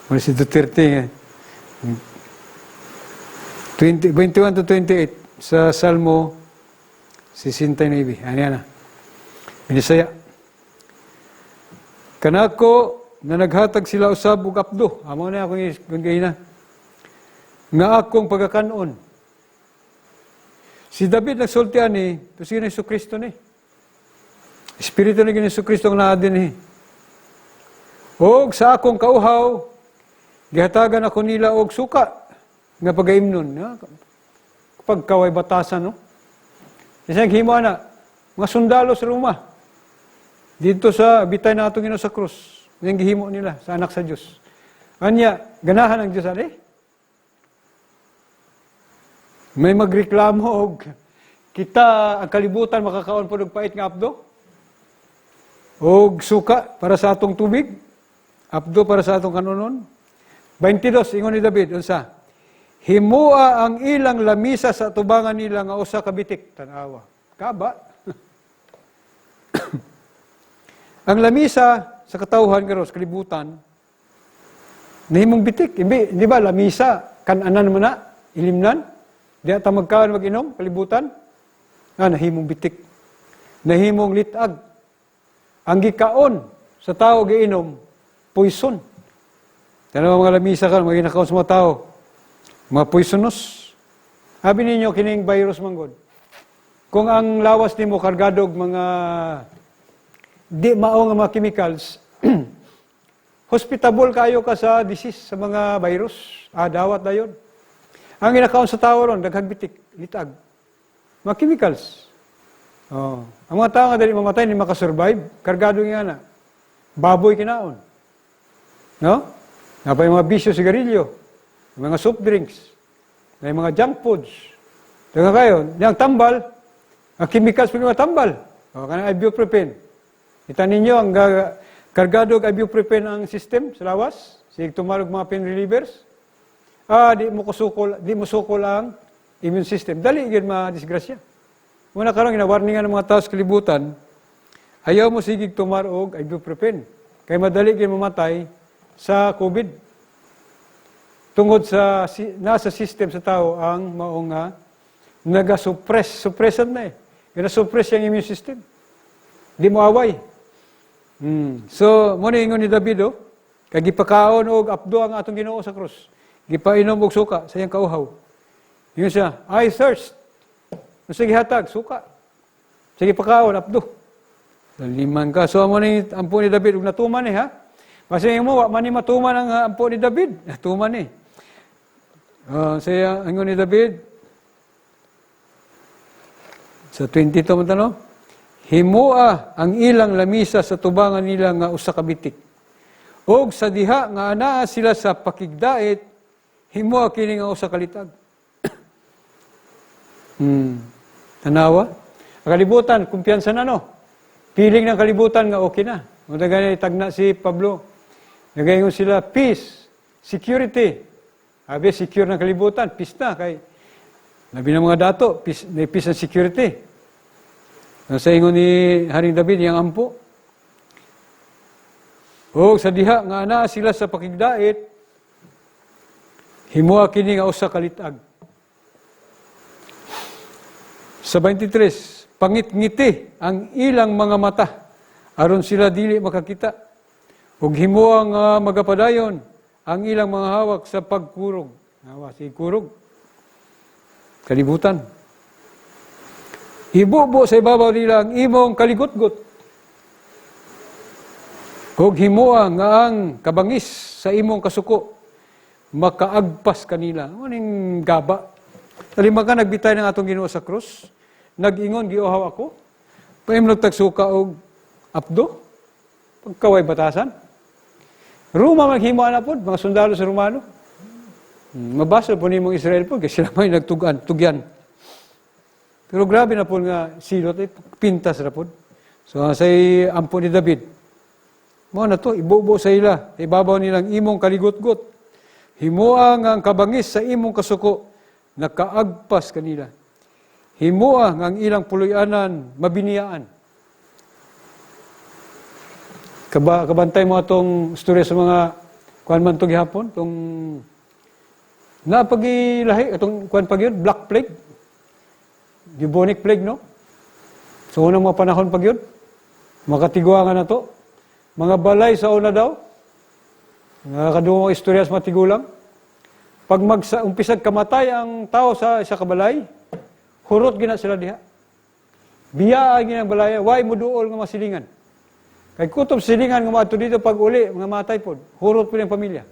Wala si Duterte, eh. 20, 21 to 28 sa Salmo 69. Ano yan na? Binisaya. Kanako na naghatag sila usab ug apdo. Amo na akong na. Nga akong pagakanon. Si David nagsulti ani, pero sige na Kristo ni. Espiritu ni Hesus Kristo ang naa din eh. Og sa akong kauhaw, gihatagan ako nila og suka nga pagaimnon. Ha? Pagkaway batasan, no? Kasi naghimo na, mga sundalo sa Roma. Dito sa bitay na atong Ginoo sa krus. Yang gihimo nila sa anak sa Dios. Anya, ganahan ang Dios ani? May magreklamo og kita ang kalibutan makakaon po og pait nga apdo? Og suka para sa atong tubig? Apdo para sa atong kanunon? 22, ingon ni David, unsa? Himua ang ilang lamisa sa tubangan nila nga usa ka bitik. Tanawa. Kaba. Ang lamisa sa katawhan karon sa kalibutan nahimong bitik. Imbi, di ba lamisa kananan mo na, ilimnan? Di ata magkaon mag-inom, kalibutan? Ah, nahimong bitik. Nahimong litag. Ang gikaon sa tao giinom, poison. Tanawa mga lamisa ka, mga ginakaon sa mga tao. Mga poisonous. Abi ninyo kining virus manggod. Kung ang lawas nimo kargado og mga di mao nga mga chemicals, hospitable kayo ka sa disease, sa mga virus. Ah, dawat dayon. Ang ginakaon sa tao ron, daghang bitik, litag. Mga chemicals. Oh. Ang mga tao nga dali mamatay, hindi makasurvive, kargado nga na. Baboy kinaon. No? Napay mga bisyo sigarilyo, mga soft drinks, may mga junk foods. Daghang kayo, yang tambal, ang chemicals pag mga tambal. O, kanang ibuprofen. Kita ninyo, ang kargado og ibuprofen ang system sa lawas, sige tumalog mga pain relievers. Ah, di mo sukol ang immune system. Dali gyud ma-disgrasya. Muna karon gina-warningan ng mga tao sa kalibutan, ayaw mo sigig tumar og ibuprofen. Kay madali gyud mamatay sa COVID. Tungod sa nasa system sa tao ang mao nga naga-suppress, suppressant na eh. Gina-suppress yung immune system. Di mo away. So, mo ni ingon ni David, oh, kay gipakaon og apdo ang atong Ginoo sa krus. Gipainom og suka sa iyang kauhaw. Ingon siya, "I thirst." Unsa gihatag? Suka. Sige pakaon, apdo. Daliman ka. So, amo ni ampo ni David ug natuman ni ha. Kasi mo wa man ni matuman ang ampo ni David. Natuman ni. Siya ingon ni David sa 22 man tano, himua ang ilang lamisa sa tubangan nila nga usa ka bitik. Og sa diha nga anaa sila sa pakigdait, himua kini nga usa ka litag. Tanawa. Ang kalibutan, kumpiyansa na, no. Feeling ng kalibutan nga okay na. Muna gani tagna si Pablo. Nagaingon sila, "Peace, security." Abi, secure ng kalibutan, peace na. Kay, labi ng mga dato, peace, may peace and security. Sa ingon ni Haring David, iyang ampo. O sa diha nga anaa sila sa pakigdait, himoa kini nga usa ka lit-ag. Sa 23, pangit-ngiti ang ilang mga mata aron sila dili makakita. Ug himoa nga magapadayon ang ilang mga hawak sa pagkurog. Hawa si kurog. Kalibutan. Ibubo sa ibabaw nila ang imong kaligutgot. Ug himoa nga ang kabangis sa imong kasuko makaagpas kanila. Maning gaba. Talima ka nagbitay ng atong Ginoo sa krus. Nag-ingon, "Giuhaw ako." Paimnog tagsuka og apdo. Pagkaway batasan. Roma maghimo na pod, mga sundalo sa Romano. Mabasa po nimong Israel po, kasi sila may nagtugan, tugyan. Pero grabe na po nga silot, eh, pintas na po. So say ampo ni David, mao na to, ibubo sa ila, ibabaw nilang imong kaligutgot. Himoa nga ang kabangis sa imong kasuko, nakaagpas kanila. Himoa nga ang ilang puloy-anan, mabiniyaan. Kabantay mo atong istorya sa mga kuan man to gihapon, tong napagilahi, atong kuan pag yun, Black Plague, bubonic plague, no? So unang mga panahon pag yun, makatiguangan na to. Mga balay sa una daw, nakakaduwa mga istorya sa mga tigulang. Pag umpisag kamatay ang tao sa isa ka balay, hurot gina sila diha. Biyaa gina ang balaya, way mo duol nga mga silingan. Kay kutob silingan nga maadto dito pag uli, mga matay pod, hurot pod ang pamilya.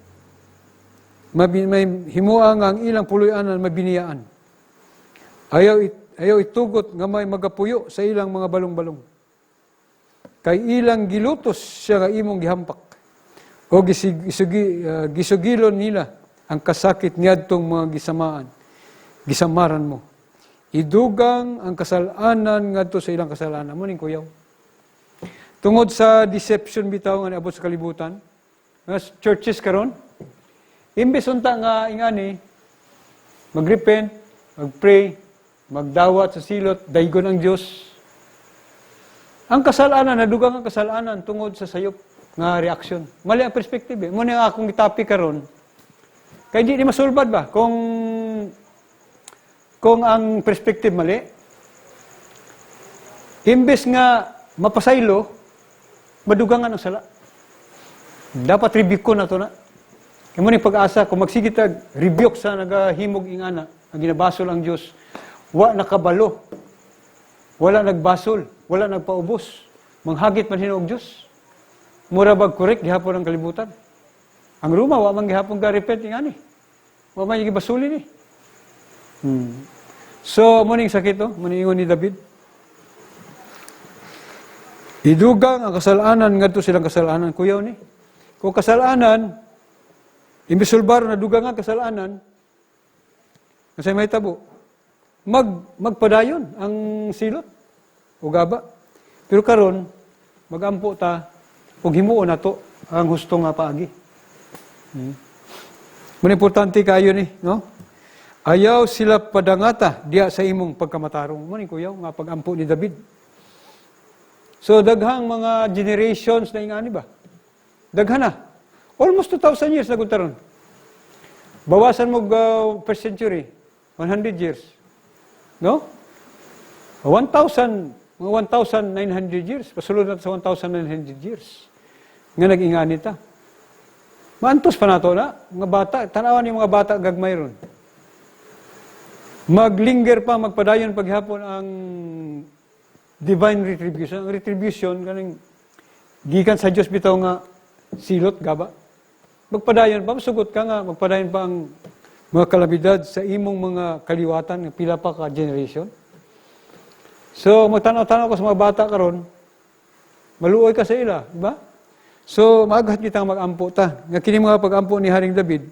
May himoa nga ang ilang puloy-anan mabiniyaan. Ayaw itugot nga may magapuyo sa ilang mga balong-balong. Kay ilang gilutos siya nga imong gihampak. O gisugilon nila ang kasakit niadtong mga gisamaan. Gisamaran mo. Idugang ang kasalanan ngadto sa ilang kasalanan. Mo ning kuyaw. Tungod sa deception bitaw nga niabot sa kalibutan, mga churches karon, imbes unta nga ingani, magrepent, magpray, magdawat sa silot, daygon ang Dios. Ang kasalanan, nadugang ang kasalanan tungod sa sayop nga reaksyon. Mali ang perspective eh. Mo ni ang akong topic karon. Kay di ni masulbad ba kung ang perspective mali? Imbes nga mapasaylo, madugangan ang sala. Dapat rebuke ko na to na. Kaya mo ni pag-asa, kung magsige tag rebuke sa nagahimog ingana, ang ginabasol ang Diyos, wa nakabalo, wala nagbasol, wala nagpaubos, manghagit man hinuog Diyos. Mura bag correct gihapon ang kalibutan. Ang Roma, wa man gihapon ga repent ingani. Wa man gibasuli ni. So, mo ning sakit to, mo ning ingon ni David. Idugang ang kasalanan ngadto silang kasalanan, kuyaw ni. Kung kasalanan, imbes sulbar na dugang ang kasalanan, kasi may tabo, magpadayon ang silot o gaba. Pero karon magampo ta ug himuon nato ang husto nga paagi. Mun importante kayo ni, no? Ayaw sila padangata diya sa imong pagkamatarong. Mo ni kuyaw nga pagampo ni David. So daghang mga generations na ingani ba? Daghan na. Almost 2,000 years na gud taron. Bawasan mo first century, 100 years. No? 1,000, mga 1,900 years. Pasulod na sa 1,900 years. Nga nag-ingani ta. Maantos pa nato na. Mga bata, tanawan yung mga bata gagmay ron. Maglinger pa, magpadayon paghapon ang divine retribution. Ang retribution, kaning gikan sa Diyos bitaw nga silot, gaba. Magpadayon pa, masugot ka nga, magpadayon pa ang mga kalamidad sa imong mga kaliwatan, nga pila pa ka generation. So, magtanaw-tanaw ko sa mga bata karon, maluoy ka sa ila, di ba? So, maaghat kitang mag-ampo ta. Nga kini mga pag-ampo ni Haring David,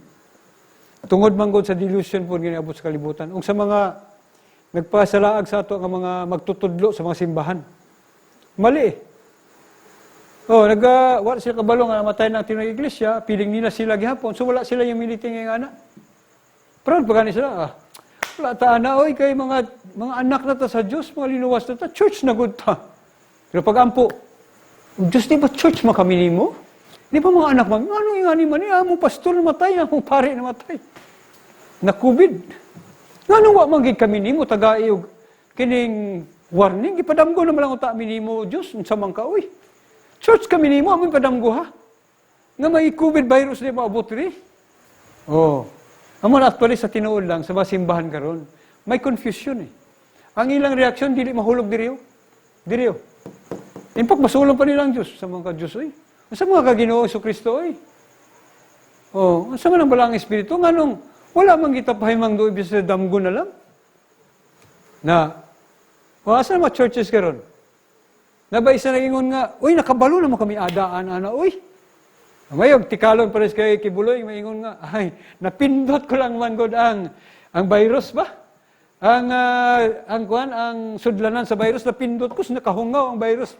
tungod man gud sa delusion po giniabot sa kalibutan. Ug sa mga nagpasalaag sa ato nga mga magtutudlo sa mga simbahan. Mali eh. Oh, wala sila kabalo nga namatay ng tinuod iglesia, piling nila sila gihapon, so wala sila yung humility nga ana. Proud pa gani sila. Ah, Wala ta ana oy, kay mga anak na ta sa Dios, mga linuwas na ta, church na gud ta. Pero pag ampo, "Diyos, di ba church man kami nimo? Di ba mga anak man? Ano yung ani man ni among pastor namatay, among pare namatay. Na COVID. Ngano wa man gid kami nimo tagai og kining warning? Gipadamgo naman lang unta mi nimo, Diyos, unsa man ka oy. Church kami nimo, among padamgo ha. Nga may COVID virus di maabot ri." Oh. Amo na actually sa tinuod lang sa mga simbahan karon, may confusion eh. Ang ilang reaksyon dili mahulog diri oh. Diri oh. In fact, masulong pa nila ang Diyos sa mga ka-Diyos oy. Sa mga ka-Ginoo Kristo oy. Oh, unsa man ang Balaang Espiritu, nganong wala man kita pahimang do ibig sa damgo na lang? Na, o asa mga churches karon? Na ba isa nagingon nga, "Uy, nakabalo naman kami adaan, ana, uy." Mayog, tikalon pares kay Quiboloy, maingon nga, "Ay, napindot ko lang man god ang virus ba? Ang kuan, ang sudlanan sa virus, napindot ko, so nakahungaw ang virus."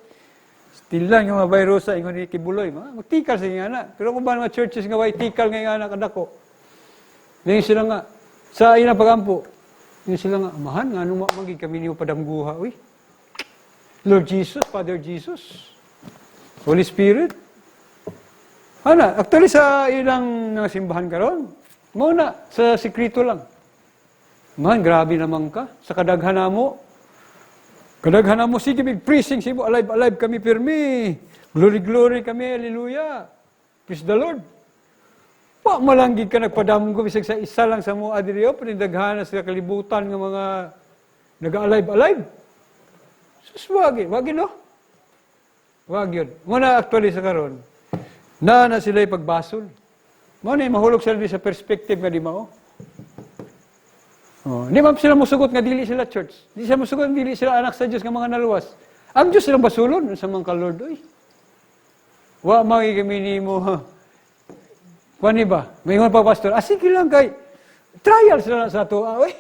Still lang yung mga virus sa ingon ni Quiboloy, mga magtikal sa nga na. Pero kung ba mga churches nga way tikal nga nga kadako, ngayon sila nga, sa ilang pagampo, ngayon sila nga, "Amahan, nga nung magig kami niyo padamguha, uy. Lord Jesus, Father Jesus, Holy Spirit." Ana, actually sa ilang mga simbahan karon, mao na sa sekreto lang. "Man, grabe naman ka. Sa kadaghan namo. Kadaghan namo, sige, big preaching, sibo, alive, alive kami pirmi. Glory, glory kami, hallelujah. Praise the Lord. Wa malanggig ka nagpadamgo bisag sa isa lang sa mo adiriyo, panindaghan sa kalibutan nga mga nag-alive alive. Sus, wagi, wagi no? Wag yun. Muna actually sa karon, na na sila pagbasol. Mao na mahulog sila di sa perspective nga di mao. Oh, di man sila musugot nga dili sila church. Di sila musugot nga dili sila anak sa Dios nga mga naluwas. Ang Dios silang basulon sa mga ka-Lord oy. Wa magi kami nimo. Kuan ba? Maingon pa pastor, "Ah, sige lang kay trial sila sa ato." Ah, oy.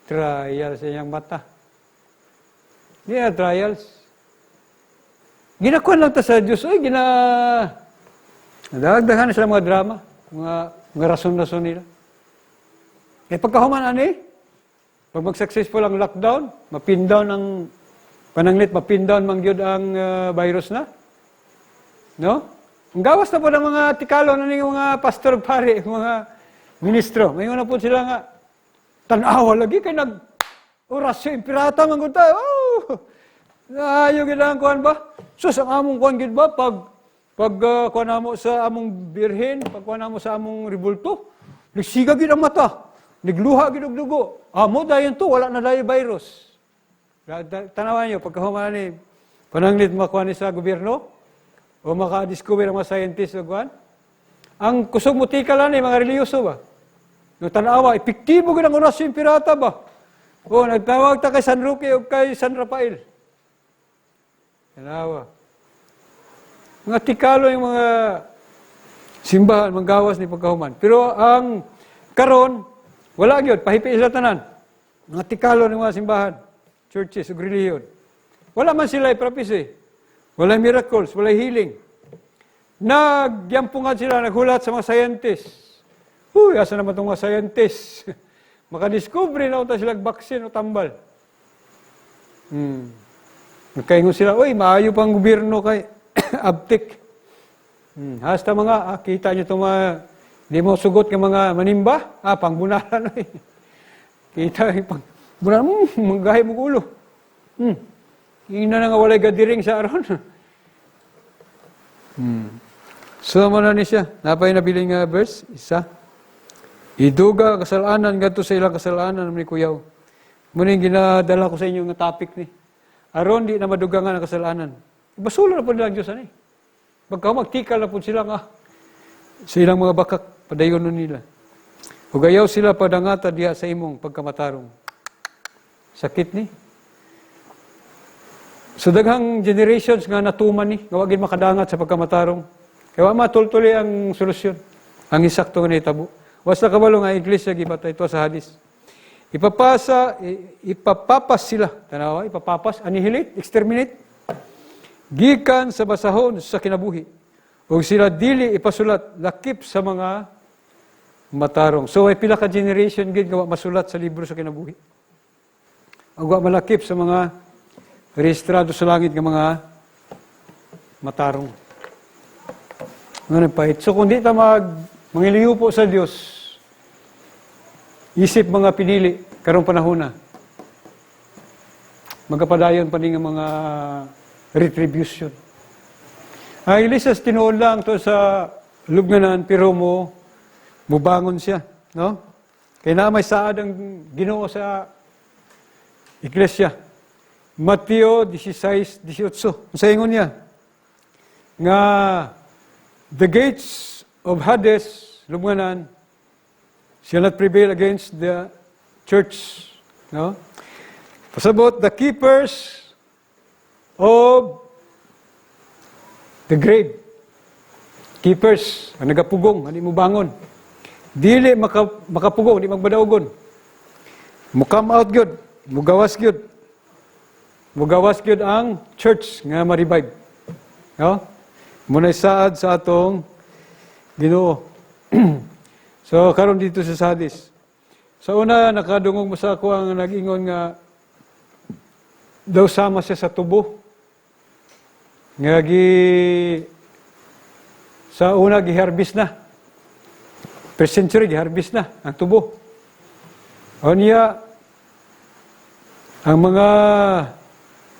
Trial sa iyang mata. Di na trials. Ginakuan lang ta sa Dios, oy, gina dagdagan na sila mga drama, mga rason-rason nila. Eh pagkahuman ani, pag mag-successful ang lockdown, mapin down ang pananglit, mapin down man gyud ang virus na. No? Ang gawas na po ng mga tikalo na ning mga pastor pare, mga ministro. May na po sila nga, "Tanawa lagi kay nag orasyon impirata man gud tayo. Oh! Ayo gid ang kuan ba? Sus, ang among kuan gid ba pag kuan namo sa among birhen, pag kuan namo sa among rebulto, nagsiga gid ang mata. Nagluha gid og dugo. Amo dayon to, wala na dayon virus." Tanawan niyo pagkahuman ni pananglit makuha ni sa gobyerno o maka-discover ang mga scientists o kuan. Ang kusog mo tikal ani mga relihiyoso ba? No, tanawa, epektibo gid ang orasyon pirata ba? O nagtawag ta kay San Roque o kay San Rafael. Tanawa. Mga tikalo yung mga simbahan, manggawas ni pagkahuman. Pero ang karon, wala gyud, pahipi sila tanan. Mga tikalo ng mga simbahan, churches ug relihiyon. Wala man sila prophecy. Wala miracles, wala healing. Nagyampungan sila, naghulat sa mga scientists. "Huy, asa naman itong mga scientists? Makadiscover na unta sila vaccine o tambal." Nagkaingon sila, "Uy, maayo pang gobyerno kay abtik." Hasta mga, kita nyo itong mga, di mo sugot ng mga manimba, pangbunalan. Uy. Kita yung pang bunalan, manggahi mo ulo. Ina na nga walay gadiring sa aron. So, mo na ni siya. Napay nabiling nga verse, isa. Iduga ang kasalanan ngadto sa ilang kasalanan ni kuyaw. Muna yung ginadala ko sa inyo nga topic ni. Aron di na madugangan ang kasalanan. Basulo na po nila ang Diyos ani. Pagka magtikal na po sila nga sa ilang mga bakak, padayon nun nila. Ug ayaw sila padangata diha sa imong pagkamatarong. Sakit ni. So daghang generations nga natuman ni, nga wa gid makadangat sa pagkamatarong. Kaya wa matultuli ang solusyon. Ang isakto nga nahitabo. Wasta kabalo nga iglesia gipatay ito sa Hadis. Ipapasa, ipapapas sila. Tanawa, ipapapas, annihilate, exterminate. Gikan sa basahon sa kinabuhi. Ug sila dili ipasulat lakip sa mga matarong. So may pila ka generation gid nga wa masulat sa libro sa kinabuhi. Ug wa malakip sa mga rehistrado sa langit nga mga matarong. Nga pahit. So kung di ta mangiliyupo sa Dios, isip mga pinili karong panahon na, magkapadayon pa ni nga mga retribution. Ang iglesia tinuod lang to sa lubnganan, pero mo mubangon siya, no? Kay na may saad ang Ginoo sa iglesia. Mateo 16:18. Sa ingon niya nga the gates of Hades, lubnganan, shall not prevail against the church, no? Pasabot, the keepers of the grave. Keepers, ang nagapugong, ani mo bangon. Dili makapugong, di magbadaugon. Mo come out gyud, mugawas gyud. Mugawas gyud ang church nga ma-revive. No? Muna'y saad sa atong Ginoo. So karon dito sa Sardis. Sa una, nakadungog mo sa ako ang nag-ingon nga daw sama siya sa tubo. Nga sa una giharbis na. First century giharbis na ang tubo. O niya ang mga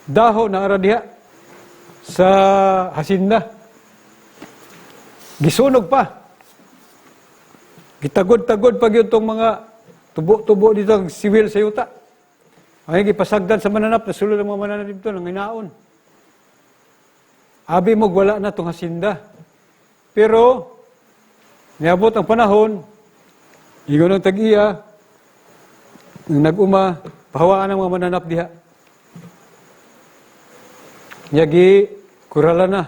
daho na ara diha sa hasinda. Gisunog pa. Gitagod-tagod pa gyud tong mga tubo-tubo dito ang siwil sa yuta. Ay gipasagdan sa mananap, nasulod ang mga mananap dito nang inaon. Abi mo wala na tong hasinda. Pero niabot ang panahon, ingon ang tag-iya, nang nag-uma, pahawaan ang mga mananap diha. Yagi kurala na.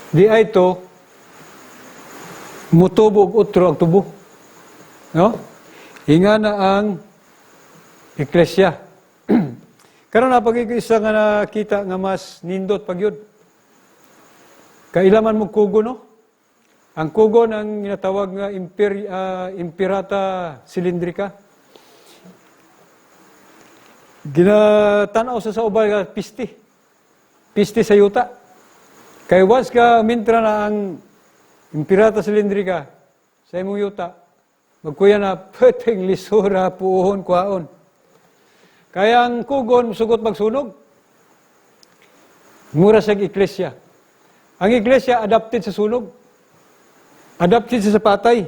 Di ay to, mutubo og utro ang tubo. No? Inga na ang iglesia. Karon na pag isa nga nakita nga mas nindot pagyud. Kailaman mo kugo, no? Ang kugon ang ginatawag nga Imperata cylindrica. Ginatanaw sa ubay nga pisti. Pisti sa yuta. Kay once ka mintra na ang Imperata cylindrica sa imong yuta, magkuya na pwedeng lisura, puhon, kuhaon. Kaya ang kugon, sugot magsunog. Mura sa iglesia. Ang iglesia adapted sa sunog. Adapted sa patay.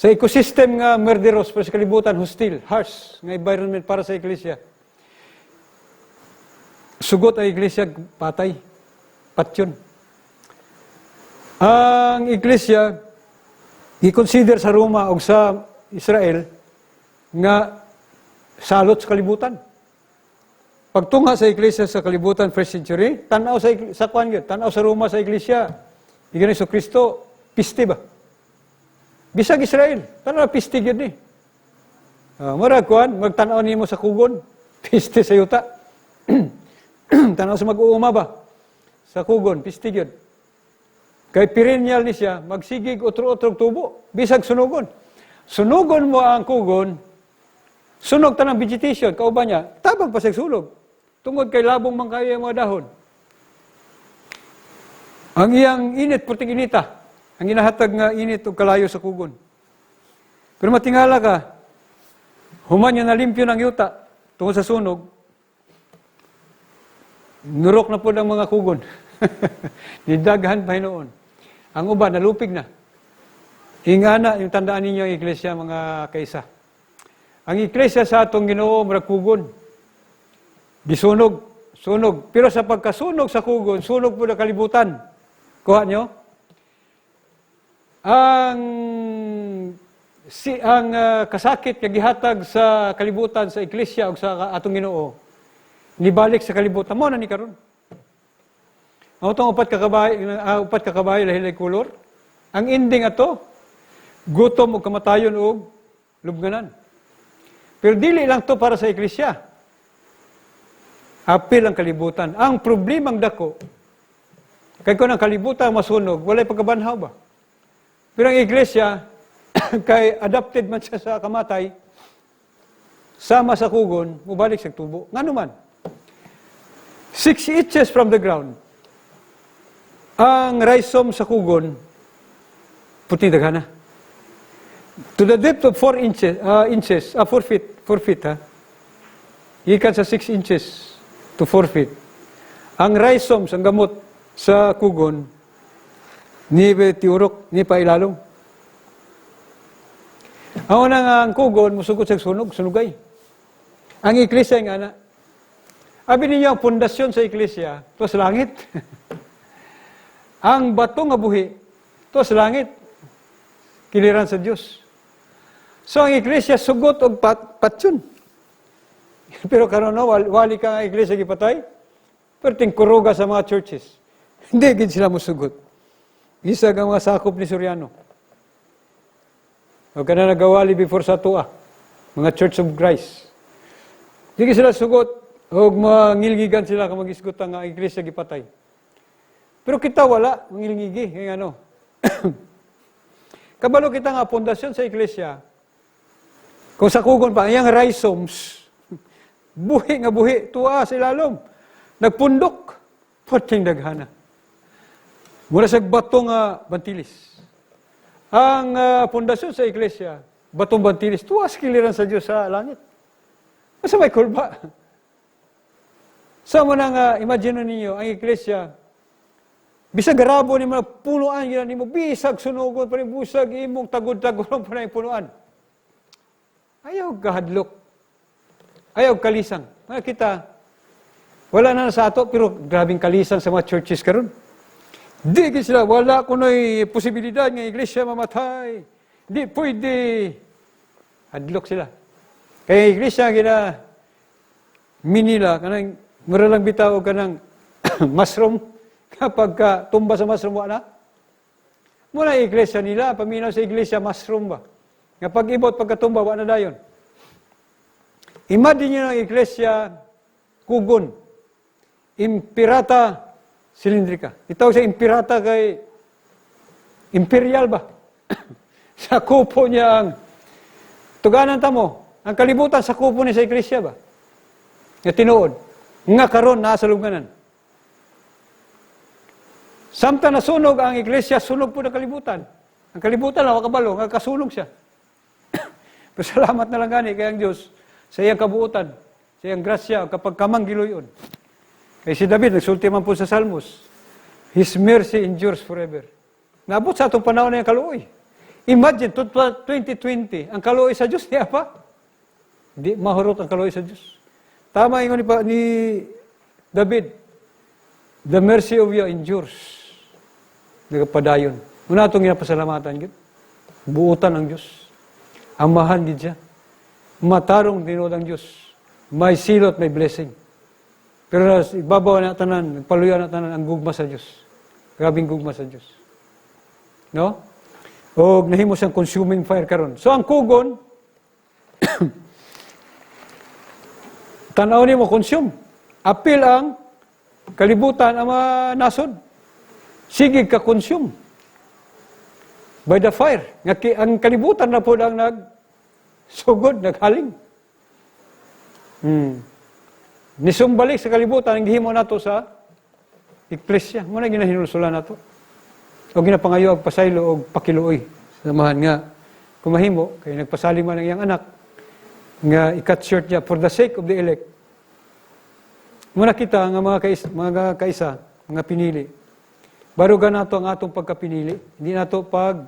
Sa ecosystem nga murderous para sa kalibutan, hostile, harsh nga environment para sa iglesia. Sugot ang iglesia, patay. Patyon. Ang iglesia, i-consider sa Roma o sa Israel nga salot sa kalibutan. Pagtunga sa iglesia sa kalibutan first century, tanaw sa kwan gyud, tanaw sa Roma sa iglesia. Ingon ni Kristo, piste ba? Bisag Israel, tanaw piste gyud ni. Murag kuan, magtanaw nimo sa kugon, piste sa yuta. Tanaw sa mag-uuma ba? Sa kugon, piste gyud. Kay perennial ni siya, magsigig otro-otrog tubo, bisag sunugon. Sunugon mo ang kugon, sunog tanang vegetation, kauban niya, tabang pa siya sunog. Tungod kay labong man kayo ang mga dahon. Ang iyang init, purting inita. Ang inahatag nga init ug kalayo sa kugon. Pero matingala ka, human niya nalimpyo ng yuta tungod sa sunog, nurok na po ng mga kugon. Nidaghan pa hinuon. Ang uban, nalupig na. Ingana, yung tandaan ninyo ang iglesia, mga kaisa. Ang iglesia sa atong Ginoo, murag kugon. Gisunog, sunog. Pero sa pagkasunog sa kugon, sunog po na kalibutan. Kuha nyo? Ang kasakit nga gihatag sa kalibutan sa iglesia o sa atong Ginoo nibalik sa kalibutan mo na ni karon. Ang utong upat ka kabayo lahi kolor. Ang ending ato, gutom ug kamatayon ug lubnganan. Pero dili lang to para sa iglesia. Apil ang kalibutan. Ang problemang dako, kay kung ang kalibutan masunog, walay pagkabanhaw ba? Pero ang iglesia, kay adapted man siya sa kamatay, sama sa kugon, mubalik sa tubo. Ngano man? 6 inches from the ground, ang rhizome sa kugon, puti daghana. To the depth of 4 inches, 4 feet, 4 feet ha. Gikan sa 6 inches to 4 feet. Ang rhizomes, ang gamot sa kugon, ni tiurok, ni pailalom. Ang unang ang kugon, musugot sa sunog, sunugay. Ang iglesia nga ana. Abi ninyo ang pundasyon sa iglesia, to sa langit. Ang bato nga buhi, to sa langit. Kiliran sa Dios. So ang iglesia sugot og patyon. Pero karon, no, wali ka nga iglesia gipatay. Pero tingkuruga sa mga churches. Hindi gid sila musugot. Isa ka mga sakop ni Soriano. O kana nagawali before sa atoa. Mga Church of Christ. Di gid sila sugot. O mangilngigan sila kung mag-isgot nga ang iglesia gipatay. Pero kita wala, mangilngigi. Kaya ano. Kabalo kita nga pundasyon sa iglesia, kung sa kugon pa, iyang rhizomes, buhi nga buhi, tuwa sa ilalom. Nagpundok, puting daghana. Mura sa bato nga bantilis. Ang pundasyon sa iglesia, batong bantilis, tuwa sa kiliran sa Diyos sa langit. Masa may kulba. Sa mo na nga, imagine ninyo, ang iglesia, bisag garabo ni mga punuan, gina nimo, bisag sunugon pa rin, bisag imong tagod-tagod pa rin punuan. Ayaw kahadlok. Ayaw kalisang. Mga kita, wala na sa ato, pero grabing kalisang sa mga churches karon. Di gid sila, wala kuno'y posibilidad nga iglesia mamatay. Di pwede. Hadlok sila. Kaya iglesia gina Manila, kanang mura lang bitaw og kanang mushroom kapag ka tumba sa mushroom, wala. Muna iglesia nila, paminaw sa iglesia, mushroom ba? Nga pag-ibot, pagkatumba, wala na dayon. Imagine nyo ng iglesia, kugon, imperata cylindrica. Itawag sa imperata kay imperial ba? Sa kupo niya ang tuganan tamo, ang kalibutan sa kupo niya sa iglesia ba? Nga tinuod, nga karon naa sa lubnganan. Samtang nasunog ang iglesia, sunog po ng kalibutan. Ang kalibutan lang, kabalo, nga kasunog siya. Pero salamat na lang gani kay ang Diyos sa iyang kabuutan, sa iyang grasya, kapag kamang giluyon. Kay si David, nagsulti man po sa Salmos, "His mercy endures forever." Naabot sa atong panahon na yung kaluoy. Imagine, 2020, ang kaluoy sa Diyos, niya pa. Di mahurot ang kaluoy sa Diyos. Tama ingon ni David, "The mercy of you endures." Nagapadayon. Muna itong ginapasalamatan, gid. Buutan ang Diyos. Amahan gid siya. Matarong tinuod ang Diyos. May silot, may blessing. Pero ibabaw na tanan, nagpaluya na tanan ang gugma sa Diyos. Grabing gugma sa Diyos. No? O nahimo siyang consuming fire karon. So ang kugon, tanaw nimo, consume. Apil ang kalibutan, ang mga nasod. Sige ka consume by the fire. Nga ang kalibutan na po ang nag sugod, naghaling. Nisumbalik sa kalibutan ang gihimo nato sa iglesia. Mo na ginahinulsulan nato. O ginapangayo og pasaylo og pakiluoy. Samahan nga kung mahimo kay nagpasalig man ang iyang anak nga i-cut short niya for the sake of the elect. Muna kita nga mga kaisa, mga pinili. Baruga nato ang atong pagkapinili. Hindi nato pag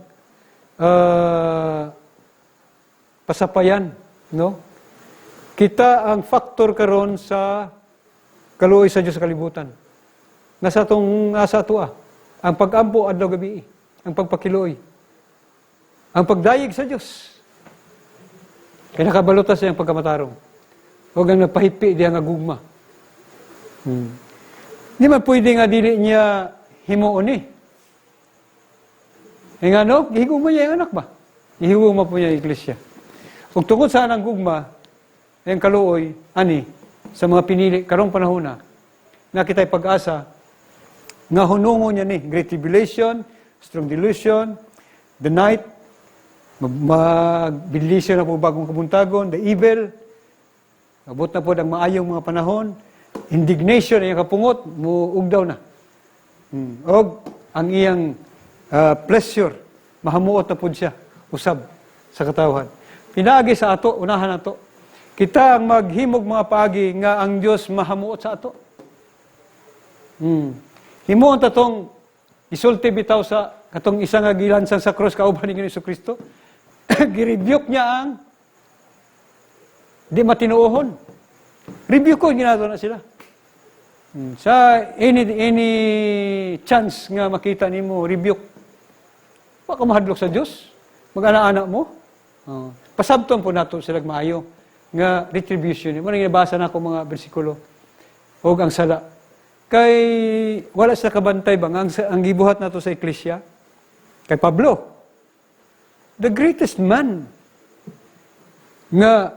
pasapayan, no? Kita ang factor karon sa kaluoy sa Dios sa kalibutan. Nasa atoa. Ang pag-ampo adlaw gabi, ang pagpakiluoy. Ang pagdayeg sa Dios. Kaya nakabalutas siya ang pagkamatarong. Huwag ang nagpahipi diya nga gugma. Di man pwede nga dili niya himuon ni. E nga no, gihigugma niya ang anak ba? Gihigugma po niya ang iglesia. Ug tungod sa anang gugma, ang kaluoy, ani, sa mga pinili, karong panahon na, nakita'y pag-asa, nga hunungon niya ni, Great Tribulation, Strong Delusion, The night, magbilisyo na po bagong kabuntagon, the evil, abot na po ang maayong mga panahon, indignation, iyang kapungot, muugdaw na. Og ang iyang pleasure, mahamuot na po siya, usab sa katawhan. Pinaagi sa ato, unahan nato. Kita ang maghimog mga paagi nga ang Dios mahamuot sa ato. Himuon ta tong isulti bitaw sa katong isa nga gilansang sa cross kauban ni Hesus Kristo. Girebuke niya ang di matinuohon. Rebuke ko ginato na sila. Sa any chance nga makita nimo, rebuke. Wa ka mahadlok sa Dios. Mag-ana-ana mo. Oh. Pasabton po nato sila maayo nga retribution. Mo nang ginabasa nako mga bersikulo og ang sala. Kay wala sa kabantay ba ang gibuhat nato sa eklesia kay Pablo, the greatest man nga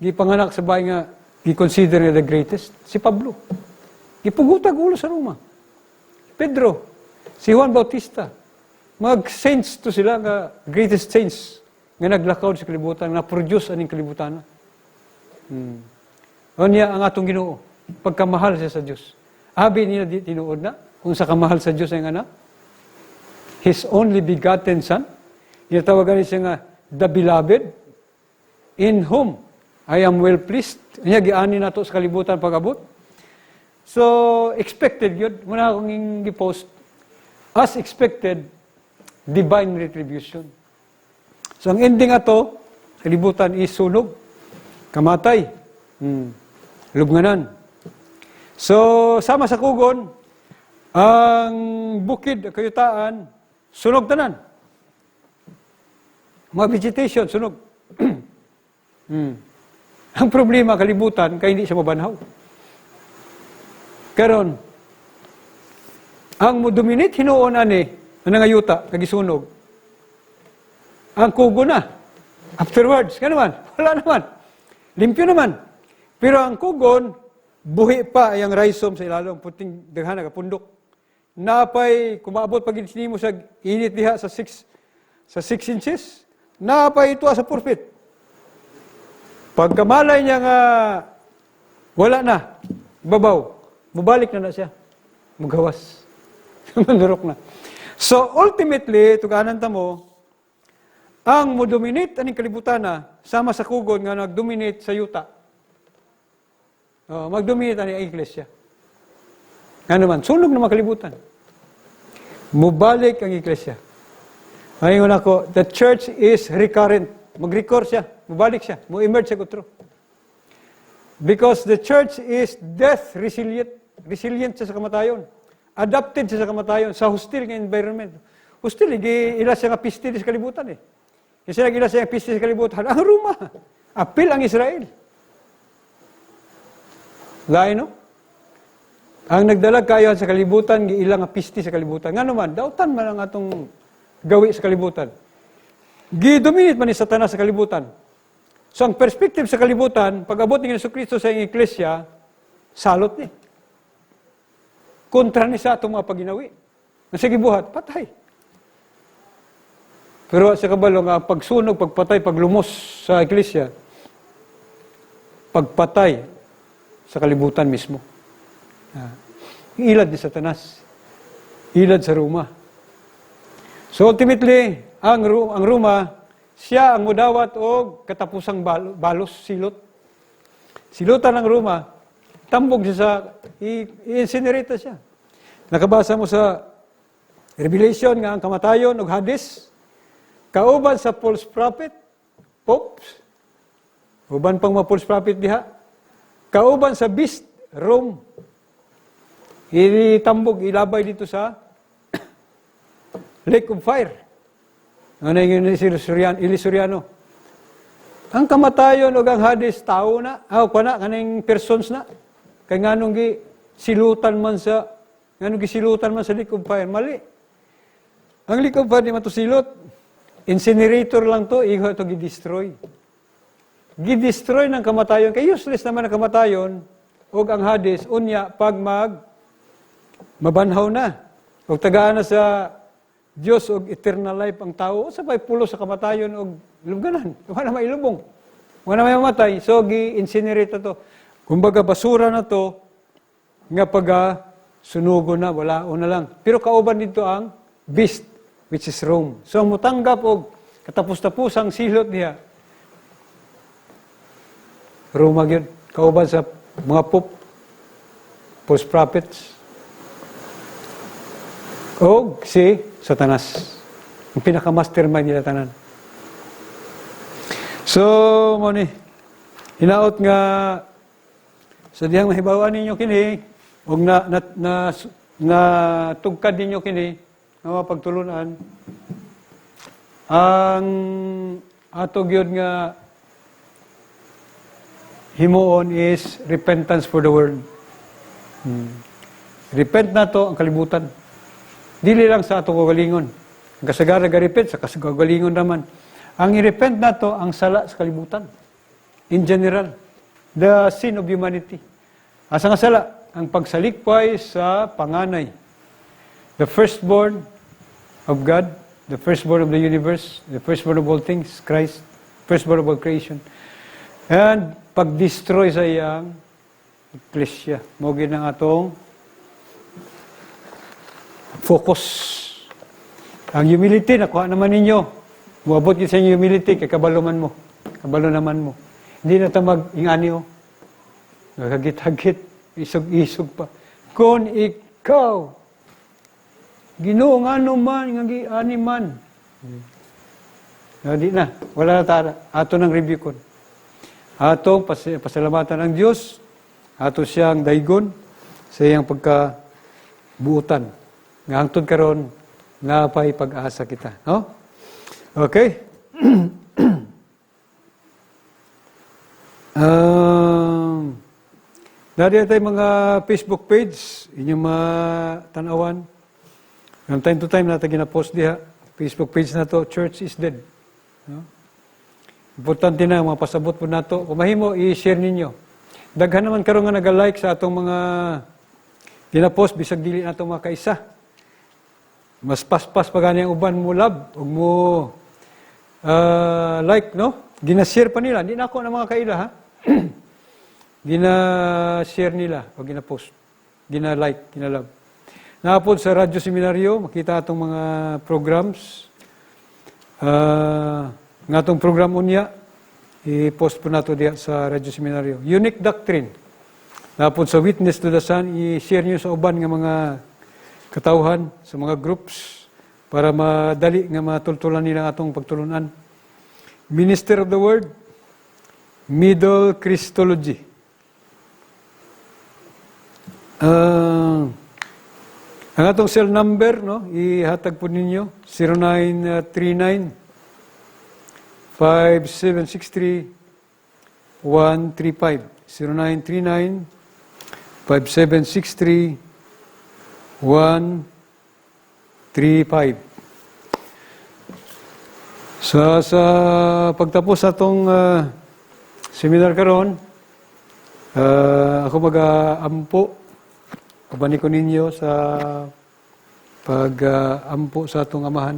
gipanganak sa bahay nga gi-consider nga the greatest, si Pablo. Gipugutag ulo sa Roma. Pedro, si Juan Bautista, mga saints to sila nga greatest saints nga naglakaw sa kalibutan, na produce aning kalibutan. Unya ang atong Ginoo, pagkamahal siya sa Dios. Abi niya di tinuod na kung sa kamahal sa Dios ang anak. His only begotten Son. Ginatawagan siya nga the beloved in whom I am well pleased. Unya giani nato sa kalibutan pag-abot. So, expected yun. Muna akong gi-post. As expected, divine retribution. So, ang ending ato, kalibutan is sunog, kamatay, lubnganan. So, sama sa kugon, ang bukid, ang kayutaan, sunog tanan. Mga vegetation, sunog. Ang problema, kalibutan, kay hindi siya mabanhaw. Karon, ang mo-dominate hinuon ani, ang nangayuta, kagisunog, ang kugo na. Afterwards, nga naman, wala naman. Limpyo naman. Pero ang kugon, buhi pa ang rhizome sa ilalong, puting daghan pundok. Napay, kumaabot pag mo sa init diha sa 6 inches, napay ito sa 4 feet. Pagkamalay niya nga wala na, babaw, mubalik na na siya. Mugawas. Mandurok na. So ultimately, tuganan ta mo, ang mo-dominate aning kalibutan na sama sa kugon nga nag-dominate sa yuta. Oh, mag-dominate ani ang iglesia. Nga naman, sunog na kalibutan. Mubalik ang iglesia. Ngayon ako, the church is recurrent. Mag-recur siya, mubalik siya, mo-emerge siya kutro. Because the church is death resilient. Resilient siya sa kamatayon. Adapted siya sa kamatayon, sa hostile nga environment. Hostile, ila siya nga piste sa kalibutan eh. Kasi ila siya nga piste sa kalibutan. Ang Roma, apil ang Israel. Lain, no? Ang nagdalag kayo sa kalibutan, giila nga piste sa kalibutan. Nga naman, dautan man ang atong gawi sa kalibutan. Gidominate man ni Satanas sa kalibutan. So ang perspective sa kalibutan, pag abot ni Jesu Kristo sa iyang iglesia, salot ni. Kontra ni sa atong mga paginawi. Nga sige buhat, patay. Pero sa kabalo nga pagsunog, pagpatay, paglumos sa iglesia, pagpatay sa kalibutan mismo. Ilad ni Satanas. Ilad sa Roma. So ultimately, ang Roma, siya ang mudawat og katapusang balos, silot. Silutan ng Roma, tambog siya sa, i-incinerate siya. Nakabasa mo sa Revelation nga ang kamatayon og Hades, kauban sa false prophet, popes, uban pang mga false prophet diha, kauban sa beast, Rome, itambog, ilabay dito sa Lake of Fire. Ano yung si Elisuriano? Ang kamatayon o ang Hades, tao na, ah, kwa na, kaning persons na. Kay nganong gi silutan man sa, nganong gisilutan man sa Lake of Fire, mali. Ang Lake of Fire di man to silot. Incinerator lang to, iho ito gi-destroy. Gi-destroy ng kamatayon. Kay useless naman ang kamatayon o ang Hades, unya, pag mabanhaw na. O tagaan na sa Dios og eternal life ang tao, unsa pay pulos sa kamatayon og lubganan? Wala may ilubong. Wala may mamatay. So gi-incinerate to. Kumbaga basura na to nga pag sunugo na, wala na lang. Pero kauban dito ang beast, which is Rome. So ang mutanggap og katapos-tapos ang silot niya, Roma gyud, kauban sa mga pope, false prophets, o si Satanas. Ang pinaka-mastermind nila tanan. So, mo ni, hinaot nga sa dihang mahibawan ninyo kini, ug na tugkad ninyo kini, nga mapagtulunan, ang ato gyud nga himuon is repentance for the world. Repent na to ang kalibutan. Dili lang sa ato kagalingon. Ang kasagara ga-repent sa kagalingon naman. Ang i-repent na to ang sala sa kalibutan. In general, the sin of humanity. Asa nga sala? Ang pagsalikpay sa panganay. The firstborn of God, the firstborn of the universe, the firstborn of all things, Christ, firstborn of all creation. And pag-destroy sa iyang iglesia. Mo gyud ang atong focus. Ang humility, nakuha naman ninyo. Muabot gyud sa inyo humility, kay kabalo man mo. Kabalo naman mo. Hindi na ta mag-ingani oh. Nagagit-hagit, isog-isog pa. Kung ikaw, Ginoo, ngano man, nga gi-ani man. Di na, wala na tara. Ato ng review kon. Atong pasalamatan ang Diyos, ato siyang daygon sa iyang pagkabuutan. Nga hangtod karon napay pag-asa kita. No? Okay? Nariyan tayo mga Facebook page, inyong matanawan. From time to time natin gina-post diha. Facebook page na to, Church is Dead. No? Importante na, mga pasabot po nato. Kung mahimo, i-share ninyo. Daghan naman karon nga nag-like sa atong mga gina-post, bisag dili nato mga kaisa. Mas paspas pa gani ang uban mo love, ug mo like, no? Gina-share pa nila. Hindi na ako na mga kaila, ha? Gina-share nila o gina-post. Gina-like, gina-love. Naapod sa Radyo Seminaryo, makita atong mga programs. Nga atong program unya, i-post po nato diya sa Radyo Seminaryo. Unique Doctrine. Naapod sa Witness to the Sun, i-share niyo sa uban nga mga katawhan, sa mga groups, para madali nga matultulan nila ang atong pagtulunan. Minister of the Word, Middle Christology. Ang atong cell number, no, ihatag po ninyo, 0939 5763 135. 0939 5763 135. Sa pagtapos sa atong seminar karon, ako mag-aampo. Ubani ko ninyo sa pag-ampo sa atong amahan.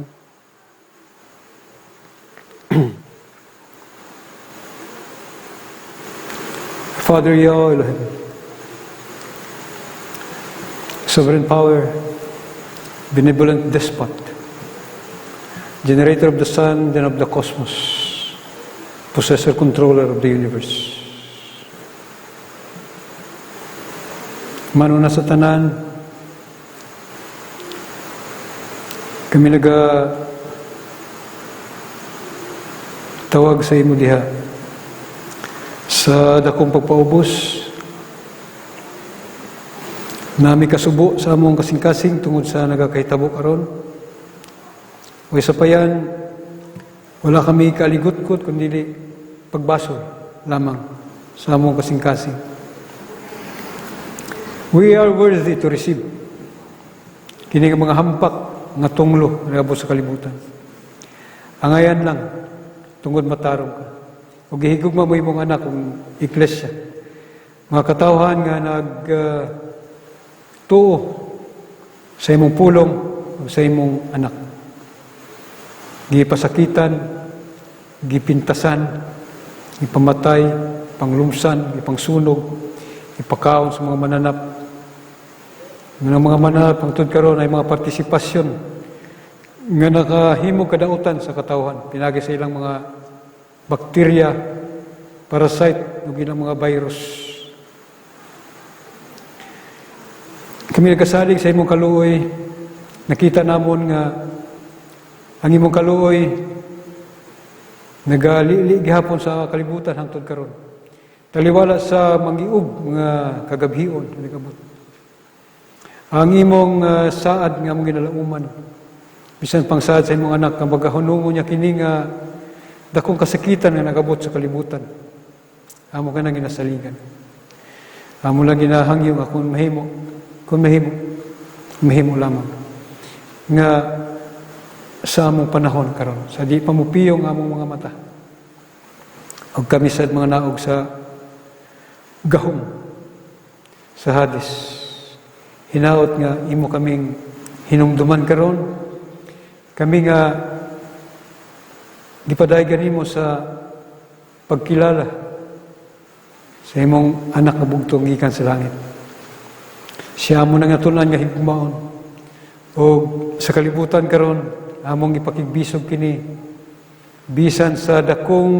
Father Yahweh Elohim, sovereign power, benevolent despot, generator of the sun and of the cosmos, possessor, controller of the universe. Manuna sa tanan, kami naga tawag sa imo diha sa dakong pagpaubos nami kasubo sa among kasing-kasing tungod sa nagakahitabo karon. O isa pa yan, wala kami kaligot-kot kundi pagbasol lamang sa among kasing-kasing. We are worthy to receive kini nga mga hampak nga tunglo nga nagabot sa kalibutan. Angayan lang tungod matarong ka. O gihigugma mo imong anak kung iglesia. Mga katawhan nga nag tuo sa imong pulong o sa imong anak. Gipasakitan, gipintasan, gipamatay, panglumsan, gipangsunog, ipakaon sa mga mananap. Nga mga mananap hangtod karon ay mga partisipasyon nga nakahimo kadautan sa katawhan pinagi sa ilang mga bakterya, parasite ug ilang mga virus. Kami nagasalig sa imong kaluoy. Nakita namon nga ang imong kaluoy nagalili gihapon sa kalibutan hangtod karon. Taliwala sa mangiub nga kagabhion nga nagabot. Ang imong saad nga among ginalauman, bisan pang saad sa imong anak nga magahunungon niya kini nga dakong kasakitan nga nagabot sa kalibutan. Amo ka nang ginasaligan. Amo lang ginahangyo nga kung mahimo, mahimo lamang nga sa among panahon karon, sa di pa mupiyong among mga mata, ug kami sad mga naog sa gahom sa Hades, hinaot nga imo kaming hinumduman karon, kami nga gipadayagan nimo sa pagkilala sa imong anak nga bugtong gikan sa langit. Siya amo nang natunan nga higugmaon. O sa kalibutan karon among ipakigbisog kini bisan sa dakong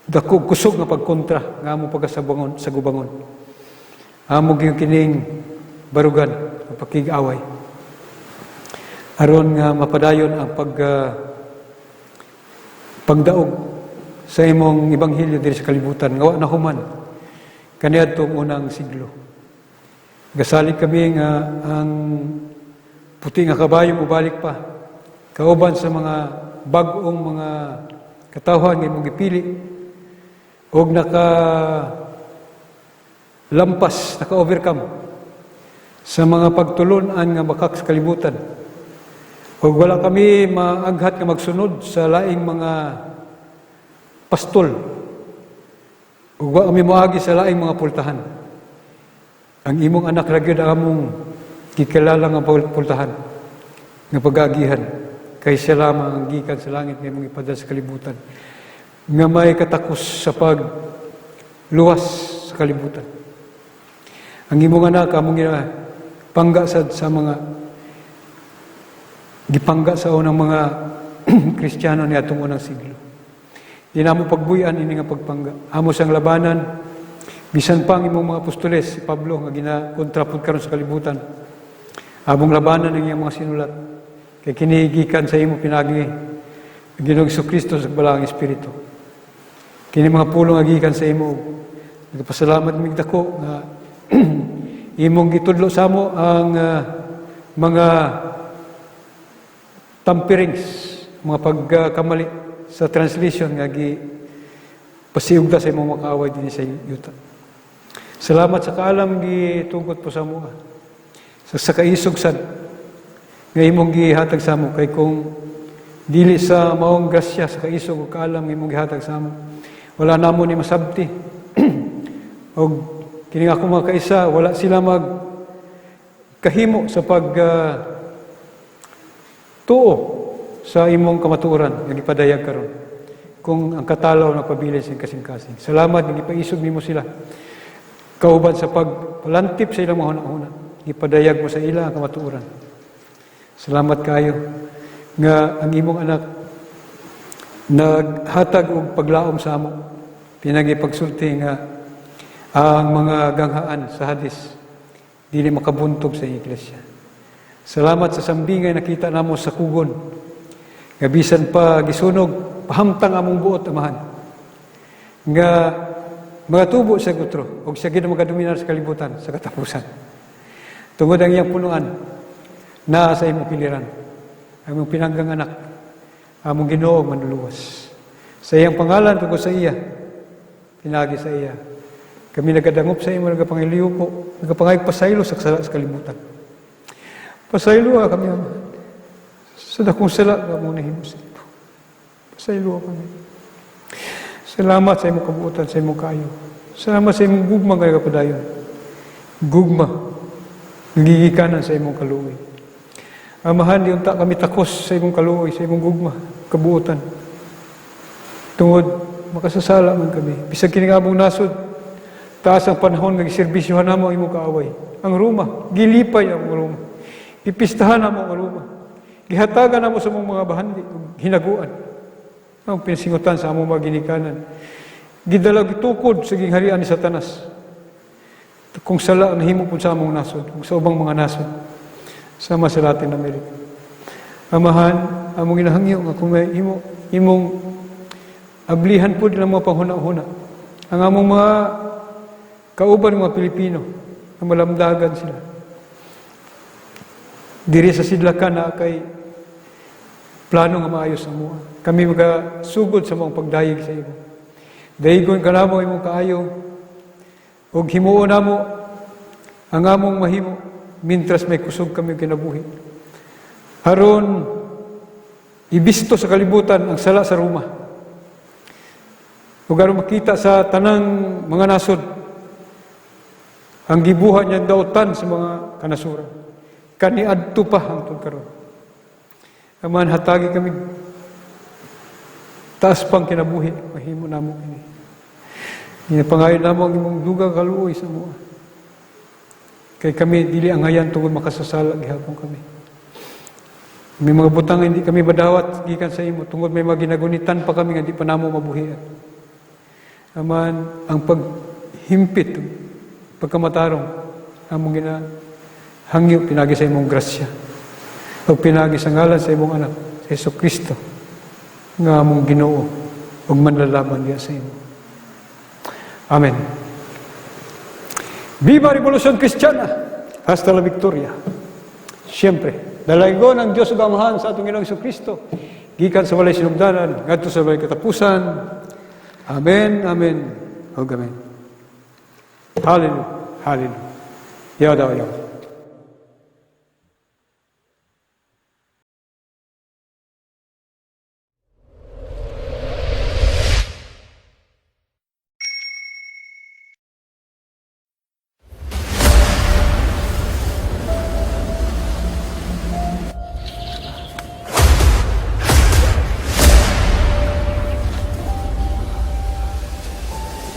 dakong kusog nga pagkontra nga among pagkasabangon sa gubangon. Amo gyud kining barugan ang pakig-away aron nga mapadayon ang pagdaog sa imong ebanghelyo diri sa kalibutan nga wa na human kaniadtong unang siglo. Gasalig kami nga ang puti nga kabayo mobalik pa kauban sa mga bag-ong mga katawhan nga imong gipili og naka lampas, naka-overcome sa mga pagtulun-an nga bakak sa kalibutan. Ug wala kami maaghat nga magsunod sa laing mga pastol. Ug wa kami moagi sa laing mga pultahan. Ang imong anak ra gyud ang among gikilala nga pultahan nga pagagihan, kay siya lamang ang gikan sa langit nga imong ipadala sa kalibutan nga may katakos sa pagluwas sa kalibutan. Ang imong anak among pangga sad sa mga gipangga sa unang mga Kristiyano niadtong unang siglo. Di namo pagbuy-an ini nga pagpangga. Amo siyang labanan bisan pa ang imong mga apostoles, si Pablo nga ginakontra pud karon sa kalibutan. Among labanan ang iyang mga sinulat. Kay kini gikan sa imo pinagi ang Ginoong Kristo sa Balaang Espiritu. Kini mga pulong nga gikan sa imo. Nagpasalamat mig dako nga imong gitudlo sa amo ang mga tamperings, mga pagkamali sa translation nga gi pasiugda sa imong makaaway dinhi sa yuta. Salamat sa kaalam gitugot po sa amo. Sa kaisog sad nga imong gihatag sa amo, kay kung dili sa maong grasya sa kaisog ug kaalam nga imong gihatag sa amo, wala namo ni masabti. Og kini nga akong mga kaisa, wala sila mag kahimo sa pag tuo sa imong kamatuoran nga gipadayag karon kung ang katalaw nagpabilin sa kasing-kasing. Salamat nga gipaisog nimo sila kauban sa pagpalantip sa ilang mga hunahuna. Gipadayag mo sa ila ang kamatuoran. Salamat kayo nga ang imong anak naghatag og paglaom sa amo pinagi pagsulti nga ang mga ganghaan sa Hades dili makabuntog sa iglesia. Salamat sa sambingay nakita namo sa kugon nga bisan pa gisunog, pahamtang among buot, Amahan, nga magatubo sa gutro ug siya gid ang magadominar sa kalibutan sa katapusan tungod ang iyang punuan naa sa imong kiliran, ang imong pinanggang anak, among Ginoo Manluluwas. Sa iyang pangalan, tungod sa iya, pinagi sa iya, kami nagadangop sa imo, nagapangiliyuko, nagapangayog pasaylo sa sala sa kalibutan. Pasaylo kami, Ama, sa dakong sala nga among nahimo sa imo. Pasaylo kami. Salamat sa imong kabuotan, sa imong kaayo. Salamat sa imong gugma nga kapadayon, gugma nagigikanan sa imong kaluoy. Amahan, di unta kami takos sa imong kaluoy, sa imong gugma, kabuotan. Tungod makasasala man kami. Bisag kini nga among nasod, taas ang panahon nga giserbisyohan namo ang imong kaaway. Ang Roma, gilipay ang Roma. Gipistahan namo ang Roma. Gihatagan namo sa among mga bahandi ug hinaguan. Ang pinasingutan sa among mga ginikanan. Gidala gitukod sa gingharian ni Satanas. Kung sala ang nahimo pud sa among nasod, ug sa ubang mga nasod, sama sa Latin America. Amahan, among ginahangyo nga kung may imo, imong ablihan pud ang mga panghuna-huna. Ang among mga kauban, mga Pilipino, na malamdagan sila. Diri sa sidlakan na kay plano nga maayo sa amoa. Kami magasugod sa among pagdayeg sa imo. Dayegon ka namo imong kaayo ug himuon namo ang among mahimo mintras may kusog kami kinabuhi. Aron ibisto sa kalibutan ang sala sa Roma. Ug aron makita sa tanang mga nasod ang gibuhat niyang dautan sa mga kanasuran. Kaniadto pa hangtod karon. Amahan, hatagi kami taas pang kinabuhi, mahimo namo kini. Ginapangayo namo ang imong dugang kaluoy sa amoa. Kay kami dili angayan tungod makasasala gihapon kami. May mga butang hindi kami madawat gikan sa imo tungod may mga ginagunitan pa kami nga di pa namo mabuhian. Amahan, ang paghimpit, pagkamatarong, among ginahangyo pinagi sa imong grasya. O pinagi sa ngalan sa imong anak, sa Hesus Kristo, nga among Ginoo ug manlalaban diha sa imo. Amen. Viva Revolución Cristiana! Hasta la victoria. Siyempre, dalaygon ang Diyos ug Amahan sa atong Ginoong Kristo, gikan sa walay sinugdanan, ngadto sa walay katapusan. Amen, amen, ug amen. Hallelujah, hallelujah. Yaw daw, yaw.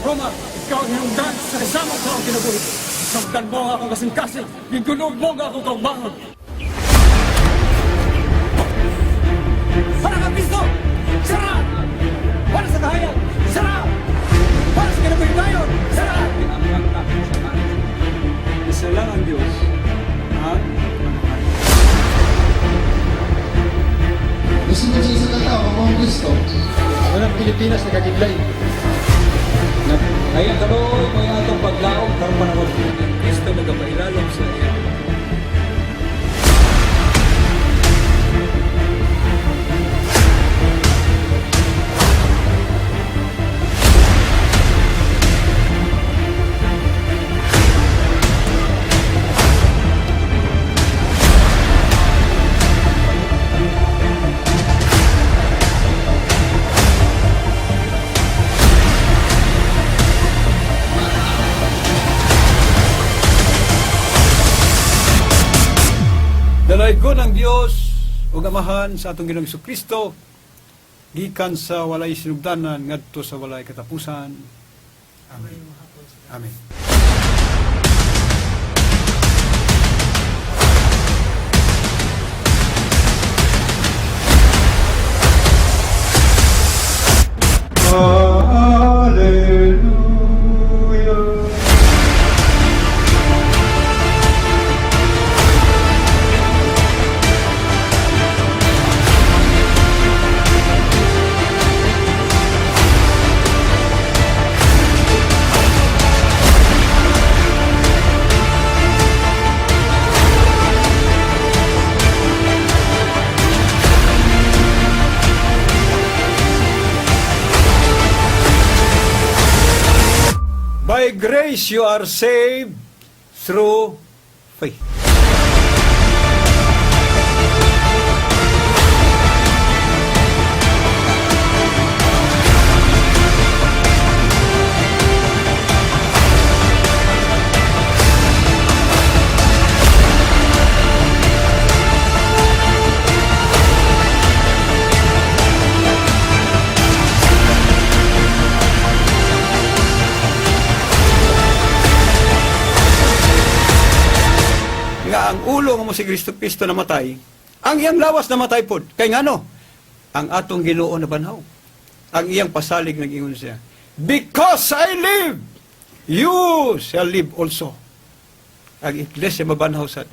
Roma, ikaw ang hinungdan sa kasama sa akong kinabuhi. Samdan mo ang akong kasing-kasing, gigunog mo ang akong kaugmaon. Para ka Kristo! Sara! Para sa kahayag! Sara! Para sa kinabuhi tayo! Sara! Isa lang ang Diyos, ang Gusto mo sa isang tao, ako ang Kristo. Walang Pilipinas nakakidlay. Ay, ang karoon mo yung atong paglaom karong panahon. Ang Kristo nagapailalom sa iya. Dalaygon ang Dios ug Amahan sa atong Ginoong Kristo, gikan sa walay sinugdanan ngadto sa walay katapusan. Amen. Amen. Hallelujah. By grace you are saved through faith. si Kristo Kristo namatay, ang iyang lawas namatay pod. Kay ngano? Ang atong Ginoo nabanhaw. Ang iyang pasalig, nag-ingon siya, "Because I live, you shall live also." Ang iglesia mabanhaw sad.